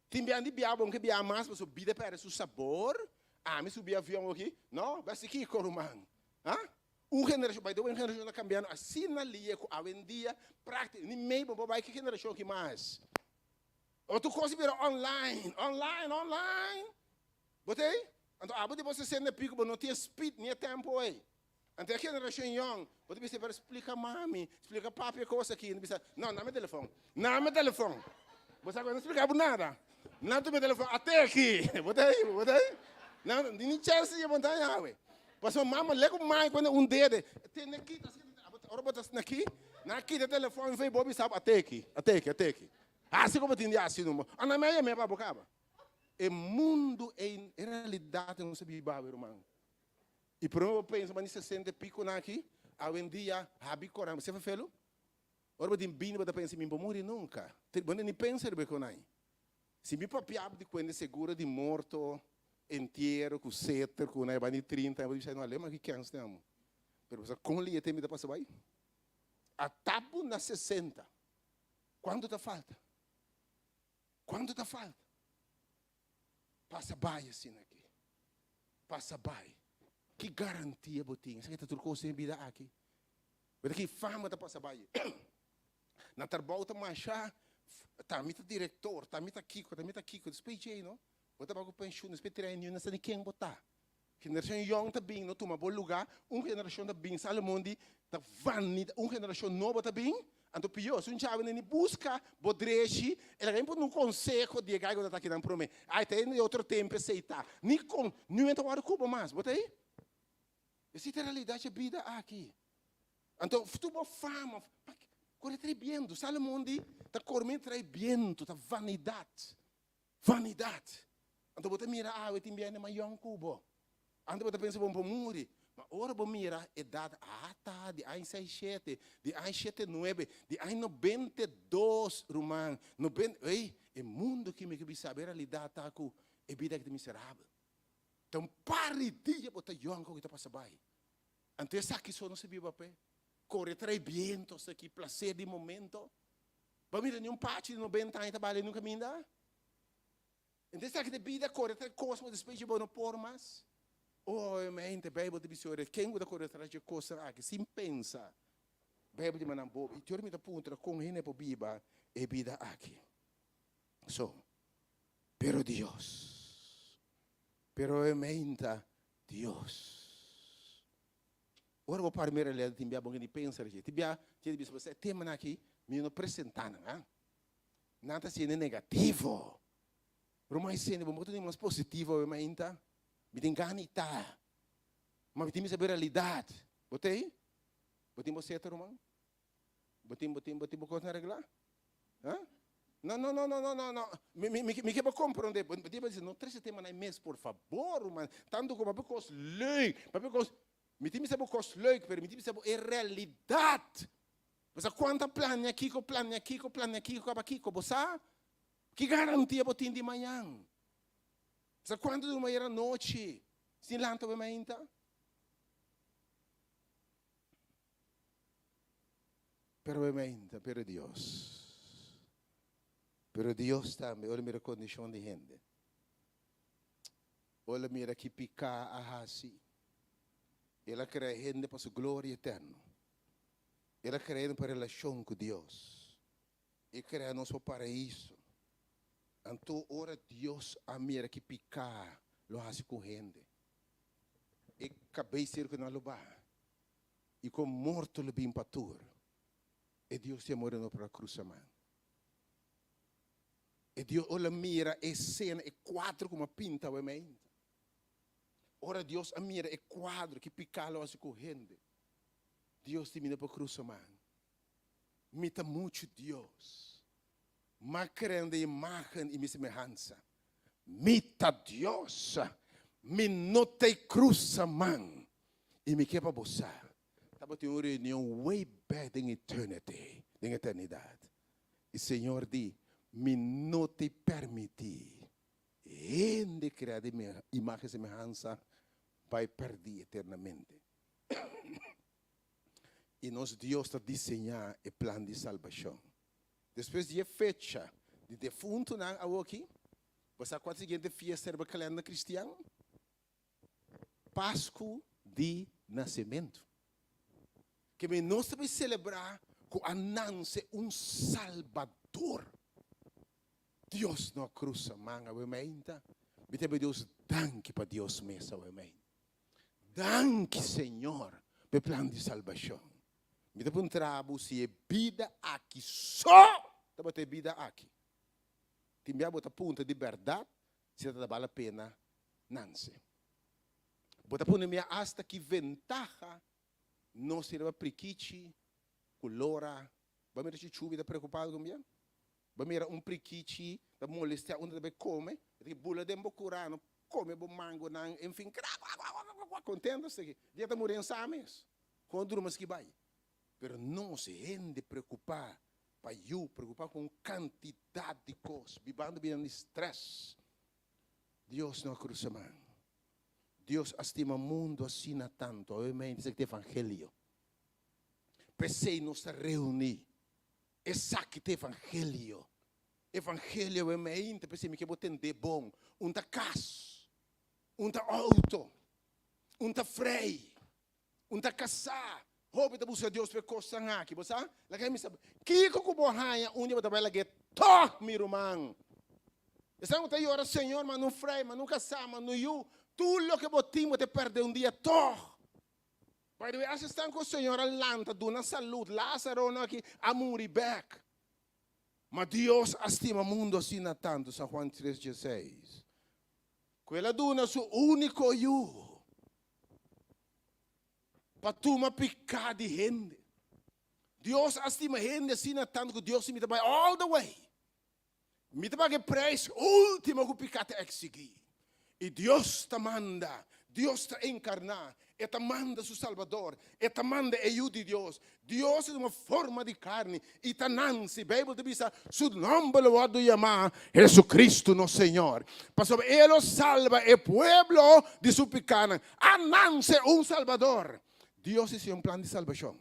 Tin biaha di biaha bo no ke biaha mas pasobra bida perde su sabor. Ami subi avion oki, no, besti kiko ruman? Ha? Un generashon, by the way un generashon ta kambiando asina lie ku awendia prakti ni mei bo por bai ki generashon aki mas. Otro kos a bira online, online, online. Bo ta ei? Anto abo di bo 60 e piko bo no tin e speed ni e tempo ei. Anto e generashon yòn, bo ta bisa pero splika mami, splika papi e kos aki. Nan ta bisa, no, name telefòn, name telefòn. Bo sa ku e no splika bo nada. Nan tuma e telefòn, ate aki. Bo ta ei, bo ta ei. Nan no tin chèns di yega montaña awe. Pasobra mama lek un mai ku un dede, tene aki, ta asina, ora bo ta asina aki, nan a kita e telefòn for bo bisa bo, ate aki, ate aki, ate aki. Hasi ku bo tin di hasi numa. Anto nan a yam'é pa bo kaba. E mundu ei, e realidat ei nos ta biba awe, ruman. I promé bo pensa bo ni sesenta e piko nan aki, awendia habi koran, bo sa fefelu? Ora bo tin bini bo ta pensa mi bo muri nunka. Bo no ni pensa riba e konai. Si mi papia di kuenta seguro di morto, entiero ku seter ku nan e banda di trinta aña bo ta bisa no alema aki kens te amo. Pero bo sa kon lihe tempu ta pasa bai? A tabu na sesenta. Kuantu ta falta? Kuantu ta falta? Pasa bai asina aki. Pasa bai. Ki garantia bo tin? Esaki ta tur kos den e bida aki. Bo ta ki fama ta pasa bai. Na trabou ta masha, ta mi ta direktor, ta mi ta kiko, ta mi ta kiko. Despues djei no, bo ta bai ku penshun, despues trae niun, no sa ni ken bo ta. Generashon yòn ta bin, no tuma bo lugá. Un generashon ta bin, Salomon di, ta vanida. Un generashon nobo ta bin, anto pió, si un djawe no ni buska bo drechi, el a bai pone un konseho di e gai ku ta ta akinan promé. Ai, ta e otro tempu esei ta. Ni kon, niun ta wòrdu ku bo mas. Bo ta ei? Esei ta e realidat dje bida aki. Anto, tur bo fama, kore trae bientu. Salomon di, ta kore trae bientu, ta vanidat. Vanidat! Anto bo ta mira awe tin biaha mas yòn ku bo. Anto bo ta pensa bo por muri. Ma ora bo mira edat ata di aña seis shete, di aña shete nuebe, di aña nobenta e dos, ruman, nobenta, ey, e mundu aki mi ke bisa bo e realidat ta ku e bida aki ta miserabel. Ta un par di dia bo ta yòn ku ta pasa bai. Anto esaki so no sirbi bo p'e. Kore trae biento esaki, plaser di momento. Bo a mira ni un pachi di nobenta aña ta bali nunca minda? Entonces esaki ta bida kore tras kos mas despues bo no por mas. Obviamente Bijbel ta bisa ora ken ku ta kore tras dje kosnan aki sin pensa. Bijbel di manan bobo. I te ora mi ta puntra kon hende por biba e bida aki. So, pero Dios, pero obviamente Dios. Ora bo para mira realidad tin bia bo di pensa riba dje. Tin bia tin di bisa bo e temanan aki mi no presenta nan ha. Nan ta siendo negativo. Ruman e siendo bo no por ta mas positivo awe mainta. Mi tin gana i ta. Ma mi tin bisa bo e realidad. Bo ta ei? Bo tin bo seta ruman? Bo tin bo tin bo tin bo kosnan regla? Ha? No no no no no no no. Mi mi mi ke bo kompronde. Bo tin bo bisa no trese tema na e mes por fabor ruman. Tantu ku papia kos leuk, papia kos mi tin bisa bo kos leuk pero mi tin bisa bo e realidat. Bo sa kuanta plania kiko plania kiko plania kiko kaba kiko bo sa? Ki garantia bo tin di mañan? Bo sa kuantu durmi ayer anochi sin lanta bo mainta? Pero e meinta, pero Dios. Pero Dios tambe, ora mira kondishon di hende. Ora mira ki piká a hasi. El a krea hende pa su gloria eterno. El a krea hende pa relashon ku Dios. E krea nos pa paraiso. Anto ora Dios a mira ki piká lo hasi ku hende, e kabes ser ku nan lo baha. I kon morto lo bin pa tur. E Dios di amor no por a krusa man. E Dios ora mira e esena, e kuadro ku a pinta awe mainta. Ora Dios a mira e kuadro ki piká lo hasi ku hende, Dios di mi no por krusa man. Mi ta muchu Dios. M'a krea den imágen i mi semehansa. Mi ta Dios. Mi no ta e krusa man. I mi ke pa bo sa, tabatin un reunion way back den eternity, den eternidat. I Señor di, Mi no ta permití hende krea den mi imágen i semehansa bai pèrdí eternamente. I nos Dios ta diseñá e plan di salbashon. Despues di e fecha di defuntunan awoki, bo sa kua ta siguiente fiesta riba kalènder kristian? Pasku di Nasementu. Ke men nos ta bai selebrá ku a nanse un Salbador. Dios no a krusa man awe meinta. Mi ta bai Dios danki pa Dios mes awe meinta. Danki Señor pa e plan di salbashon. Mi ta puntra bo si e bida aki so tabata e bida aki. Tin bia bo ta puntra di bèrdat si ta bal la pena nanse. Bo ta pone mi hasta ki ventaha nos tin riba prikichi ku lora. Bo a mira chuchubi ta preokupado ku mi bia? Bo mira un prikichi ta molestia unda ta bay come, e ta ki bula den bo cura, no come bo mangonan, enfin, kra kwa kwa kwa kwa kwa, contento esaki. Dia ta muri en sa mes, con duro mas ki bay. Pero nos hende preocupa pa yu, preocupa cu un cantidad di cos, bibando bida di stress. Dios no a crusa man. Dios a stima mundo asina tanto, awe mente esaki ta evangelio. P'esei nos ta reuní. Esaki ta evangelio. Evangelio awe mente, p'esei mi ke bo tendé bon. Un ta kas, un ta outo, un ta frei, un ta kasá. Hopi ta buska Dios pa e kosnan aki. Bo sa? Laga mi sa, kiko ku bo haña un dia bo ta bai lag'é tòg, mi ruman. Esnan ku ta yora, Señor, manda un frei, manda un kasá, manda un yu. Tur loke bo tin bo ta pèrdè un dia tòg. By the way, as esnan ku Señor a lanta duna salud, Lázaro no aki a muri bek. Ma Dios a stima mundu asina tantu, San Juan tres dieseis, ku El a duna su úniko Yu pa tuma piká di hende. Dios a stima hende asina tantu ku Dios si mi ta bai all the way. Mi ta paga e prijs ultimo ku piká ta eksigí. I Dios ta manda, Dios ta enkarná, E ta manda su Salbador, E ta manda e Yu di Dios. Dios a tuma forma di karni i ta nansi. Beibel ta bisa, Su nòmber lo wòrdu yamá Hesukristu nos Señor, pasobra E lo salba e pueblo di su pikánan. A nanse un Salbador. Dios hasi un plan di salbashon.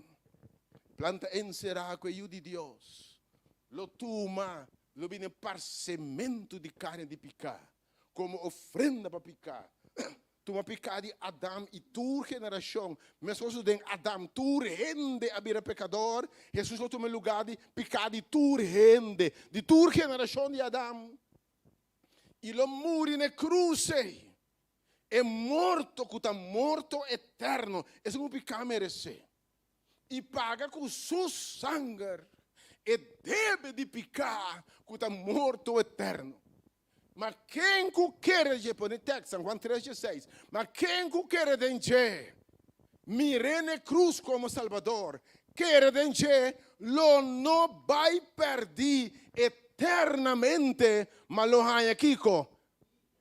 Plan ta enserá ku e Yu di Dios lo tuma, lo bini parsementu di karni di piká komo ofrenda pa piká. Tuma piká di Adam i tur generashon. Meskos ku den Adam tur hende a bira pekador, Hesus lo tuma e lugá di piká di tur hende, di tur generashon di Adam, i lo muri na e krus ei. E morto ku ta morto eterno, esun ku piká meresé. I paga ku su sanger e debe di piká ku ta morto eterno. Ma ken ku kere dje, pone tekst, San Juan tres dieseis, ma ken ku kere den dje, mir'é n'e krus komo Salbador, kere den dje, lo no bai pèrdí eternamente, ma lo haña kiko?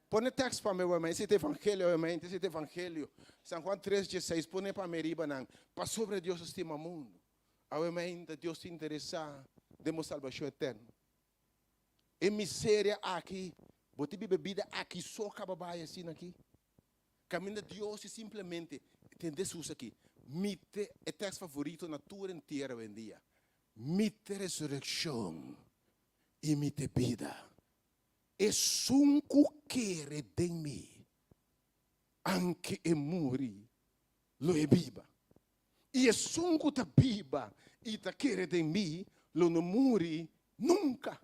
Pone tekst pa mi wèmen, esei ta evangelio wèmen, esei ta evangelio. San Juan tres dieseis, pone pa mi riba nan. Pasobra Dios a stima mundu. Awe mainta Dios ta interesá den bo salbashon eterno. E miseria aki, bo ta biba e bida aki so kaba bai asina aki. Kaminda Dios i simplemente, tende Hesus aki, mi ta e tekst favorito na tur entiero awendia, Mi ta resurekshon i mi ta bida. Esun ku kere den mi, anke e muri, lo e biba. I esun ku ta biba i ta kere den mi, lo no muri nunka.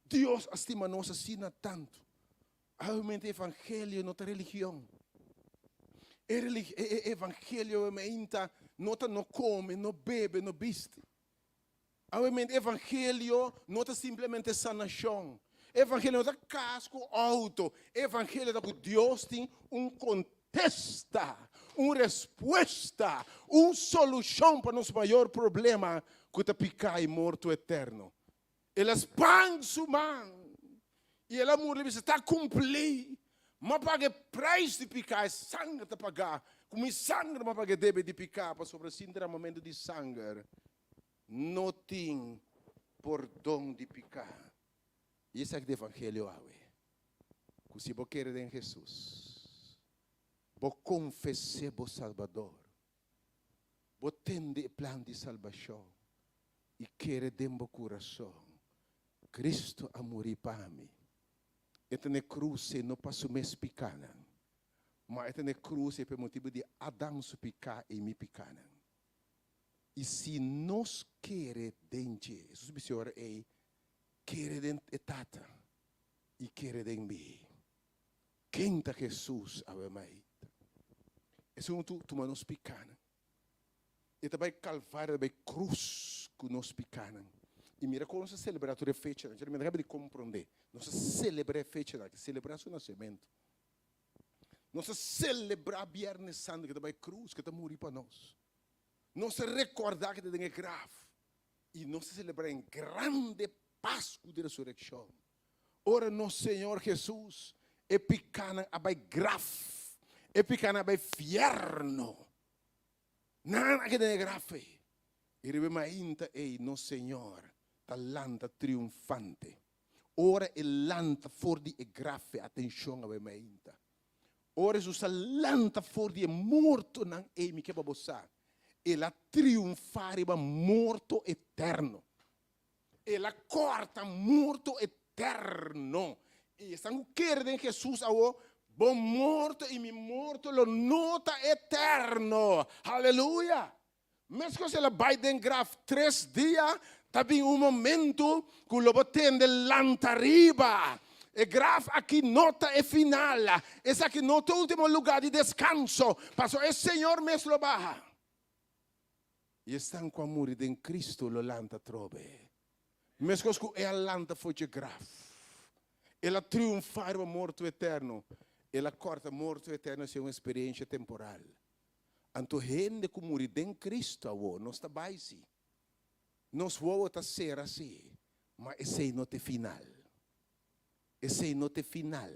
Dios a stima nos asina tantu. Obviamente evangelio no ta religion. E evangelio obviamente no ta no kome, no bebe, no bisti. Obviamente evangelio no ta simplemente sanashon. Evangelio no ta kas ku outo. Evangelio ta ku Dios tin un kontesta, un respuesta, un solushon pa nos mayor problema ku ta piká i morto eterno. El a span su man i el a muri i bisa, Ta kumplí! M'a paga e preis di piká, e sanger ta pagá. Ku mi sanger m'a paga e debe di piká, pasobra sin dramamentu di sanger No tin pordon di piká. I esaki ta evangelio awe, ku si bo kere den Hesus, bo konfes'é bo Salbador, bo tende e plan di salbashon i kere den bo kurason, Kristu a muri pa mi. E ta na e krus ei no pa su mes pikánan, ma e ta na e krus ei pa e motibu di Adam su piká i mi pikánan. I si nos kere den dje, Hesus bisa e ora ei, Kere den e Tata i kere den mi. Ken ta Hesus awe maita? Esun ku tuma nos pikánan. E ta bai Kalvario, e ta bai krus ku nos pikánan. I mira kon nos ta selebrá tur e fechanan. Mi ta kaba di komprondé. Nos ta selebrá e fechanan aki, selebrá su nasementu. Nos ta selebrá Bièrnè Santu ku ta bai krus, ku ta muri pa nos. Nos ta rekordá ku ta den e graf. I nos ta selebrá en grande. Pasku di Resurekshon, ora nos Señor Hesus e pikanan a bai graf, e pikanan a bai fièrnu. Nan a keda den e graf ei. I riba e mainta ei nos Señor ta lanta triunfante. Ora e lanta for di e graf ei, atenshon awe mainta, ora Hesus a lanta for di e mortonan ei, mi ke pa bo sa, el a triunfá riba morto eterno. El a kòrta morto eterno. I esnan ku kere den Hesus awor, bo morto i mi morto lo no ta eterno. Haleluya! Meskos el a bai den graf tres dia, ta bin un momentu ku lo bo tende lanta riba. E graf aki no ta e final. Esaki no ta e ultimo lugá di deskanso, pasobra e Señor mes lo baha. I esnan ku a muri den Kristu lo lanta atrobe. Meskos ku E a lanta for dje graf, El a triunfá riba morto eterno. El a kòrta morto eterno sea un eksperensha temporal. Anto hende ku muri den Kristu awor, nos ta bai sí. Nos wowo ta sera sí, ma esei no ta e final. Esei no ta e final.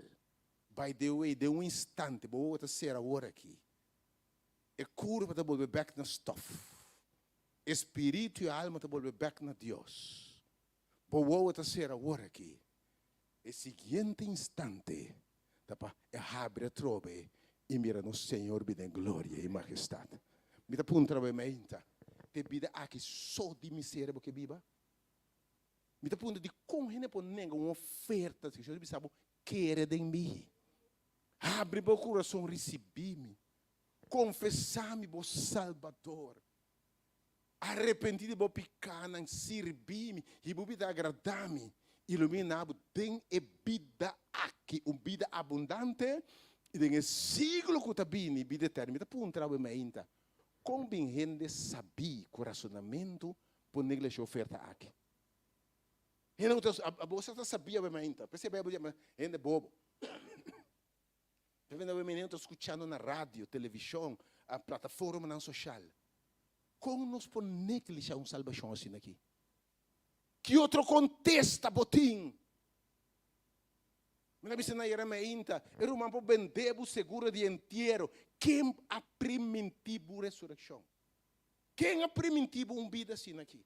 By the way, den un instante bo wowo ta sera awor aki. E kurpa ta bolbe bèk na stòf. E spiritu i alma ta bolbe bèk na Dios. Bo wowo ta sera awor aki. E siguiente instante ta pa e habri atrobe i mira nos Señor bini den gloria i magestat. Mi ta puntra bo e meinta, Ta e bida aki so di miseria bo ke biba? Mi ta puntra dikon hende por nenga un oferta si Señor bisa bo, Kere den mi. Habri bo kurason risibí mi. Konfesá mi bo Salbador. Arepentí di bo pikánan, sirbí mi i bo bida agradá mi. Iluminá bo den e bida aki, un bida abundante, i den e siglo ku ta bini, bida eterno. Mi ta puntra bo e mainta, kon bin hende sabí ku rasonamentu por neglishá e oferta aki? Hende ku ta, abo sa ta sabí awe mainta, p'esei Beibel yama hende bobo. P'e awe mainta ta skuchando na radio, televishon, plataformanan soshal. Kon nos por neglishá un salbashon asina aki? Ki otro kontesta bo tin? Mi ta bisa na yera mainta, e ruman por bende bo seguro di entiero. Ken a primintí bo resurekshon? Ken a primintí bo un bida asina aki?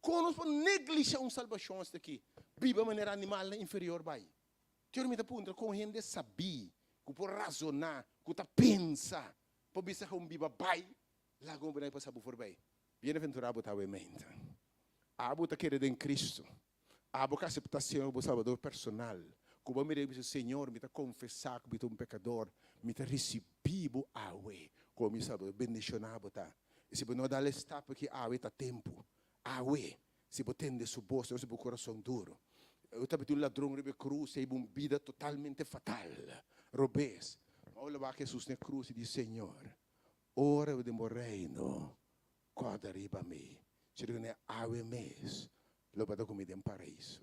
Kon nos por neglishá un salbashon asta aki? Biba manera animalnan inferior bai. Kier mi ta puntra kon hende sabí, ku por razoná, ku ta pensa, por bisa ku un biba bai, laga un bira pasa bo forbei. Bienaventurá bo ta awe mente. Abo ta kere den Kristu. Abo ku aseptá Señor bo Salbador personal. Ku bo a mira i bisa, Señor, mi ta konfesá ku mi ta un pekador. Mi ta risibí bo awe komo mi Salbador. Bendishoná bo ta. I si bo no a dal e stap aki awe, ta tempu. Awe, si bo tende su bos, no hasi bo kurason duru. E tabatin un ladron riba e krus, e hiba un bida totalmente fatal, robes. Ma ora wak Hesus na e krus, e di, Señor, ora bo den bo reino, kòrda riba mi. Si riba ne awe mes, lo bo ta ku mi den Paraiso.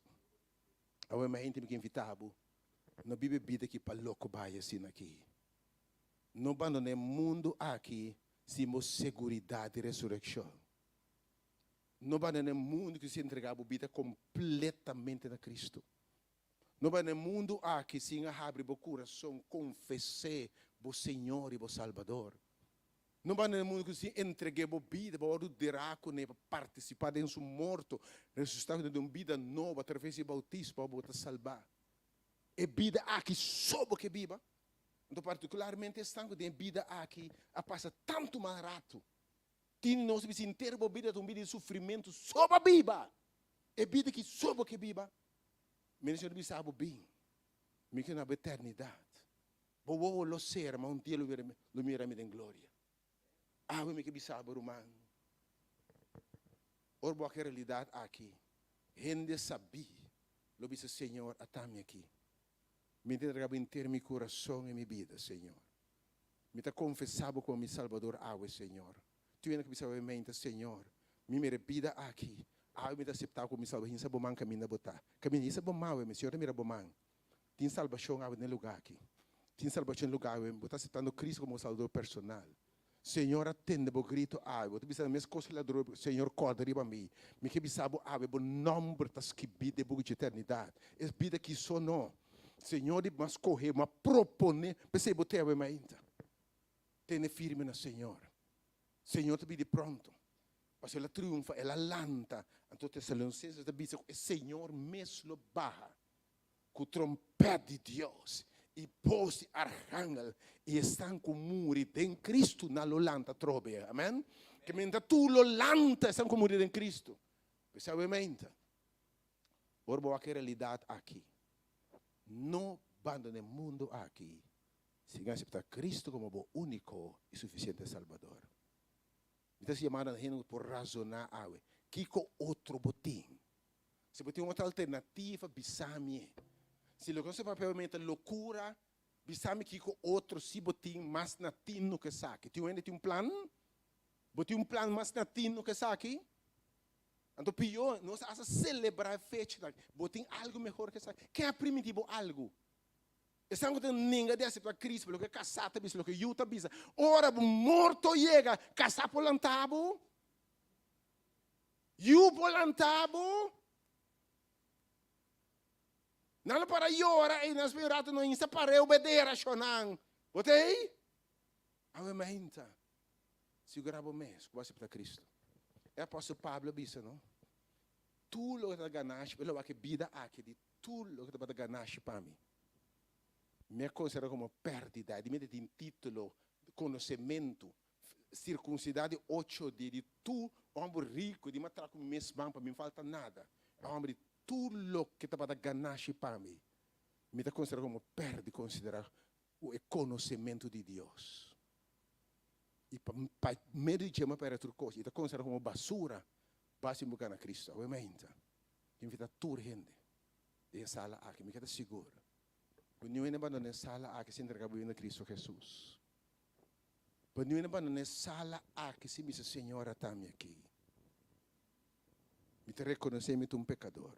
Awe mi hende mi ke invitá bo, no biba e bida aki pa loko bai asina aki. No bandoná e mundu aki sin bo seguridat di resurekshon. No banda na e mundu ki si entregá bo bida kompletamente na Kristu. No banda na e mundu aki sin a habri bo kurason konfes'é bo Señor i bo Salbador. No banda na e mundu ki sin entreg'é bo bida pa wòrdu derá kuné pa partisipá den su morto, resusitá kuné den un bida nobo atraves di e boutismo pa bo ta salbá. E bida aki so bo ke biba. Anto partikularmente esnan ku den e bida aki a pasa tantu mal ratu. Tin nos bisa henter bo bida ta un bida di sufrimentu so bo biba e bida ki so bo ke biba. Mi Señor bisa bo bin, mi ke na bo eternidat. Bo wowo lo sera, ma un dia lo mira lo mira mi den gloria. Awe mi ke bisa bo ruman, ora bo wak e realidat aki, hende sabí lo bisa Señor ata mi aki. Mi ta entrega bo henter mi kurason i mi bida, Señor. Mi ta konfesá bo komo mi Salbador awe, Señor. Tur hende ku bisa awe meinta, Señor, mi mira e bida aki, awe mi ta aseptá bo komo mi Salbador. Hinsa bo man kaminda bo ta. Kaminda, hinsa bo man awe, mi Señor ta mira bo man. Tin salbashon awe den e lugá aki. Tin salbashon den e lugá awe. Bo ta aseptando Cristo komo bo Salbador personal. Señor a tende bo grito awe. Bo ta bisa mes kos ku ladron, Señor kòrda riba mi. Mi ke bisa bo awe, bo nòmber ta skibí den buki dje eternidat. Es bida aki so no. Señor di mas skohe, bo a proponé, p'esei bo te awe mainta. Tene firme na Señor. Señor ta bini pronto. Pasobra el a triunfa, el a lanta. Anto Tesalonicenses ta bisa ku e Señor mes lo baha ku trompèt di Dios i bos di arhangel, i esnan ku muri den Kristu nan lo lanta atrobe. Amèn. Ke menta tur lo lanta esnan ku muri den Kristu. P'esei awe menta, ora bo wak e realidat aki, no bandoná e mundu aki sin aseptá Kristu komo bo úniko i sufisiente Salbador. Mi ta yama nan hende ku por razoná awe, kiko otro bo tin? Si bo tin otro alternativa, bisa mi e. Si loke nos ta papia awor ta lokura, bisa mi kiko otro si bo tin mas na tinu ku esaki. Tin un hende tin un plan? Bo tin un plan mas na tinu ku esaki? Anto pió, nos a hasta selebrá e fechanan. Bo tin algu mehor ku esaki? Ken a primintí bo algu? Esnan ku ta nenga di aseptá Cristo, loke kasá ta bisa, loke yu ta bisa, ora bo morto yega, kasá por lantá bo? Yu por lantá bo? Nan lo para yora ei, nan spera un rato, no insta pareu bedera shonnan. Bo ta ei? Awe mainta, sigurá bo mes ku bo aseptá Cristo. E apòstel Pablo a bisa, no? Tur loke ta ganashi, el a wak e bida aki di Tur loke tabata ganashi pa mi, mi a konsiderá komo pèrdida. Di mi ta tin título, konosementu, sirkunsidá di ocho dia, di tur hòmber riku, di mi a traha ku mi mes man pa mi no falta nada. E hòmber di tur loke tabata ganashi pa mi, mi ta konsiderá komo pèrdida konsiderá ku e konosementu di Dios. I pa pa medio di dje mi a pèrdè tur kos, i ta konsiderá komo basura basta mi por gana Kristu. Awe mainta. Invita tur hende den e sala aki. Mi ke ta sigur ku niun hende bandona e sala aki sin entrega bo bida na Kristu Hesus. Pa niun hende bandona e sala aki sin bisa, Señor, ata mi aki. Mi ta rekonosé mi ta un pekador.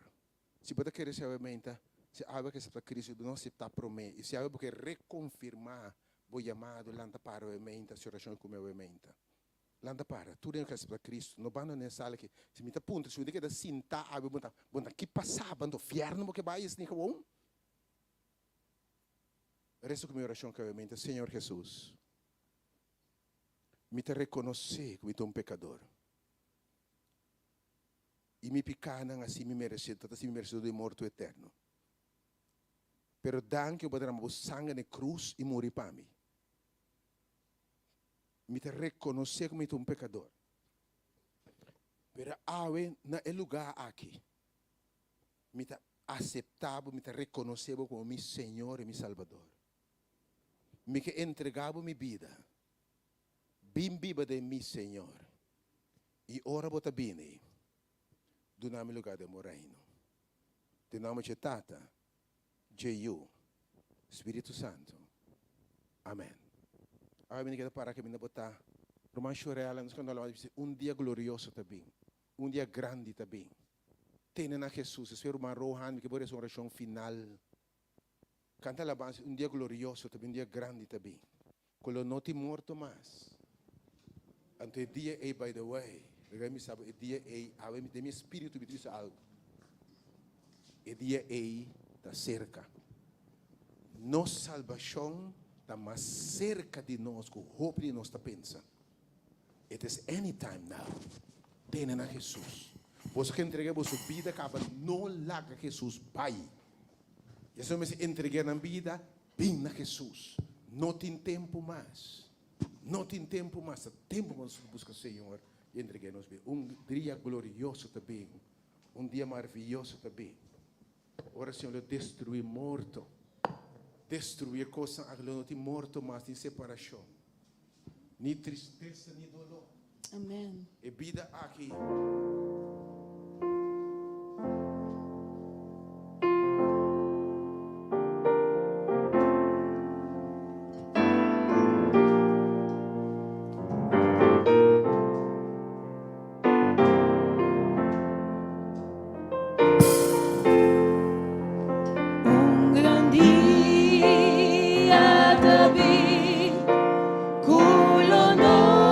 Si bo ta kere si awe meinta, si awe ke asepta Kristu, bo no asepta promé. I si awe bo ke rekonfirmá bo yamado, lanta para awe meinta, hasi orashon ku mi awe meinta. Lanta para, tur den asepta Cristo, no bandona e sala aki. Si mi ta puntra, si bo ta keda sinta awe, bo ta, bo ta ki pasa bo? Anto fierno bo ke bai esni gewoon? Resa ku mi oracion kabemente, Señor Jesus, mi ta reconoce ku mi ta un pecador. I mi picanan a si mi merece, ta si mi merecedor di morto eterno. Pero danki ku bo a derama bo sanger na e cruz i muri pa mi. Mi ta rekonosé ku mi ta un pekador. Pero awe na e lugá aki, mi ta aseptá bo, mi ta rekonosé bo komo mi Señor i mi Salbador. Mi ke entregá bo mi bida. Bin biba den mi, Señor. I ora bo ta bini, duna mi lugá den bo Reino. Den nòmber dje Tata, dje Yu, Spiritu Santu. Amen. Awe mi keda para kaminda bo ta. Ruman Shorella, nos kanta alabá di un dia glorioso ta bin. Un dia grandi ta bin. Tene na Jesus. Esei ruman Rohan, mi ke bo resa un orashon final. Kanta alabansa, un dia glorioso ta bin, un dia grandi ta bin. Ku lo no tin morto mas. Anto e dia ei, by the way, laga mi sa bo, e dia ei, awe mi den mi espíritu mi ta bisa algu. E dia ei ta serka. Nos salbashon ta mas serka di nos ku hopi di nos ta pensa. It is anytime now. Tene na Hesus. Boso ke entrega boso bida kaba, no laga Hesus bai. Esnan mester entrega nan bida Bin na Hesus. No tin tempu mas. No tin tempu mas. Ta tempu pa nos buska Señor i entreg'é nos bida. Un dia glorioso ta bin. Un dia maraviyoso ta bin. Ora Señor lo destruí morto. Destruí e kosnan aki. Lo no tin morto mas, ni separashon, ni tristesa, ni doló. Amen. E bida aki. Un gran dia ta bin. Ku lo no.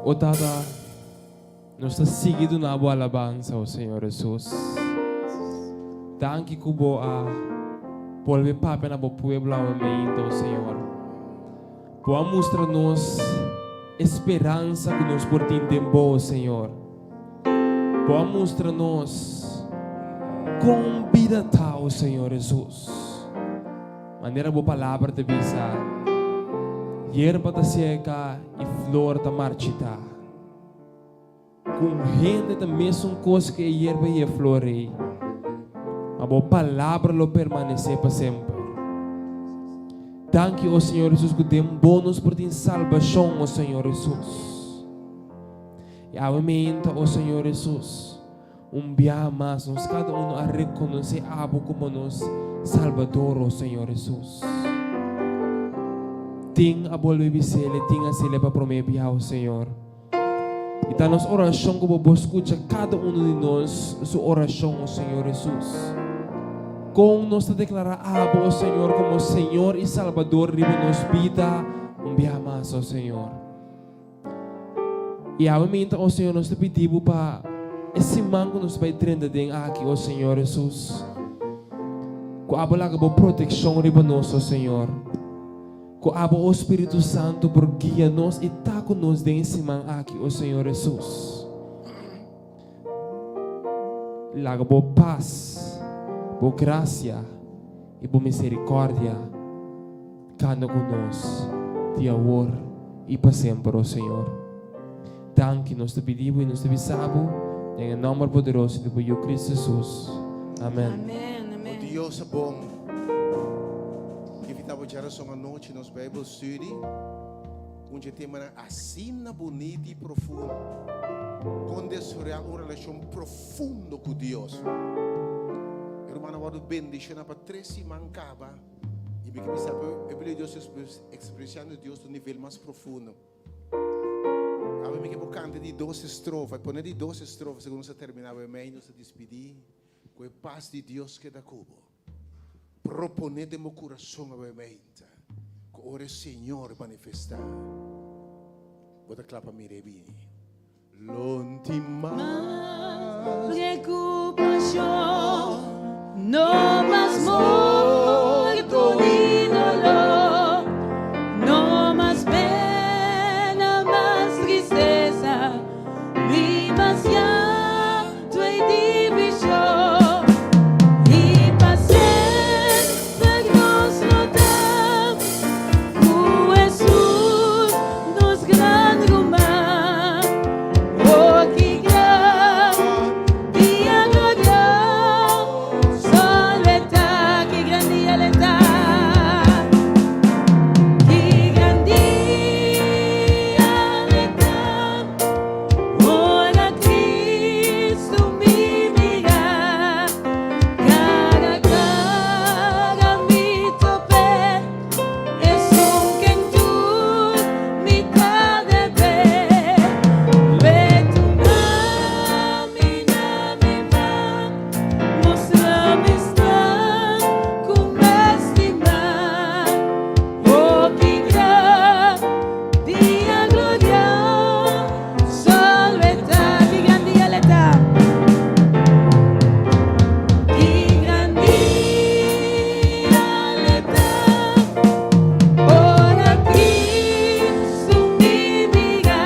O Tata, nos ta sigui duna Bo alabansa, o Señor Hesus. Danki ku Bo a bolbe papia na Bo pueblo awe meinta, o Señor. Bo a mustra nos e speransa ku nos por tin den Bo, o Señor. Bo a mustra nos kon bida ta, o Señor Hesus. Manera Bo Palabra ta bisa, Yerba ta seka i flor ta marchitá. Ku un hende ta mesun kos ku e yerba i e flor ei, ma Bo Palabra lo permanesé pa semper. Danki, o Señor Hesus, ku den Bo nos por tin salbashon, o Señor Hesus. I awe meinta, o Señor Hesus, Un biaha mas nos kada uno a rekonosé abo komo nos Salbador, o Señor Hesus. Tin a bolbe bis'El i tin a hasi'El pa promé biaha, o Señor. I ta nos orashon ku bo por skucha kada uno di nos su orashon, o Señor Hesus. Kon nos ta deklará abo, o Señor, komo Señor i Salbador riba nos bida un biaha mas, o Señor. I awe minta, o Señor, nos ta pidi Bo pa e siman ku nos bai drenta den aki, o Señor Hesus, ku Abo laga Bo protekshon riba nos, o Señor. Ku Abo, o Spiritu Santu, por guia nos i ta ku nos den e siman aki, o Señor Hesus. Laga Bo pas, Bo grasia i Bo miserikòrdia Kanda ku nos di awor i pa semper, o Señor. Danki nos ta pidi Bo i nos ta bisa Bo den e nòmber poderoso di Bo Yu Cristo Jesus. Amen. Amen, O amen. Dios a bon. Invita bo djarason anochi nos Bijbel study. Un dje temanan asina bunita i profundo. Kon desaroyá un relashon profundo ku Dios. E rumannan wòrdu bendishoná pa tres siman kaba. I mi ke bisa bo, e beliu Dios ekspresiando Dios na un nivel mas profundo. Awe mi ke bo kanta di dos estrofa, pone di dos estrofa segun nos a termina awe mei, nos ta dispidi ku e pas di Dios keda ku bo. Propone den bo kurason awe meinta ku ora e Señor manifesta, bo ta kla pa mira e bini. Lo tin mas preocupacion, no mas morto ni dolor, no mas pena, mas tristeza, ni mas llanto y division. Y pa semper nos lo ta cu Hesus. Nos gran ruman, oh ki gran dia glorioso lo ta, ki gran dia lo ta, ki gran dia lo ta, ora Cristo mi mira, cara a cara mi tope. Esun ken tur mi ta debe. Lo e tuma mi na mi man, mustra mi esnan ku mi stima. Oh, ki gran dia glorioso lo e ta, ki gran dia lo e ta. Ki gran dia lo e ta, ora Cristo mi mira,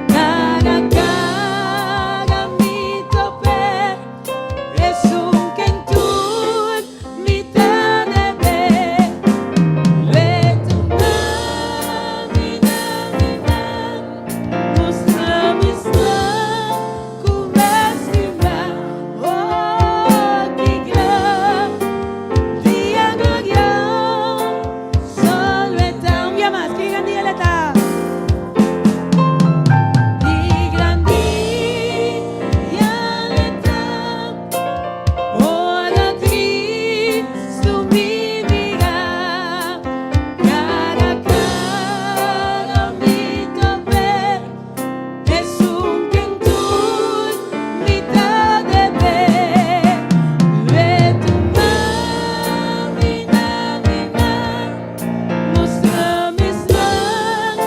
cara a cara mi tope, esun ken tur mi ta debe. Lo e tuma mi na mi man, mustra mi esnan ku mi stima. Oh, ki gran dia glorioso lo e ta. Un bia mas, ki gran dia lo e ta. Ki gran dia lo e ta. Ora Cristo mi mira, cara a cara mi tope, esun ken tur mi ta debe. Lo e tuma mi na mi man, mustra mi esnan.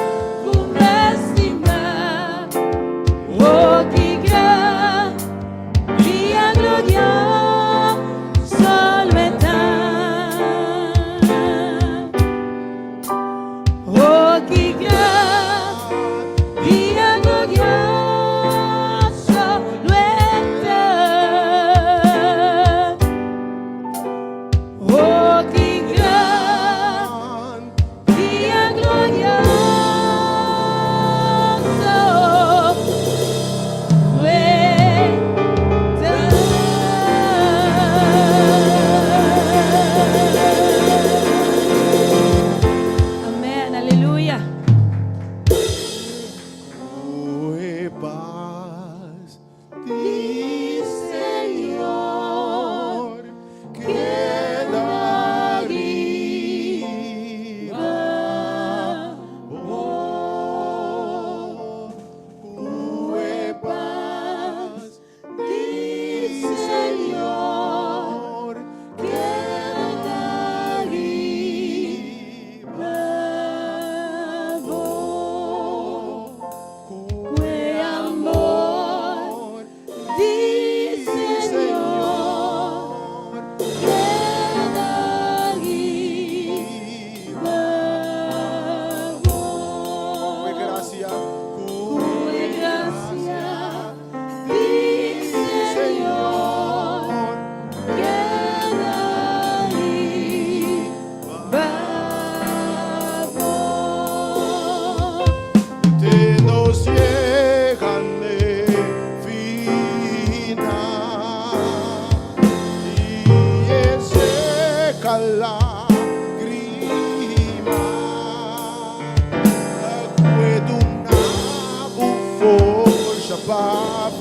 Pa